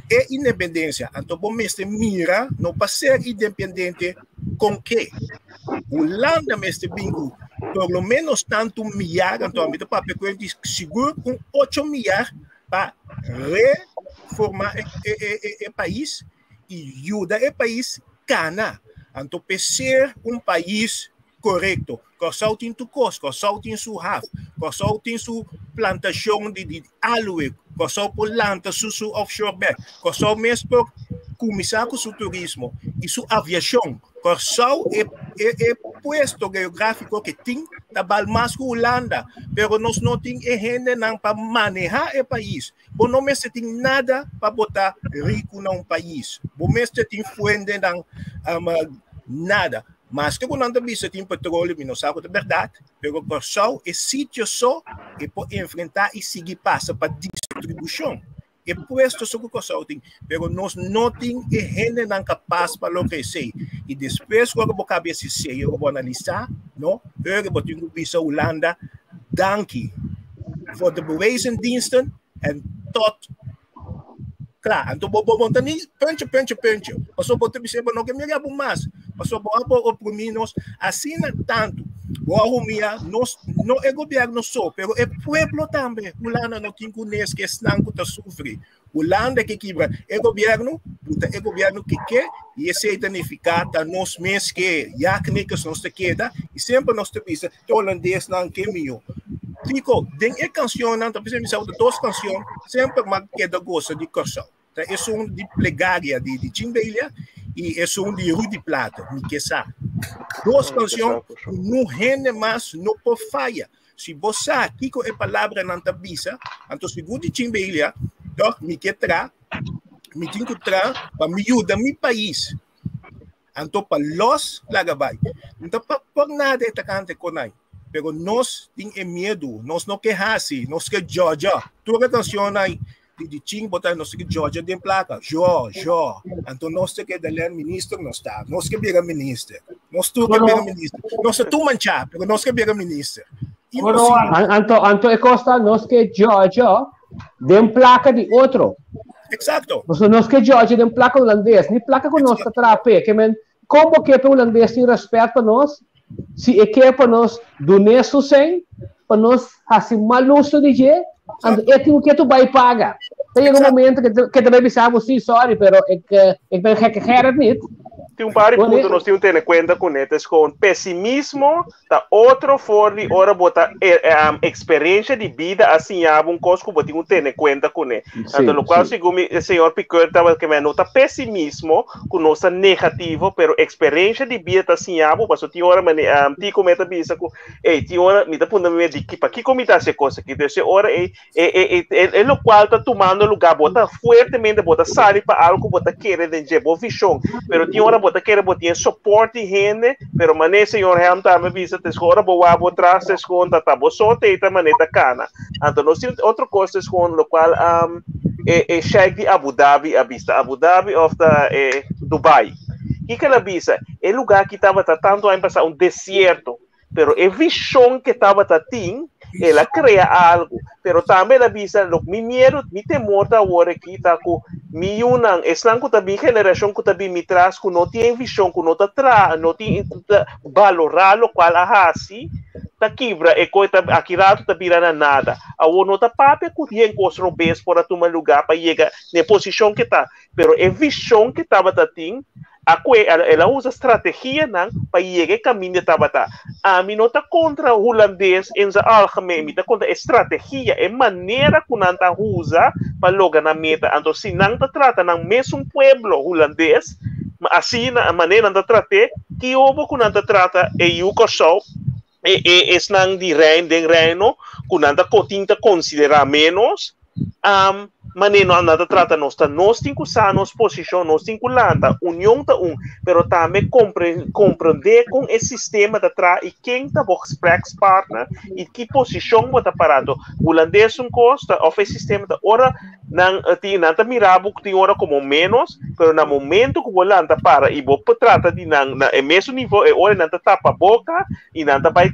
e independensia, anto bo mester mira no pa ser independente kon ke. Hulanda mester bin ku por lo menos tantu miar, anto ami ta papia ku di sigur un 8 miar pa reforma e, e, e, e, e pais i yuda e pais kana. Anto pe ser un pais. Korekto. Kòrsou tin tur kos. Kòrsou tin su haf. Kòrsou tin su plantashon di di aloe. Kòrsou por lanta su su offshore bèk. Kòrsou mes por kuminsá ku su turismo i su aviashon. Kòrsou e e e puesto geográfiko ke tin ta bal mas ku Hulanda, pero nos no tin e hendenan pa manehá e pais. Bo no mester tin nada pa bo ta riku na un pais. Bo mester tin fuentenan nada. Maske ku nan ta bisa tin petroleo, mi no sa ku ta bèrdat, pero Kòrsou e sitio so e por enfrentá i sigui pasa pa distribushon. E puesto so ku Kòrsou tin, pero nos no tin e hendenan kapas pa logra esei. I despues ku ora bo kaba e esei, ora bo analisá, no, ora bo tin ku bisa Hulanda danki voor de bewezen diensten en tot Kla, anto bo bo ta ni puntje, puntje, puntje. Paso bo ta bisa bo no ke mira bo mas. Paso bo a bo oprimi nos asina tantu. Bo a humia nos, no e gobierno so, pero e pueblo tambe. Hulanda no tin ku nes ke esnan ku ta sufri. Hulanda ke kibra e gobierno, buta e gobierno ke ke, i esei ta nifiká ta nos mes ke ja knikkers nos ta keda, i semper nos ta bisa te holandesnan ke mihó. Kiko, den e kansionnan, ta bisa mi sa dos kansion, semper m'a keda gosa di Kòrsou. Ta esun di Plegaria di di Chimbelia i esun di Rudy Plato, Mi ke sa. Dos kansion ku nu hende mas no por faya. Si bo sa kiko e palabranan ta bisa, anto sigur di Chimbelia, tòg mi ke tra, mi tin ku tra pa mi yuda mi pais. Anto pa los laga bai. No ta pa por nada e ta kanta e konai. Pero nos tin e miedu, nos no ke hasi, nos ke jojo. Tur e kansionnan di di ching bota nos ke jojo den plaka. Jo, jo. Anto nos te keda len minister nos ta. Nos ke bira minister. Nos tur ke bira minister. Nos ta tur manchá, pero nos ke bira minister. Imposibel. Anto, anto e kosta nos ke jojo den plaka di otro. Exacto. Pasobra nos ke George den plaka hulandes, ni plaka ku nos ta traha p'e. Ke men, kon bo ke pa e hulandes tin rèspèt pa nos, si e ke pa nos dun'é su sèn, pa nos hasi mal uso di dje, anto e tin ku ke tu bai paga. Ta yega un momento ke ke ta bai bisa bo, si, sorry, pero ik, ik ben gekke Gerrit niet. Tin un par di punto nos tin ku tene kuenta kuné, ta es kon pesimismo Ta otro for di ora bo ta experiencia di bida a siña bo un cos cu bo tin cu tene cuenta cune. Anto locual segun mi e señor Piqueur tabata ke no ta pesimismo cu nos ta negativo, pero experiencia di bida ta siña bo, pasobra tin ora mane Tico me ta bisa cu ey tin ora mi ta puntra mi mes di pakico mi ta haci e cos aki, entonces e ora ey e e e e locual ta tumando lugar bo ta fuertemente bo ta sali pa algo cu bo ta kere den dje bo vision pero tin ora bo ta kere bo tin e support di hende pero mane señor Helm tambe bisa ta ora bo wak bo tras ta escon ta ta bo so te ta mane ta cana anto nos tin otro cos ta escon locual um, e e sheik di Abu Dhabi a bisa Abu Dhabi of ta e Dubai kiko el a bisa e lugar ki tabata tanto aña pasa un desierto Pero e vision ke tabata tin, el a crea algo. Pero tambe el a bisa, lo mi miedo, mi temor ta awor aki ta cu mi yunan, esnan cu ta bin generacion cu ta bin mi tras, cu no tin vision, cu no ta traha, no tin ta balora locual a haci, ta kibra e coy, ta aki rato ta bira na nada. Awor no ta papia cu hende cos robes por a tuma lugar pa yega na e posicion ke ta, pero e vision ke tabata tin, A kue el a usa strategianan pa yega e kaminda e tabata. Ami no ta kontra hulandes en zijn algemeen, mi ta kontra e strategia, e manera ku nan ta usa pa logra nan meta. Anto si nan ta trata nan mesun pueblo hulandes asina, manera nan ta trat'é, ki obo ku nan ta trata e yu Kòrsou, e e esnan di rein den reino ku nan ta tin ta konsiderá ménos? Manera no nan ta trata nos ta nos tin ku sa nos posishon, nos tin ku lanta, union ta un, pero tambe kompre komprendé kon e sistema ta traha i ken ta bo gesprekspartner i ki posishon bo ta pará. Anto hulandes un kos ta òf e sistema ta ora nan tin nan ta mira bo tin ora komo ménos, pero na momento ku bo lanta para i bo por trata di nan na e mesun nivel e ora nan ta tapa boka i nan ta bai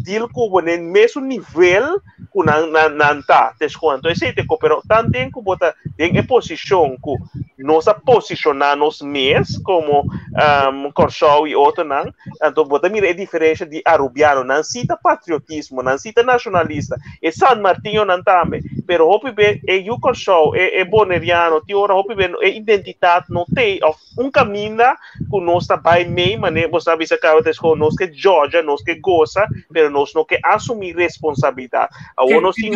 deal ku bo na e mesun nivel ku nan nan nan ta te skon. Anto esei te ko, pero tanten ku bo ta den e posishon ku Nos a posishoná nos mes komo um, Kòrsou i otronan. Anto bo ta mira e diferensha di Arubiano. Nan sí ta patriotismo, nan sí ta nashonalista. E San Martinhonan tambe. Pero hopi be e yu Kòrsou, e, e Boneriano, tin ora hopi be e identitat no t'ei òf un kaminda ku nos ta bai mei, manera bo sa bisa kaba ta eskoho, nos ke djòdja, nos ke gosa, pero nos no ke asumí responsabilidat. Awor nos tin.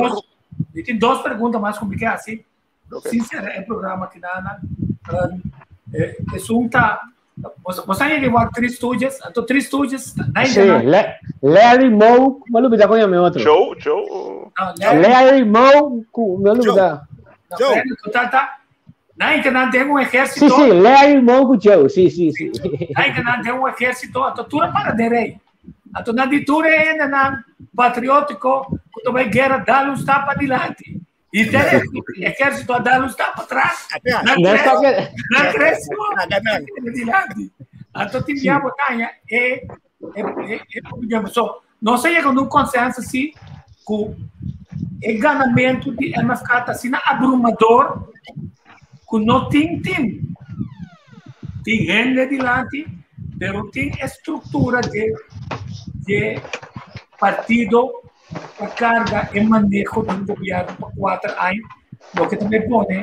Mi tin dos pregunta mas ku mi ke hasi. Okay. Sin sera e programa aki nana. Um, eh, esun ta Você sabe que o Three Stooges? Então, Three Stooges. Sí, Larry Moe, me olvidé con mi otro. Joe, Joe. No, Larry, Larry Moe, me olvidé. Joe. Total, tá. Nan que nan tem um exército. Sí, sí, Larry Moe Joe, sí, sí, sí. Nan que nan tem um exército, a tura para de rei. A nan di tura ainda nan patriótico, quando vai guerra, dá um stap adiante. E tem exército a dar um stap atrás. Na tres, adiante. Anto tin dia botanha e e e so, nos a yega un consenso si ku e ganamento di MFK ta asina abrumador ku no tin team. Tin hende dilanti, pero tin e struktura de, de partido pa karga e maneho di un gobièrnu pa kuater aña, loke ta bai pone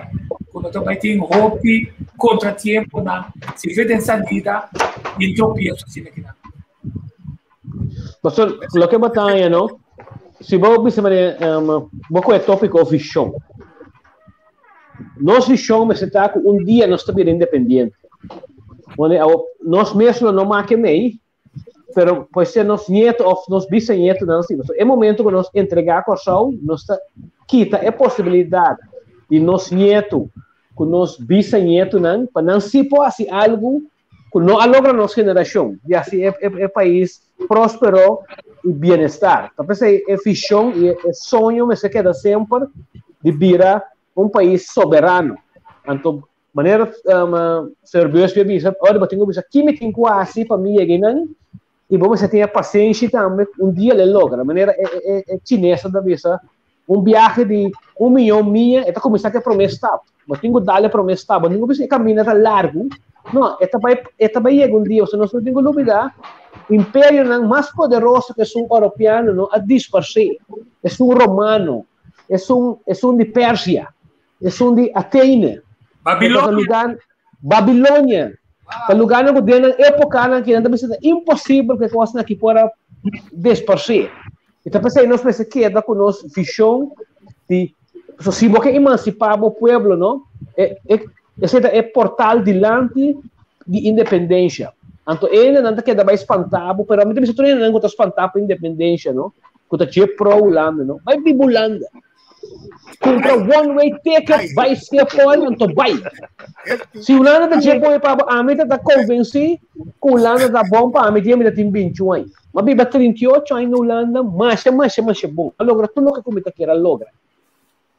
ku no ta bai tin hopi kontratiemponan si fe den salida i tropieso asina kinan. Pastor, loke bo ta haña no, si bo bisa manera, um, bo kohe tópiko vishon. Nos vishon mester ta ku un dia nos ta bira independiente. Wanneer nos mes lo no make mei, pero puede ser nos nieto of nos bisanieto nan si. So, e momento ku nos entregá Kòrsou, nos ta kita e posibilidat di nos nieto ku nos bisanieto nan pa nan si por hasi algu ku no a logra nos generashon, di hasi e, e, e pais próspero i bienestar. Ta p'esei e vishon i e soño mester keda semper di bira un pais soberano. Anto Manera um, Sr. Busby a bisa, ora bo tin ku bisa, ki mi tin ku hasi pa mi yega einan? I bo mester tin e pasenshi tambe, un dia lo e logra. Manera e, e, e, e chinesnan ta bisa, un biahe di un miyon mia, e ta kuminsá ku e promé stap. Bo tin ku dal e promé stap. Bo tin ku bisa e kaminda ta largu. No, e ta bai, e ta bai yega un dia. Pasobra nos no tin ku lubidá, imperionan mas poderoso ku esun oropeano no a disparsé. Esun romano, esun, esun di Persia. Esun di Atene. Babilonia. Lugar, Babilonia. Ta lugarnan ku den nan epokanan ki nan ta bisa ta imposibel ku e kosnan aki por a desparsé. I ta p'esei nos mester keda ku nos vishon di so si bo ke emansipá bo pueblo no, e e esei ta e portal dilanti di independensha. Anto e hendenan ta keda bai spantá bo, pero ami ta bisa tur hendenan ku ta spantá pa independensha no, ku ta dje pro Hulanda no, bai biba Hulanda. Kumpra one way ticket, bai Schiphol, anto bai. Si Hulanda ta dje bon pa bo, ami ta ta konvensí ku Hulanda ta bon pa ami dia mi ta tin bintiun aña. Mi a biba 38 aña na Hulanda, masha masha masha bon. Mi a logra tur loke ku mi ta kier a logra.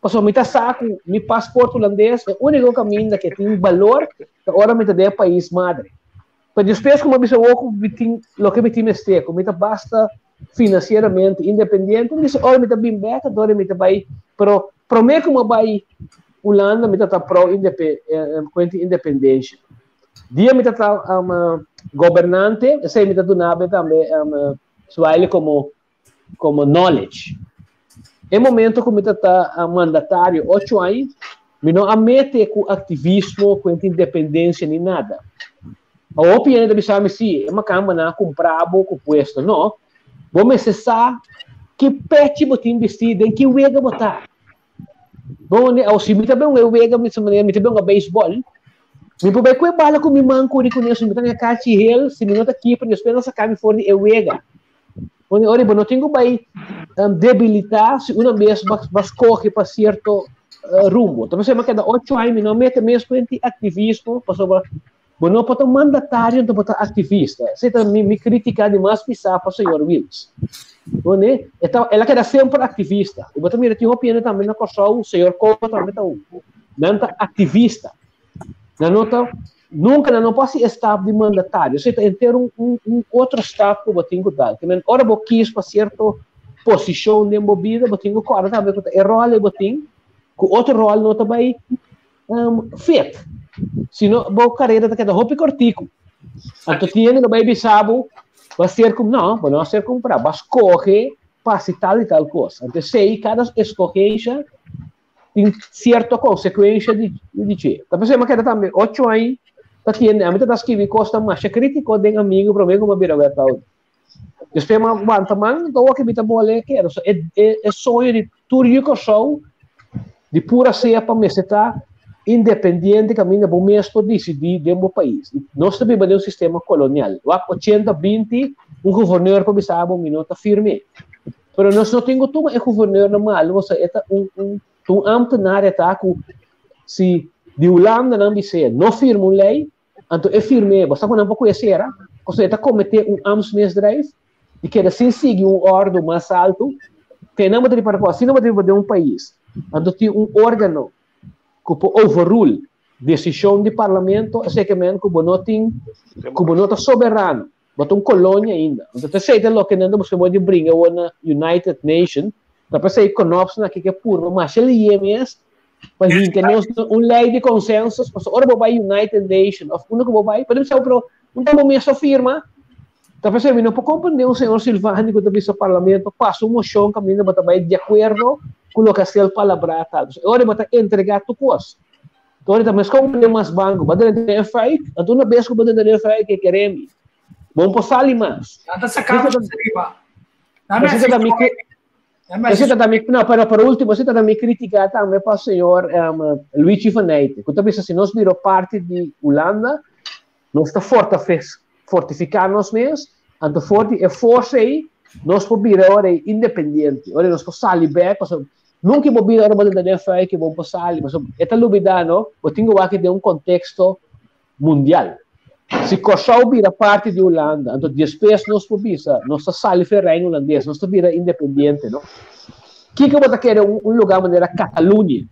Pasobra mi ta sa ku mi pasport hulandes e úniko kaminda ke tin balor ta ora mi ta den e pais madre. Pero despues ku mi a bisa wou ku mi tin loke mi tin mester, ku mi ta basta financieramente independiente, mi dice, ora mi ta bin bek, anto ora mi ta bai, pero prome ku mi a bai Hulanda, mi ta ta pro indepe, eh, kuenti independencia. Dia mi ta ta um, gobernante, esei mi ta dunabe tambe um, Suhaili como, como knowledge. E momento ku mi ta ta mandatario ocho aña, mi no a mete ku aktivismo, ku independensia ni nada. A hopi hende ta bisa mi si, e makamba nan a kumpra bo ku puesto. No, bo mester sa ki pechi bo tin bisti, den ki wega bo ta. Bo wende, awo si mi ta ben un wega, mi ta ben un beisbòl, mi por bai ku e bala ku mi man kuri kuné, si mi ta na kachi hel, si mi no ta keeper, despues nan saka mi for di e wega. Pone ora bo no tin ku bai um, debilitá si una bes ba, ba skohe pa sierto uh, rumbo. Entonces, me keda ocho años, mi no mete mes ku enti aktivismo, pasobra bo no por ta mandatario, entonces bo ta aktivista. Esa ta mi, mi crítica di mas pisá pa señor Wiels. Pone, eta, ela keda semper aktivista. I bo ta mira tin hopi hende tambe na Kòrsou, señor Koba tambe ta un. Nan ta aktivista. Nan no ta Nunka nan no por hasi e stap di mandatario. Esei ta henter un, un, un otro stap ku bo tin ku dal. Ke men ora bo kis pa sierto posishon den bo bida, bo tin ku kòrda tambe ku ta e ròl ei bo tin, ku otro ròl no ta bai um, fit. Sino bo carreira ta keda hopi cortico. Anto tiene lo bai bisabo, va ser como no, bo no ser comprar, va escoge pa tal y tal cosa. Anto sei cada escogencia tin cierto consecuencia di di che. Ta pensei ma keda tambe 8 aña ta tiene, a mi ta scrivi costa mas crítico den amigo prome como bira wethouder. Después ma wanta man, do que bita mole quero. So, e, e, e sonho di tur Kòrsou di pura cepa mester ta independiente caminda bo mes por decidí den bo pais. Nos ta biba den un sistema colonial. Wak 80 20 un gouverneur por bisa bo mi no ta firme. Pero nos no tin ku tuma e gouverneur na malu, o sea, e ta un un un ambtenaar e ta ku si di Hulanda nan bis'é no firma un lei, Anto e firm'é, bo sa ku nan por kuya sera, pasobra e ta kometé un ambtsmisdrijf di keda sin sigui un òrdu mas altu. Ke nan bo ta ripará ku asina bo ta biba den un pais, anto tin un órgano ku por overrule desishon di parlamento, esei ke men ku bo no tin, ku bo no ta soberano, bo ta un kolonia ainda. Anto ta esei ta loke nan ta buska bo di bringa awor na United Nation, ta p'esei Knops nan aki ke purba masha lié mes pa hinka nos na un lei di consensus, pasobra ora bo bai United Nation of unda ku bo bai, por bisa pero un ta bo mes a firma, ta p'esei mi no por comprende un señor Silvani ku ta bisa parlamento pasa un mocion kaminda bo ta bai di akuerdo ku loke a ser palabrá tal. Pasobra e ora bo ta entregá tur kos. Ora ta mes comprende mas banco, bo a drenta den e fuik, anto una bes ku bo drenta den e fuik e kere mi. Bo no por sali mas. Nan ta saka bo riba. Esei ta mi Esei ta mi, no, pero por último, esei ta mi crítica tambe pa señor um, Luigi van Eyck, ku ta bisa si nos bira parti di Hulanda, nos ta fortificar nos mes, anto for di e forsa ei, nos por bira ora ei independiente, ora nos por sali bek, pasobra nunca bo bira ora bo ta den fuik bo por sali, pasobra e ta lubida no, bo tin ku wak den un contexto mundial. Si Kòrsou bira parti di Hulanda, anto despues nos por bisa, nos ta sali for e Reino Hulandes, nos ta bira independiente, no? Kiko bo ta kere un, un lugar manera Catalunya,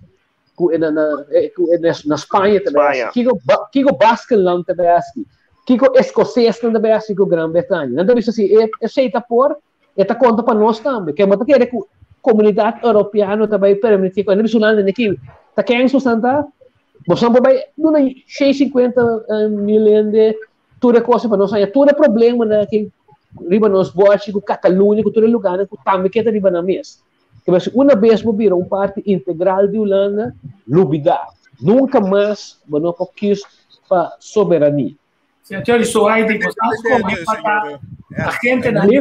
ku e na, na, eh, ku e na, na Spaña ta bai hasi? Kiko, kiko Baskenland ta bai hasi? Kiko Escocesnan ta bai hasi ku Gran Bretaña? Nan ta bisa si e, esei ta por, e ta konta pa nos tambe. Ke bo ta kere ku komunidat Europeano ta bai permití ku, nan bisa Hulanda, neki, ta ken esnan ta? Boso por bai duna 650 mil hende tur e cosa pa nos haña tur e problemanan aki riba nos bòshi ku Catalunya ku tur e lugarnan ku tambe keda riba nan mes. Ke si una bes bo bira un parti integral di Hulanda, lubidá. Nunka mas bo no por kis pa soberania. Señor Suhaidi, bo sa skohe pa ta agentenan di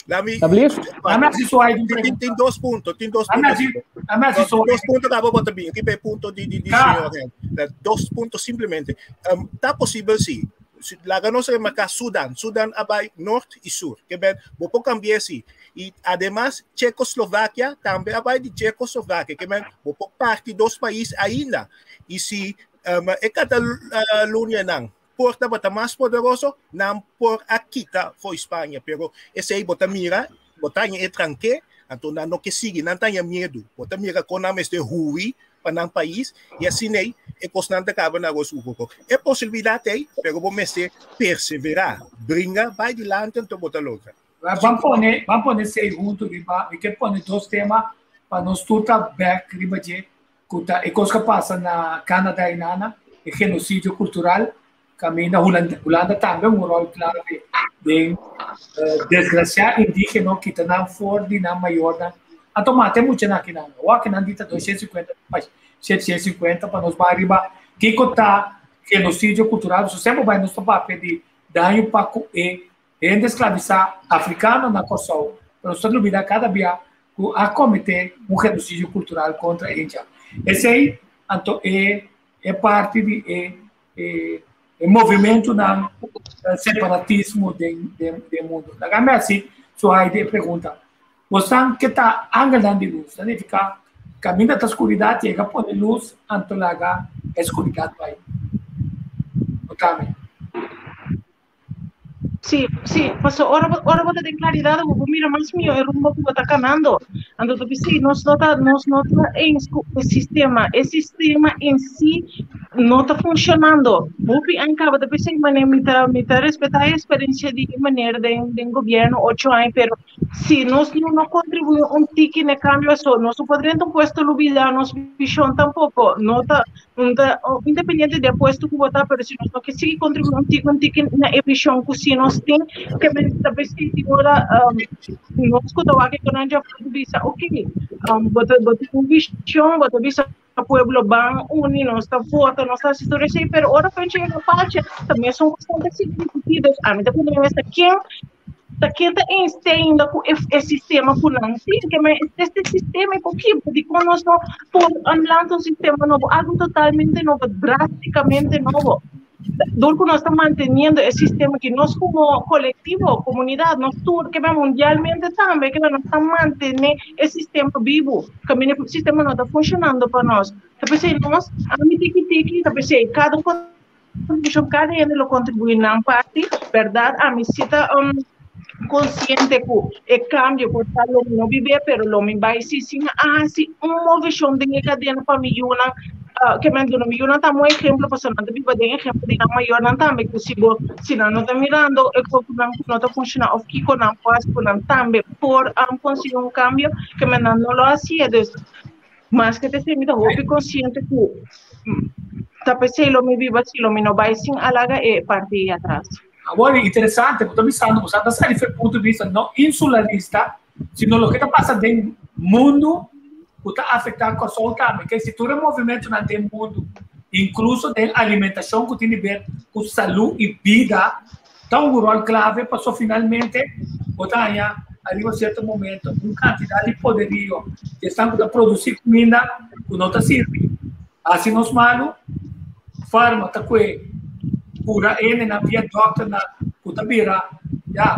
Lami, Alsjeblieft. Lami hasi Suhaidi un tin, pregunta. tin dos punto, tin dos Lami punto. hasi, lami hasi Dos, Suhaidi. dos punto kaba bota bin. Riba e punto di, di, di Ka. señor Hen. Dos punto simplemente. Um, ta posibel si. Si- Laga nos remarca Sudan. Sudan a bai nort y sur. Ke ben, bo por cambia si. Y ademas, Checoslovaquia tambe a bai di Checoslovaquia. Ke men, bo por parti dos pais ainda. Y si um, e Catalunya nan por tabata mas poderoso, nan por a kita for Spanje. Pero esei bo ta mira, bo ta haña e tranke, anto nan no ke sigui, nan ta haña miedu. Bo ta mira kon nan mester hui pa nan pais, i asina ei e kosnan ta kaba na ros un poko. E posibilidat ei, pero bo mester perseverá, bringa, bai dilanti anto bo ta logra. Ban pone, ban pone esei huntu riba, mi ke pone dos tema pa nos tur ta bek riba dje, ku ta e kos ku a pasa na Canada i nana, e genosidio kultural, kaminda Hulanda, Hulanda tambe un ròl klave den desgrasiá indígeno kita nan for di nan mayornan. Anto mata e muchanan akinan. Awor akinan di ta 250 pa 750 pa nos bai riba kiko ta genosidio kultural. So semper bai nos ta papia di daño pa ku e hende esklavisá afrikano na Kòrsou, pero nos ta lubidá kada bia ku a kometé un genosidio kultural kontra India. Esei anto e e parti di e e e movimentunan separatismo den den den mundu. Laga mi hasi Suhaidi e pregunta, Bosan ke ta angelnan di lus, ta nifiká kaminda ta skuridat yega pone lus anto laga e skuridat bai. Bo ta mi? Sí, sí, paso ora bo, ora bo ta den claridad, bo por mira mas mihó e rumbo ku bo ta kanando. Anto ta bisa, nos no ta, nos no ta eens ku e sistema. E sistema en sí. No ta funcionando. Hopi aña caba ta pensei mane mi ta mi ta respeta e experiencia di meneer den den gobierno 8 aña pero si nos no no contribui un tiki na cambio so nos no por drenta un puesto lubida nos vision tampoco. No ta un ta independiente di e puesto cu bo ta pero si nos no ke sigui contribui un tiki un tiki na e vision cu si nos tin ke men ta pensei tin ora nos cu ta wak e nan dja bisa ok bo ta bo tin un vision bo ta bisa pueblo ban uni, nos ta vota, nos ta hasi tur esei, pero ora ku chega na palcha, ta mesun kosnan ta sigui ripití. Dus ami ta puntra mi mes ta ken ta ken ta inste ainda ku e e sistema ku nan tin, ke men este sistema e por kibra, dikon nos no por lanta un sistema nobo, algu totalmente nobo, drásticamente nobo. Dor ku nos ta manteniendo e sistema ki nos komo kolektivo, komunidat, nos tur ke men mundialmente tambe ke men nos ta mantene e sistema bibu. Kaminda ku e sistema no ta funshonando pa nos. Ta p'esei nos, ami tiki tiki, ta p'esei kada un kontribushon, kada hende lo kontribuí nan parti, bèrdat? Ami si ta konsiente ku e kambio por ta lo mi no bib'é, pero lo mi bai si sin a hasi un moveshon den e kadena pa mi yunan ke men duna mi yunan ta un ehemplo pasobra nan ta biba den ehemplo di nan mayornan tambe ku si bo si nan no ta mirando e kosnan ku no ta funshoná òf kiko nan por hasi ku nan tambe por konsigui un kambio ke men nan no lo hasié dus maske ta esei mi ta hopi konsiente ku ta p'esei lo mi biba si lo mi no bai sin a laga e parti ei atras. Awor interesante bo ta bisando bo sa ta sali for e punto di bista no insularista sino loke ta pasa den mundu ku ta afektá Kòrsou tambe. Ke si tur e movimentunan den mundu, inkluso den alimentashon ku tin di ber ku salú i bida, ta un ròl klave pasobra finalmente bo ta haña ariba sierto momento un kantidat di poderio di esnan ku ta produsí kuminda ku no ta sirbi. Hasi nos malu, farma ta kue kura hendenan via dòkternan ku ta bira ya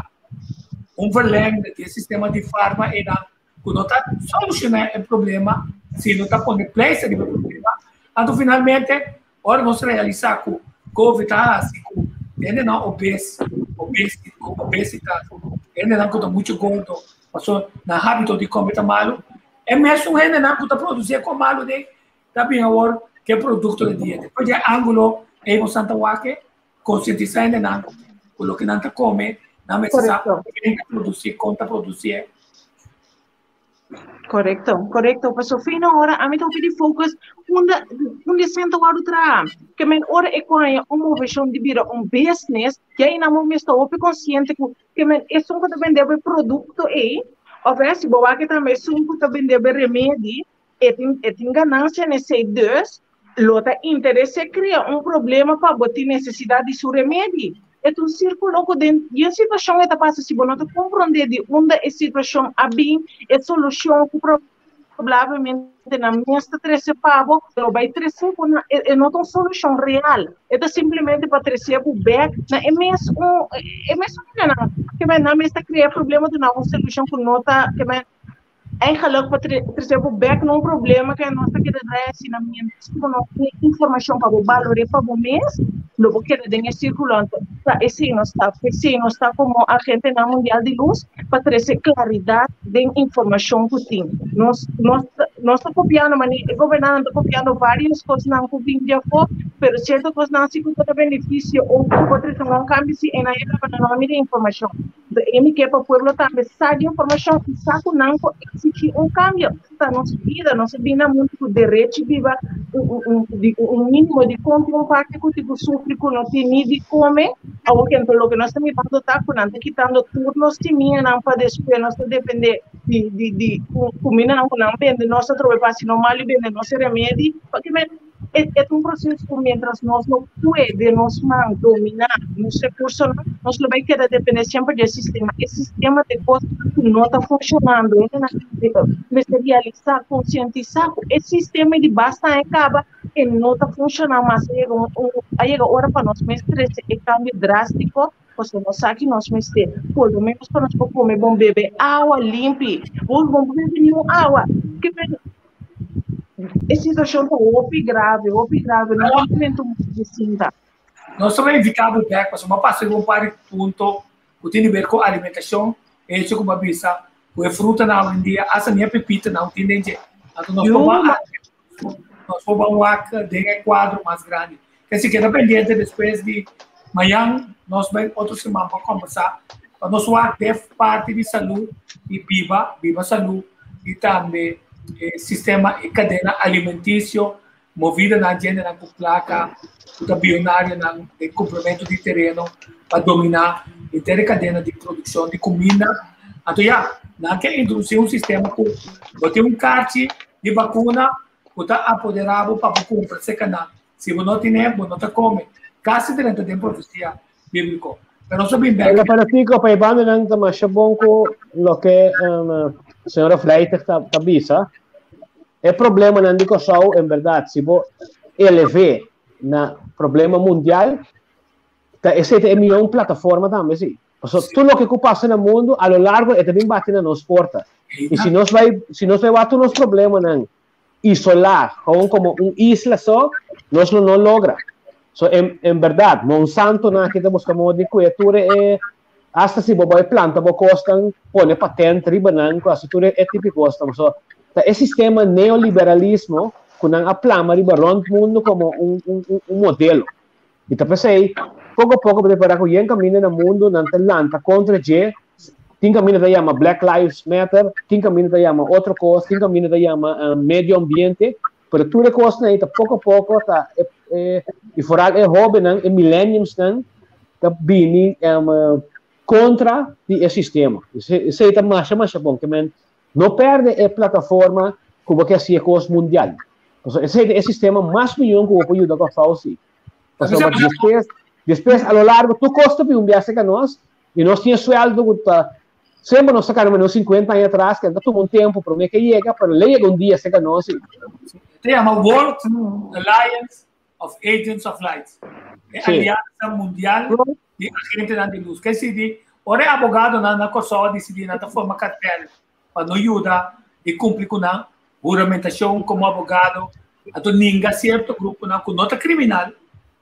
un verlengde di e sistema di farma einan ku no ta solushoná e problema, sino ta pone pleister riba e problema. Anto finalmente, ora nos realisá ku Covid ta hasi ku hendenan obes, obesitas, hendenan ku ta muchu gordo, pasobra nan hábito di kome ta malu, e mesun hendenan ku ta produsí e kos malu den ta bin awor ku e produkto di dieta. Despues di e ángulo ei bo Santa wak konsientisá hendenan ku loke nan ta kome, nan mester sa ken ta produsí, kon ta produsí. Korekto, korekto. Pasobra fina ora ami ta pidi focus unda unda e senta wòrdu traha. Ke men ora e ku haña un moveshon di bira un business, ya ei nan bo mes ta hopi konsiente ku ke men esun ku ta bende bo e produkto ei, òf si bo wak tambe esun ku ta bende bo e remedi, e tin e tin ganancia na esey dus lo ta interese crea un problema pa bo tin necesidad di su remedi. E ta un circulo cu den yen situacion e ta pasa si bo no ta comprende di unda e situacion a bin e solucion cu probablemente nan mes ta trece pa bo lo bay trece bo na e no ta un solucion real e ta simplemente pa trece bo bek na e mes un e mes un nan ke men nan mes ta crea problema duna un solucion cu no ta ke men Eigenlijk pa trese bo bek na un problema ke nos ta keda draai asina mientras ku bo no tin informashon pa bo balor'é pa bo mes, lo bo keda den e sirkulo. Anto ta esei nos ta, p'esei nos ta komo agentenan mundial di lus pa trese klaridat den informashon ku tin. Nos nos nos ta kopiando manera e gobernantenan ta kopiando varios kosnan ku bin di afó, pero sierto kosnan si ku ta na benefisio o ku por trese un kambio si e nan e tabata no mira informashon. Mi ke pa pueblo tambe sa di informashon i sa ku nan por eksigí un kambio. Ta nos bida, nos a bini na mundu ku derechi biba un mínimo di kon tin un parti ku tin ku sufri ku no tin ni di kome. Awor ke anto loke nos ta mirando ta ku nan ta kitando tur nos simianan pa despues nos ta depende di di di kumindanan ku nan bende nos atrobe pa hasi no mal i bende nos e remedi. E ta un proseso ku mientras nos no puede nos man dominá nos rekursonan, nos lo bai keda dependé semper di e sistema. E sistema ta e kos ku no ta funshonando. Hendenan mester realisá, konsientisá ku e sistema di basta aña kaba e no ta funshoná mas. A yega un a yega ora pa nos mes trese e kambio drástiko pasobra nos sa ki nos mester por lo menos pa nos por kome bon bebe awa limpi. Bo no por bebe niun awa. E situacion ta hopi grave, hopi grave. No ta momento di sinta. Nos ta invita bo bek pasobra bo a pasa riba un par di punto ku tin di ber ku alimentashon, e hecho ku bo a bisa ku e frutanan awendia hasta ni e pepitanan tin den dje. Anto nos por ban. Nos por ban wak den e kuadro mas grandi. Ke si keda pendiente despues di mañan nos bai otro siman pa kombersá pa nos wak den parti di salú i biba, biba salú i tambe e sistema e kadena alimentisio movida nan djendenan ku plaka ku ta bionarionan den kumpramentu di tereno pa dominá henter e kadena di produkshon di kuminda. Anto ya, nan ke introdusí un sistema ku bo tin un karchi di bakuna ku ta apoderá bo pa bo kumpra serka nan. Si bo no tine, bo no ta kome. Kasi drenta den profesia bíbliko. Pero nos a bin bèk. Pero pero Tico, pa e bandanan ta masha bon ku loke um, señora Vleiter ta, ta bisa. E problemanan di Kòrsou, en bèrdat, si bo elev'é na problema mundial, ta esei ta e mihó plataforma tambe, sí. Pasobra tur loke ku pasa na mundu, a lo largo e ta bin bati na nos porta. I si nos bai, si nos bai wak tur nos problemanan isolá, gewoon komo un isla so, nos lo no logra. So, en, en bèrdat, Monsantonan aki ta buska moda di kuya tur e, hasta si bo bai planta bo kosnan, pone patent riba nan, ku hasi tur e tipo di kosnan. So, ta e sistema neoliberalismo ku nan a plama riba rònt mundu komo un, un, un modelo. I ta p'esei, poko poko bo ta repará ku yen kaminda na mundu nan ta lanta kontra dje, tin kaminda ta yama Black Lives Matter, tin kaminda ta yama otro kos, tin kaminda ta yama medio ambiente, pero tur e kosnan ei ta poko poko ta e i foral e hóbennan, e millenniumsnan ta bini kontra di e sistema. Esei ta masha masha bon, ke men No perde e plataforma ku bo ke hasi e kos mundial. Pasobra esei ta e sistema mas miyon ku bo por yuda Kòrsou si. Pasobra despues, despues a lo largo tur kos ta bin un biaha serka nos i nos tin e suèldo ku ta semper nos ta kanda menos 50 aña atras ke ta tuma un tempu promé ke yega pero le yega un dia serka nos si. Ta yama World Alliance of Agents of Light. E aliansa mundial di agentenan di lus. Ke sidi, ora e abogadonan na Kòrsou a disidí nan ta forma kartel pa no yuda i kumpli ku nan huramentashon komo abogado, anto ninga sierto gruponan ku no ta kriminal,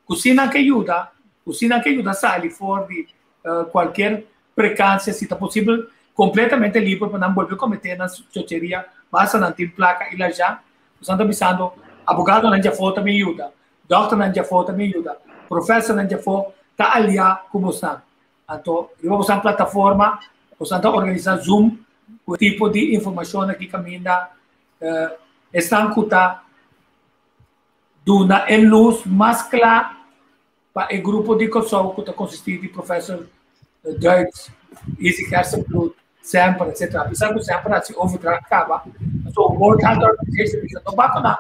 ku si nan ke yuda, ku si nan ke yuda sali for di kualkier prekansia, si ta posibel, kompletamente liber pa nan bolbe kometé nan chocheria, basta nan tin plaka i laja. Nos ta bisando, abogadonan djafó ta bin yuda, dòkternan djafó ta bin yuda, profesornan djafó ta aliá ku bosnan. Anto, riba bosnan plataforma, bosnan ta organisá Zoom ku e tipo di informashon aki kaminda esnan ku ta duna e lus mas kla pa e grupo di Kòrsou ku ta konsistí di Professor Duits, Izzy Gerstenbluth, Semper, etc. Apesar ku Semper hasi overdracht kaba, pasobra World Health Organization bisa no bakuná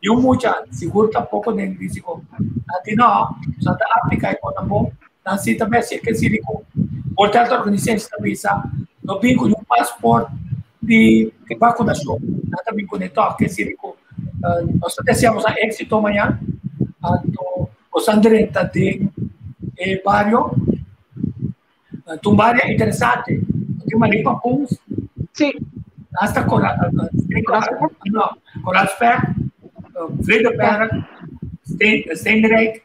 niun mucha, sigur tampoko den risiko. Nan di no, nos ta apliká e kos bon, nan si ta mester ke siri ku World Health Organization ta bisa no bin ku niun pasport di bakunashon, nan ta bin kuné tòg ke siri ku nos ta deseá boso éksito mañan, anto Boso a drenta den e bario. Ta un bario interesante. Tin manera pa pons. Sí. Hasta Coral, no, Koraalspecht, Vredeberg, Steenrijk.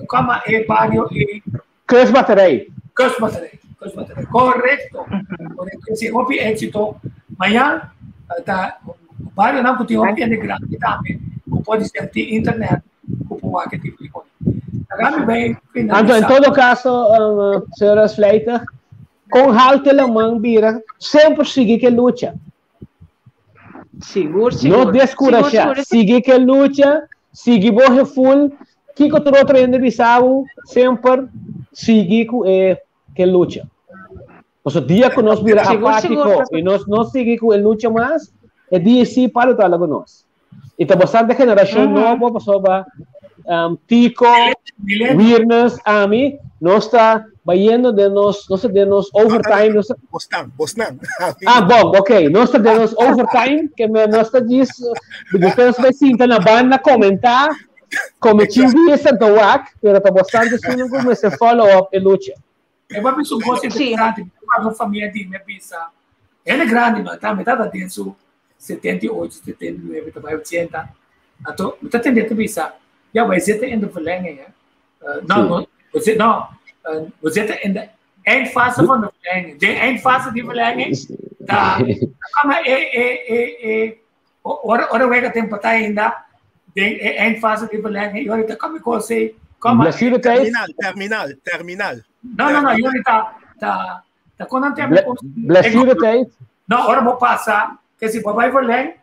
Koma e bario e Kustbatterij. Kustbatterij. Kustbatterij. Correcto. Correcto. Sí, hopi éxito. Mañana ta barionan ku tin hopi hende grandi tambe ku por ser tin internet ku por wak e tipo di kos. Laga mi bai finalisá. Anto, en todo caso, um, señora Sleiter, con halte la man bira, semper sigui ke lucha. Sigur, sigur. No descurashá. Sigui ke lucha, sigui bo gevoel. Kiko tur otro hende bisa bo, semper sigui ku e ke lucha. Paso dia ku nos bira apátiko i nos no sigui ku e lucha mas, e dia sí palo ta ku nos. I ta bastante generashon nobo pasobra um, Tico, Wirnes, ami, nos ta bayendo den nos, nos ta den nos overtime. Nos ta... Bosnan, bosnan. Ah, bom, ok. Nos ta den nos overtime, que me, nos ta gis, después nos bai sinta na banda comentar, come chivi e Santa Wak, pero ta bastante suno ku mester follow up e lucha. E va bisa un cosa interesante, mi ta famia di mi bisa, hende grandi no ta, mi tata den su 78, 79, ta bai 80. Anto, mi ta tende ta bisa, ja, wij zitten in de verlenging, hè. No, no, we zitten, no, we zitten in de eindfase van de verlenging. De eindfase di verlenging, ta, kama e, e, e, e, ora, ora wega tem partij ainda, Den e eindfase di verlenging, Jori, ta kom ik sei. Kom maar. Blessuretijd. Terminal, terminal, terminal. No, no, no, Jori, ta, ta, ta kon aan Ble blessuretijd. No, ora bo pasa, ke si bo bai verleng,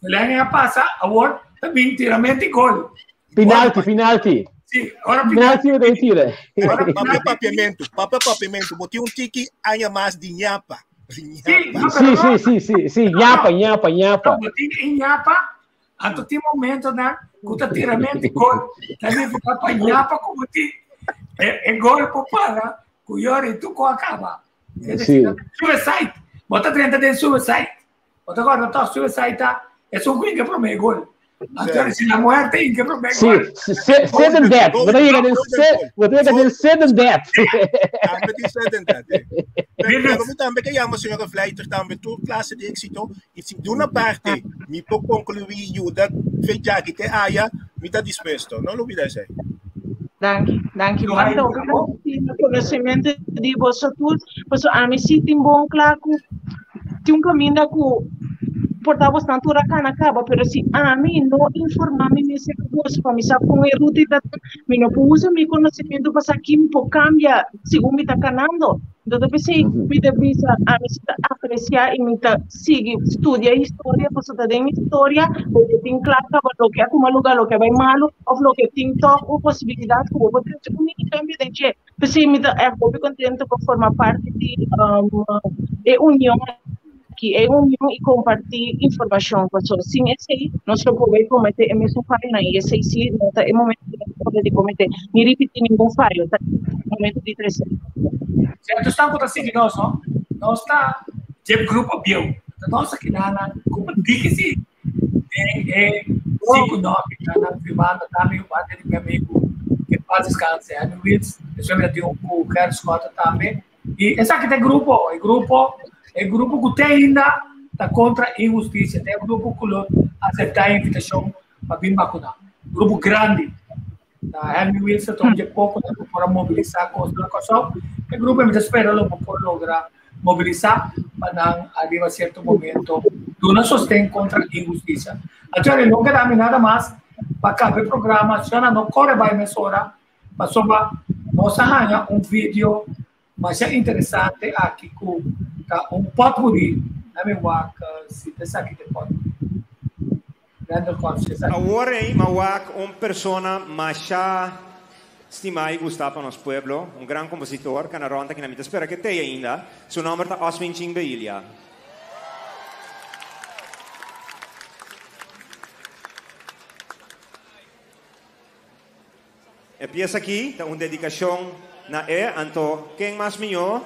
verlenging a pasa, awor ta bin tiramento y gol. Penalti, penalti. Si, ora penalti bo ta tira. Papia papiamento, papia papiamento, bo tin un tiki aña mas di ñapa. Si, Si, si, si, si, si, ñapa, ñapa, ñapa. Bo tin e ñapa, anto tin momentonan ku ta tiramento y gol. Ta nifiká pa ñapa ku bo tin e, e gol por para ku Jori tu ko a kaba. Si. Suicide. Bo ta drenta den suicide. Bo ta kòrda tòg suicide ta esun ku hinka promé gol. Anto si la muerte hinka promé gol. Si, sudden death. Bo ta yega den bo ta yega den sudden death. Tambe tin sudden death. Pero mi tambe ke yama señora Vleiter tambe tur klase di éksito i si di una parte mi por konkluí yuda fe djaki te aya mi ta dispuesto. No lubida esei. Danki, danki. Manta hopi danki na konosementu di boso tur. Pasobra ami si tin bon kla ku tin un kaminda ku por ta bosnan tur a kana kaba, pero si ami no informá mi mes serka boso pa mi sa kon e ruta ta, mi no por usa mi konosementu pa sa ki mi por kambia segun mi ta kanando. Enton ta p'esei mi ta bisa ami si ta apresiá i mi ta sigui studia historia pasobra ta den historia bo por tin kla kaba loke a tuma luga, loke a bai malu òf loke tin tòg un posibilidat ku bo por trese un mini kambio den dje. P'esei mi ta ègt hopi kontento pa forma parti di e union aki, e union i kompartí informashon pasobra sin esei nos lo por bai kometé e mesun fayonan i esei sí no ta e momento ku nos por di kometé ni ripití ningun fayo, ta momento di trese. Cierto esnan ku ta sigui nos no, nos ta dje grupo bieu, ta nos a keda nan ku diki si den e sinku nòke ta nan firmando tambe un banda di mi amigu ke paz descanse Henry Wills, despues mi ta tin un ku Gerrit Schotte tambe i esaki ta e grupo, e grupo e grupo ku te ainda ta kontra inhustisia, ta e grupo ku lo aseptá e invitashon pa bin bakuná, grupo grandi. Ta Henry Wilson ta un dje poco nan por a mobilisa cos na Kòrsou. E grupo mi ta spera lo bo por logra mobilisa pa nan ariba cierto momento duna sosten contra inhustisia. Anto no keda mi nada mas pa caba e programa. Shona no core bai mesora pasobra nos a haña un video masha interesante aki cu ta un potpourri. Lami wak si ta esaki ta e potpourri. Randall Corps si esaki. Awor ei m'a wak un persona masha stimá i gustá pa nos pueblo, un gran kompositor, kana rònt aki na mi ta spera ke t'ei ainda. Su nòmber ta Oswin Chingbelia. E piesa aki ta un dedikashon na e, anto ken mas mihó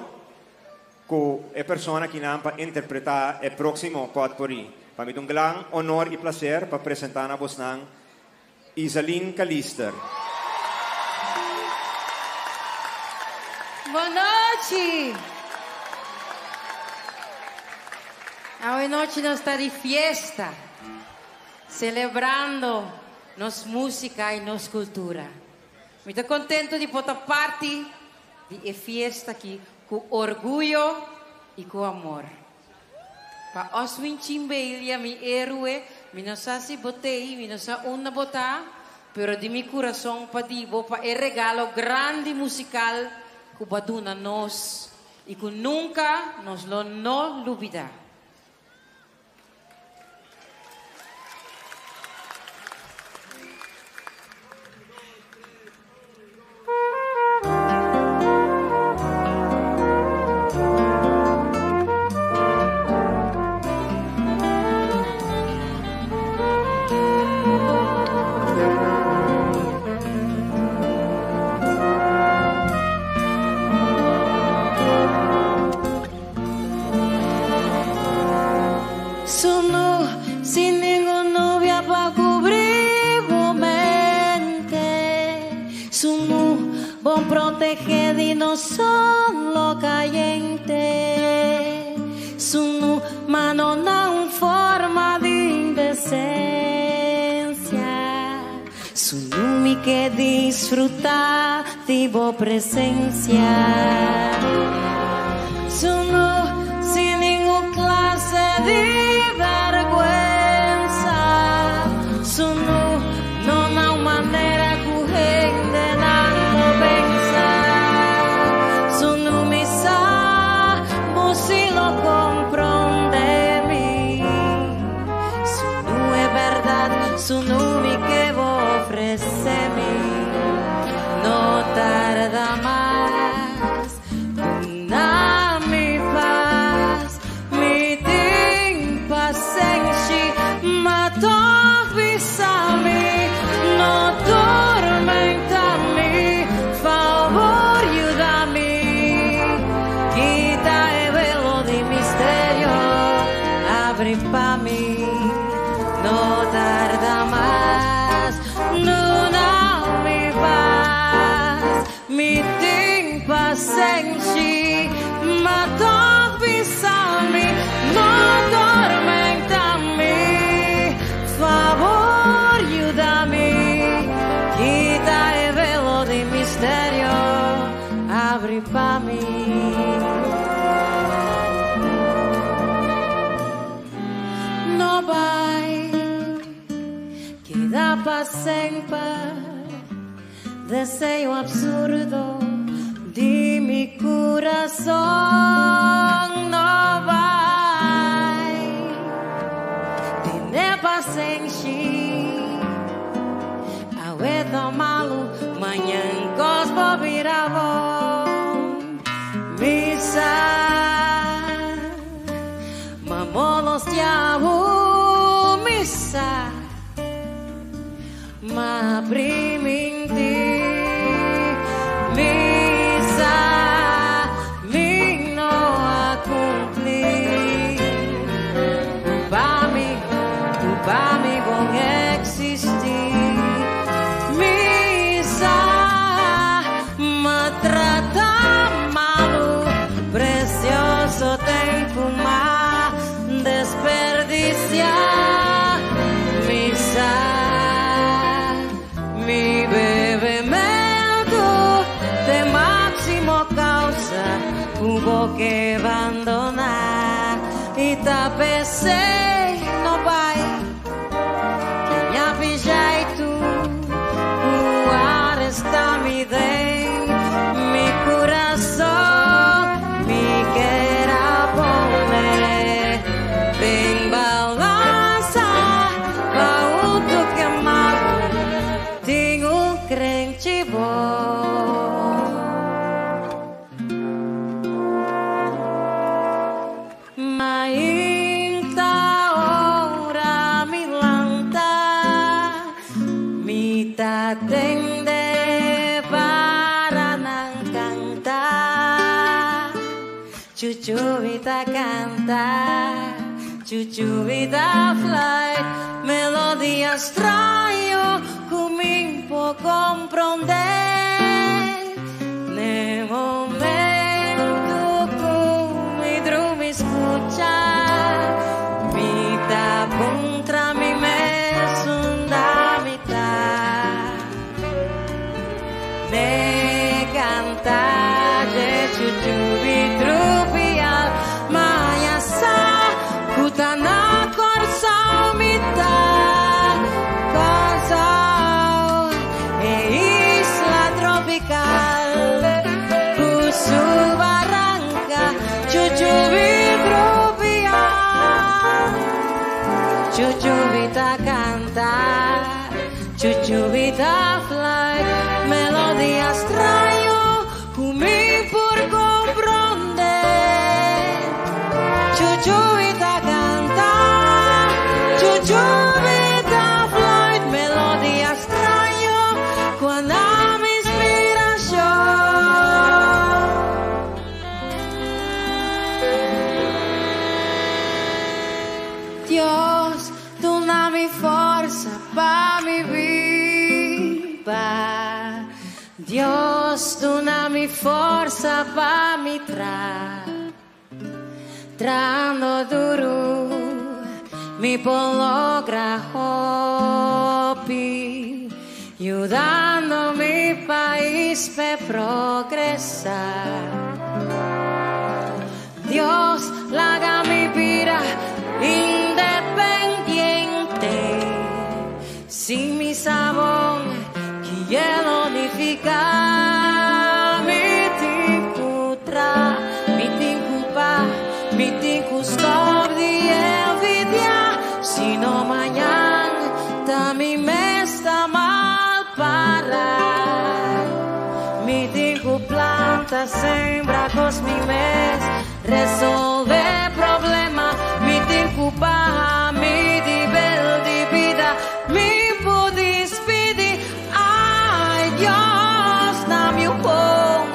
ku e persona kinan pa interpretá e próksimo potpourri. Pa mi ta un gran honor i plaser pa presentá na bosnan Izaline Calister. Bon nochi! Awe nochi nos ta di fiesta, selebrando nos músika i nos kultura. Mi ta kontentu di por ta parti di e fiesta aki ku orguyo i ku amor. Pa Oswin Chimbelia mi héroe, mi no sa si bo t'ei, mi no sa unda bo ta, pero di mi kurason pa di bo pa e regalo grandi musikal ku bo a duna nos i ku nunka nos lo no lubida. Sunu sin ningun nubia pa cubri bo mente. Sunu bon protege di no solo cayente. Sunu mano na un forma di indecencia. Sunu mi ke disfruta di bo presencia. Sunu sin ningun clase di vergüenza. Sunu. Abri pa mi, no tarda mas. Duna mi pas, mi tin pasenshi, ma toch bisa mi, no tormenta mi. Favor yuda mi, kita e velo di misterio, abri pa mi. No bai, keda pa semper, deseo absurdo di mi curason. No bai, tene pasenshi, awe ta malu, mañan cos por bira bon. Mi sa, m'a molostia bo, mi sa, m'a priminti, mi sa, mi no a cumpli. Pa mi, pa mi bo n' existi. Mi sa, m'a trata malu, precioso tempo m'a desperdicia. Mi sa, mi bebemento t'e maximo causa cu bo ke bandona. Y ta p'esey no bai, ken a pija y tu cu aresta mi den mi curason. Mi kier a pone den balansa pa un toque amargo tin un crenchi bon. Mainta ora mi lanta, mi ta tende paranan canta. Chuchubita canta, chuchubita fluit, melodia straño cu mi n' por comprende. Ne momento cu mi drumi scucha, mi ta puntra mi mes unda mi ta. Ne canta de chuchubi trupial, m'a sa cu ta na Corsou mi ta. Corsou e isla tropical, cu su baranca, chuchubi trupial. Chuchubita canta, chuchubita fluit, melodia straño cu mi n' por comprende. Chuchubita canta, chuchubita fluit, melodia straño cuando mi inspiración. Dios, duna mi forsa pa mi biba. Dios, duna mi forsa pa mi traha. Trahando duro, mi por logra hopi, yudando mi pais pa progresa. Dios, laga mi bira independiente, sin mi sabon, kico lo nifica. Mi tin cu traha, mi tin cu pa, mi tin cu stop di envidia, sino mañan ta mi mes ta mal para. Mi tin cu planta, sembra cos mi mes, resolve problema, mi tin cu baha mi nivel di bida, mi por despedi. Ay, Dios, duna mi un bon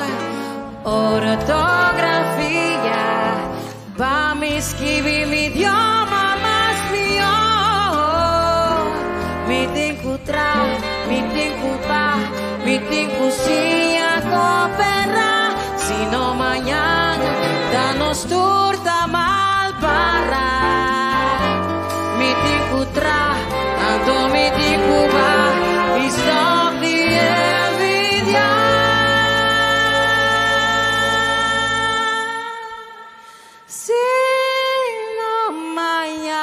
ortografia, pa mi skirbi mi idioma. siña cooperá, sino mañan ta nos tur ta mal pará. Mi tin cu tra, anto mi tin cu ba y stop di envidia. Sino mañan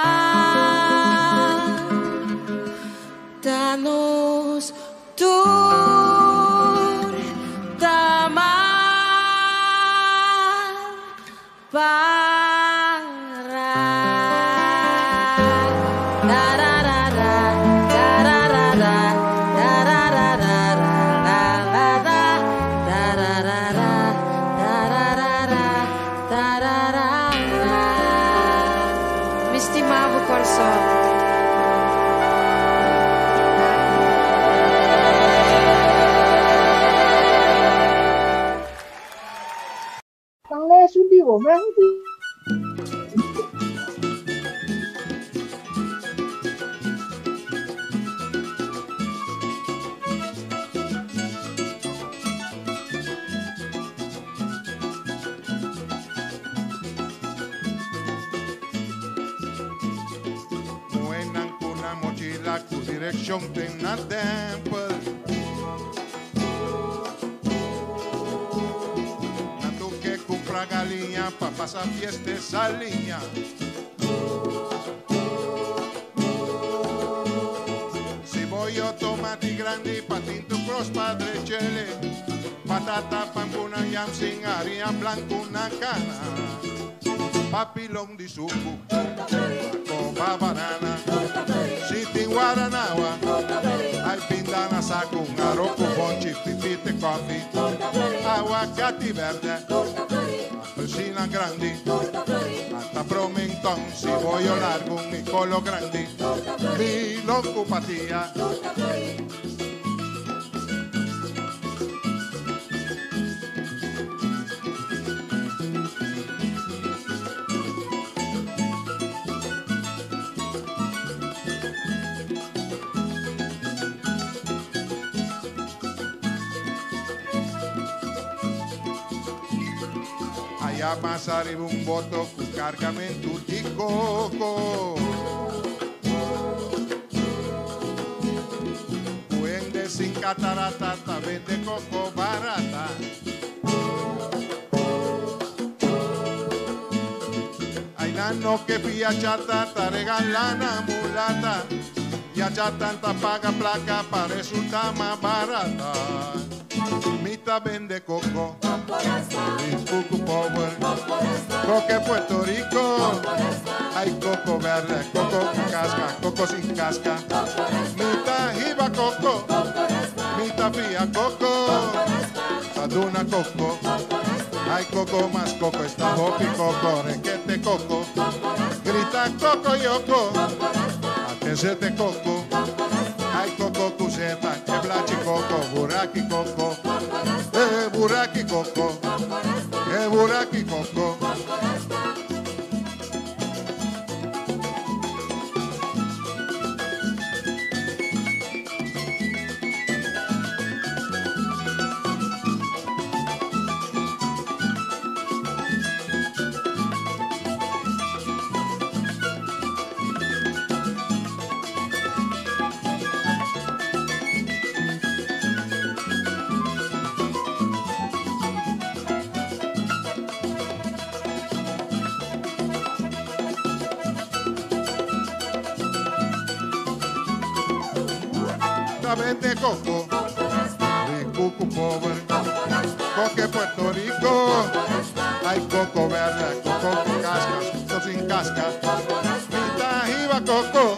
ta nos tur ta mal pará. Tararara, tararara, tararararararara, tararara, tararara, tararara. Mi stima bo Kòrsou. Tan lesu di bo, mes di. Muenan ku nan mochila ku direkshon te na tempel. Nan tu ke kumpra galiña pa pasa fiesta esa liña. Cibollo, tomate grande, patinto cross, padre chele. Patata, pampuna, yam sin harina blanco, una cana. Papilón di sucu, copa banana. Siti guaranawa, ay pindana saco, un arroz con bonchi, pipite coffee. Aguacate verde, appelsina grandi. Anta promenton, cibollo largo, un nicolo grandi. Milon cupatia. Allá más arriba un boto con cargamento de coco. Vende sin catarata, ta vende coco barata. Hay nano que pilla chata, ta regala mulata. Y a tanta paga placa pa resulta más barata. Mita vende coco, y cucu power, coque Puerto Rico. Hay coco verde, coco con casca, coco sin casca. Mita jiba coco, mita fía coco, taduna coco. Hay coco más coco, está hopi coco, requete coco. Grita coco yoko, atesete coco. Hay coco cuseta, queblachi coco, buraki coco. Buraki coco, buraki coco. Vende coco, ricucu pobre, coque Puerto Rico, hay coco verde, coco con casca, coco sin casca, mita jiba coco,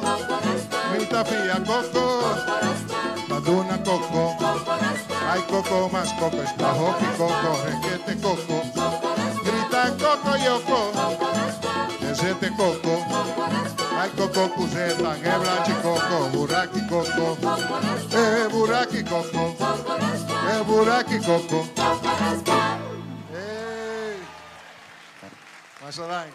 mita fía coco, maduna coco, hay coco más coco, está hopi coco, requete coco, grita coco yoko, desete coco. Ay, coco, cuseta, geblachi, coco, buraki, coco, buraki, coco, buraki, coco. Masha.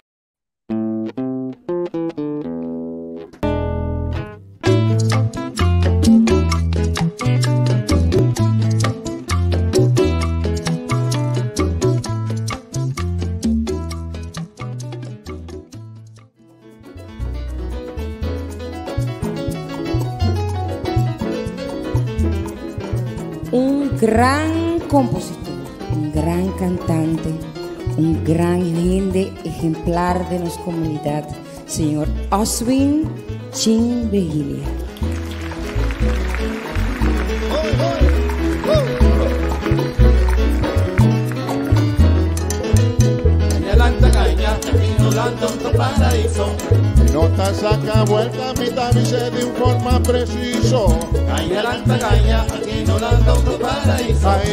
Gran kompositor, un gran kantante, un gran hende ehemplar den nos komunidat, señor Oswin Chin Behilia. Nota saca vuelta, mitad se de un forma preciso. Ahí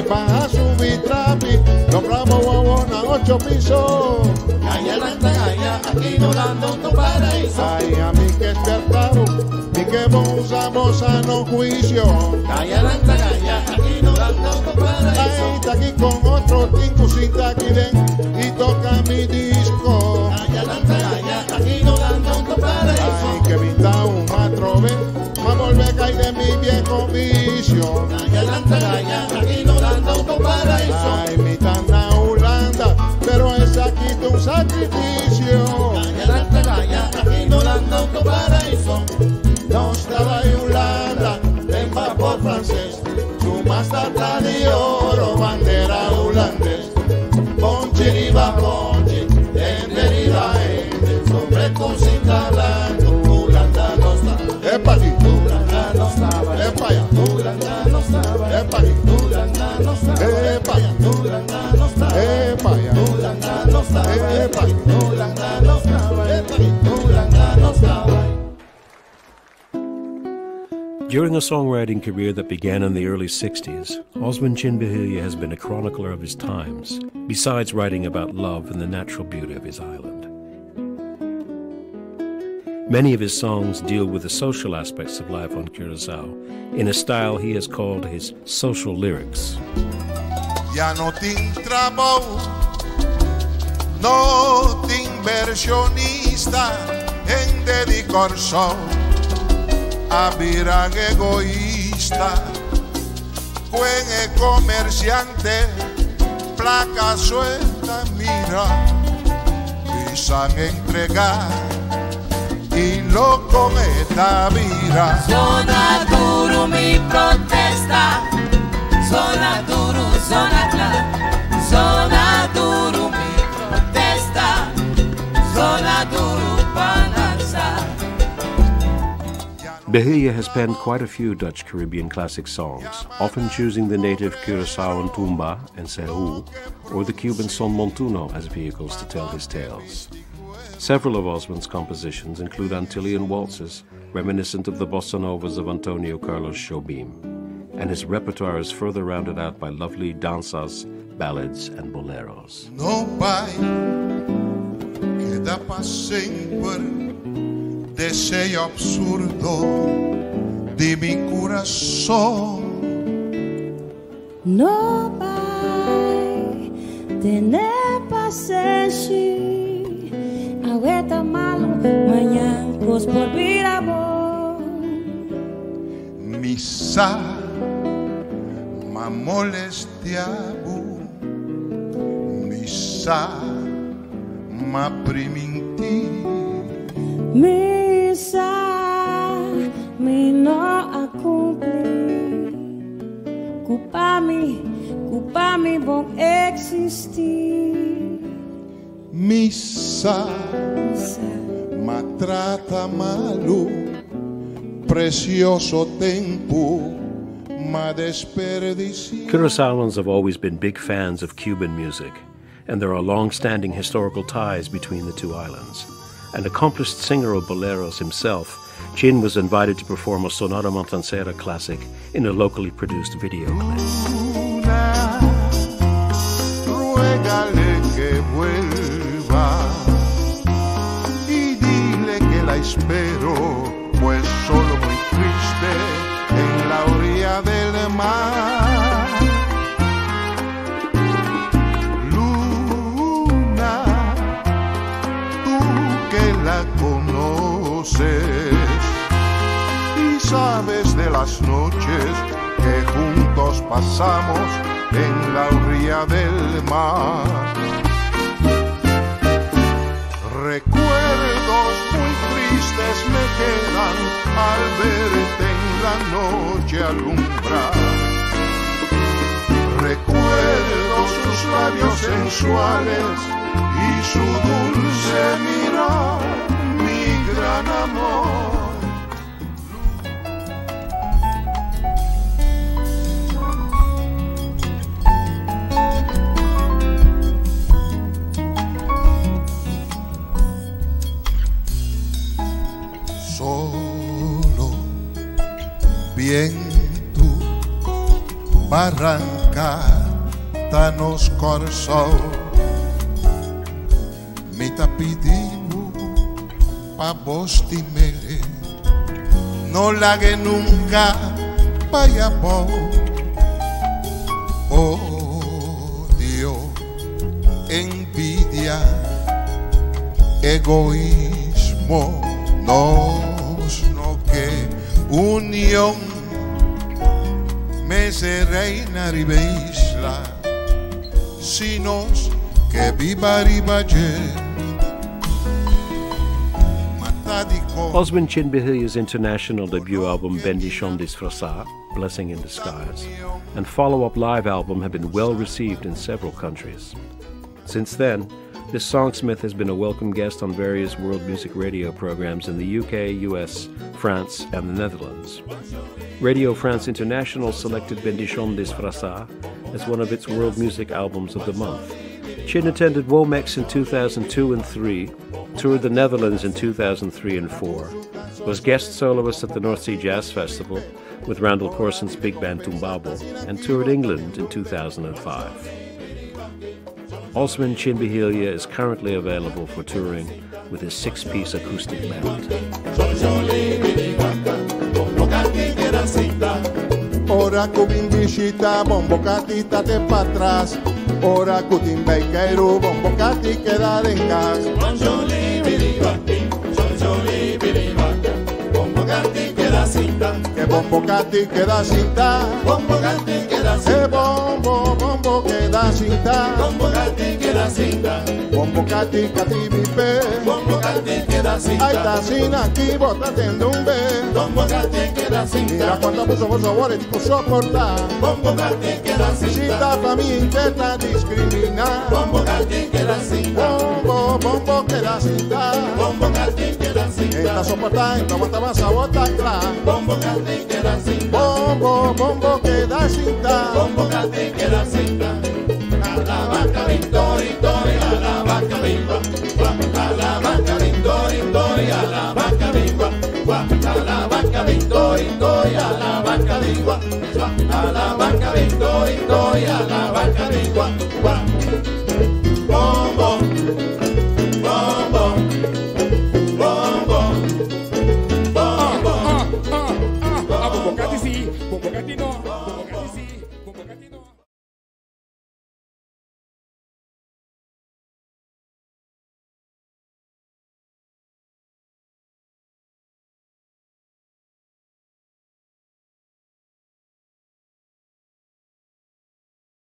va a subir trapi, nombramos guabona ocho pisos. Ay, a mí que despertaron, mi que usamos a no juicio. Ahí está aquí con otro tincucita aquí ven y toca mi disco. Ay, que vista un matrove, ma volver caer de mi viejo vicio. Ay, mi tana Holanda, pero es aquí un sacrificio. No estaba en Holanda, en vapor francés, su masta de oro, bandera holandés. Ponche riba ponche, en deriva en, sobre cosita blanco, Holanda no está. Epa aquí, Holanda no estaba, epa ya, Holanda no estaba, epa aquí, Holanda no estaba, epa ya, Holanda no estaba, epa ya, Holanda no estaba, epa aquí, Holanda no estaba, epa aquí, Holanda no estaba. During a songwriting career that began in the early 60s, Oswin Chin Behilia has been a chronicler of his times, besides writing about love and the natural beauty of his island. Many of his songs deal with the social aspects of life on Curacao in a style he has called his social lyrics. Ya no tin trabajo, no te inversionista en dedicorso a viran egoísta, buen comerciante, placa suelta, mira, pisan entregar y lo con esta vida. Zona duro mi protesta, zona duro, zona clara, zona duro mi protesta, zona duro pananza. Behilia has penned quite a few Dutch Caribbean classic songs, often choosing the native Curaçaoan tumba and sehu or the Cuban son montuno as vehicles to tell his tales. Several of Oswin's compositions include Antillean waltzes reminiscent of the bossa novas of Antonio Carlos Jobim, and his repertoire is further rounded out by lovely danzas, ballads, and boleros. No bai queda pa sempre deseo absurdo de mi corazón. No vai tener paciencia, agüeta malo, mañana cos por vida amor. Misa ma molestiabu, misa ma priminti. Misa mi no a cumplir, culpa mi bon existir. Misa ma trata malu, precioso tempo ma desperdici. Curaçaoans have always been big fans of Cuban music, and there are long-standing historical ties between the two islands. An accomplished singer of boleros himself, Chin was invited to perform a Sonora Matancera classic in a locally produced video clip. Luna, ruégale que vuelva y dile que la espero, pues solo muy triste en la orilla del mar. Luna, tú que la conoces y sabes de las noches que juntos pasamos en la orilla del mar. Recuerdos muy tristes me quedan al verte en la noche alumbrar. sensuales y su dulce mirar, mi gran amor. Solo viento barranca tanos corso mi tapidibu pa vos timere no lague nunca vaya bo odio envidia egoísmo nos no que unión me se reina ribe isla sinos que viva ribaye Osman Chin international debut album Bendishon Disfrasa, Blessing in Disguise, and follow-up live album have been well received in several countries. Since then, this songsmith has been a welcome guest on various world music radio programs in the UK, US, France, and the Netherlands. Radio France International selected Bendition Disfrasa as one of its world music albums of the month. Chin attended WOMEX in 2002 and 3, toured the Netherlands in 2003 and 4, was guest soloist at the North Sea Jazz Festival with Randall Corson's Big Band Tumbabo, and toured England in 2005. Osman Chinbihilia is currently available for touring with his six-piece acoustic band. Ora kubindishita bombo katita te patras Ora kutimbeikeru bombo kati queda en gas Que bombo kati queda cinta Bombo kati queda Que bombo bombo queda cinta Bombo kati queda cinta Bombo kati kati bipe Bombo kati queda cinta Ay tacina aquí bota tendumbe Bombo kati queda cinta Mira cuánto abuso vos sabores tipo soportar Bombo kati queda Si cinta ta mí intenta discriminar Bombo kati queda cinta Bombo, bombo queda cinta Bombo kati queda cinta Esta soporta, esta bota vas a botar Bombo kati queda cinta Bombo, bombo queda cinta Bombo kati queda cinta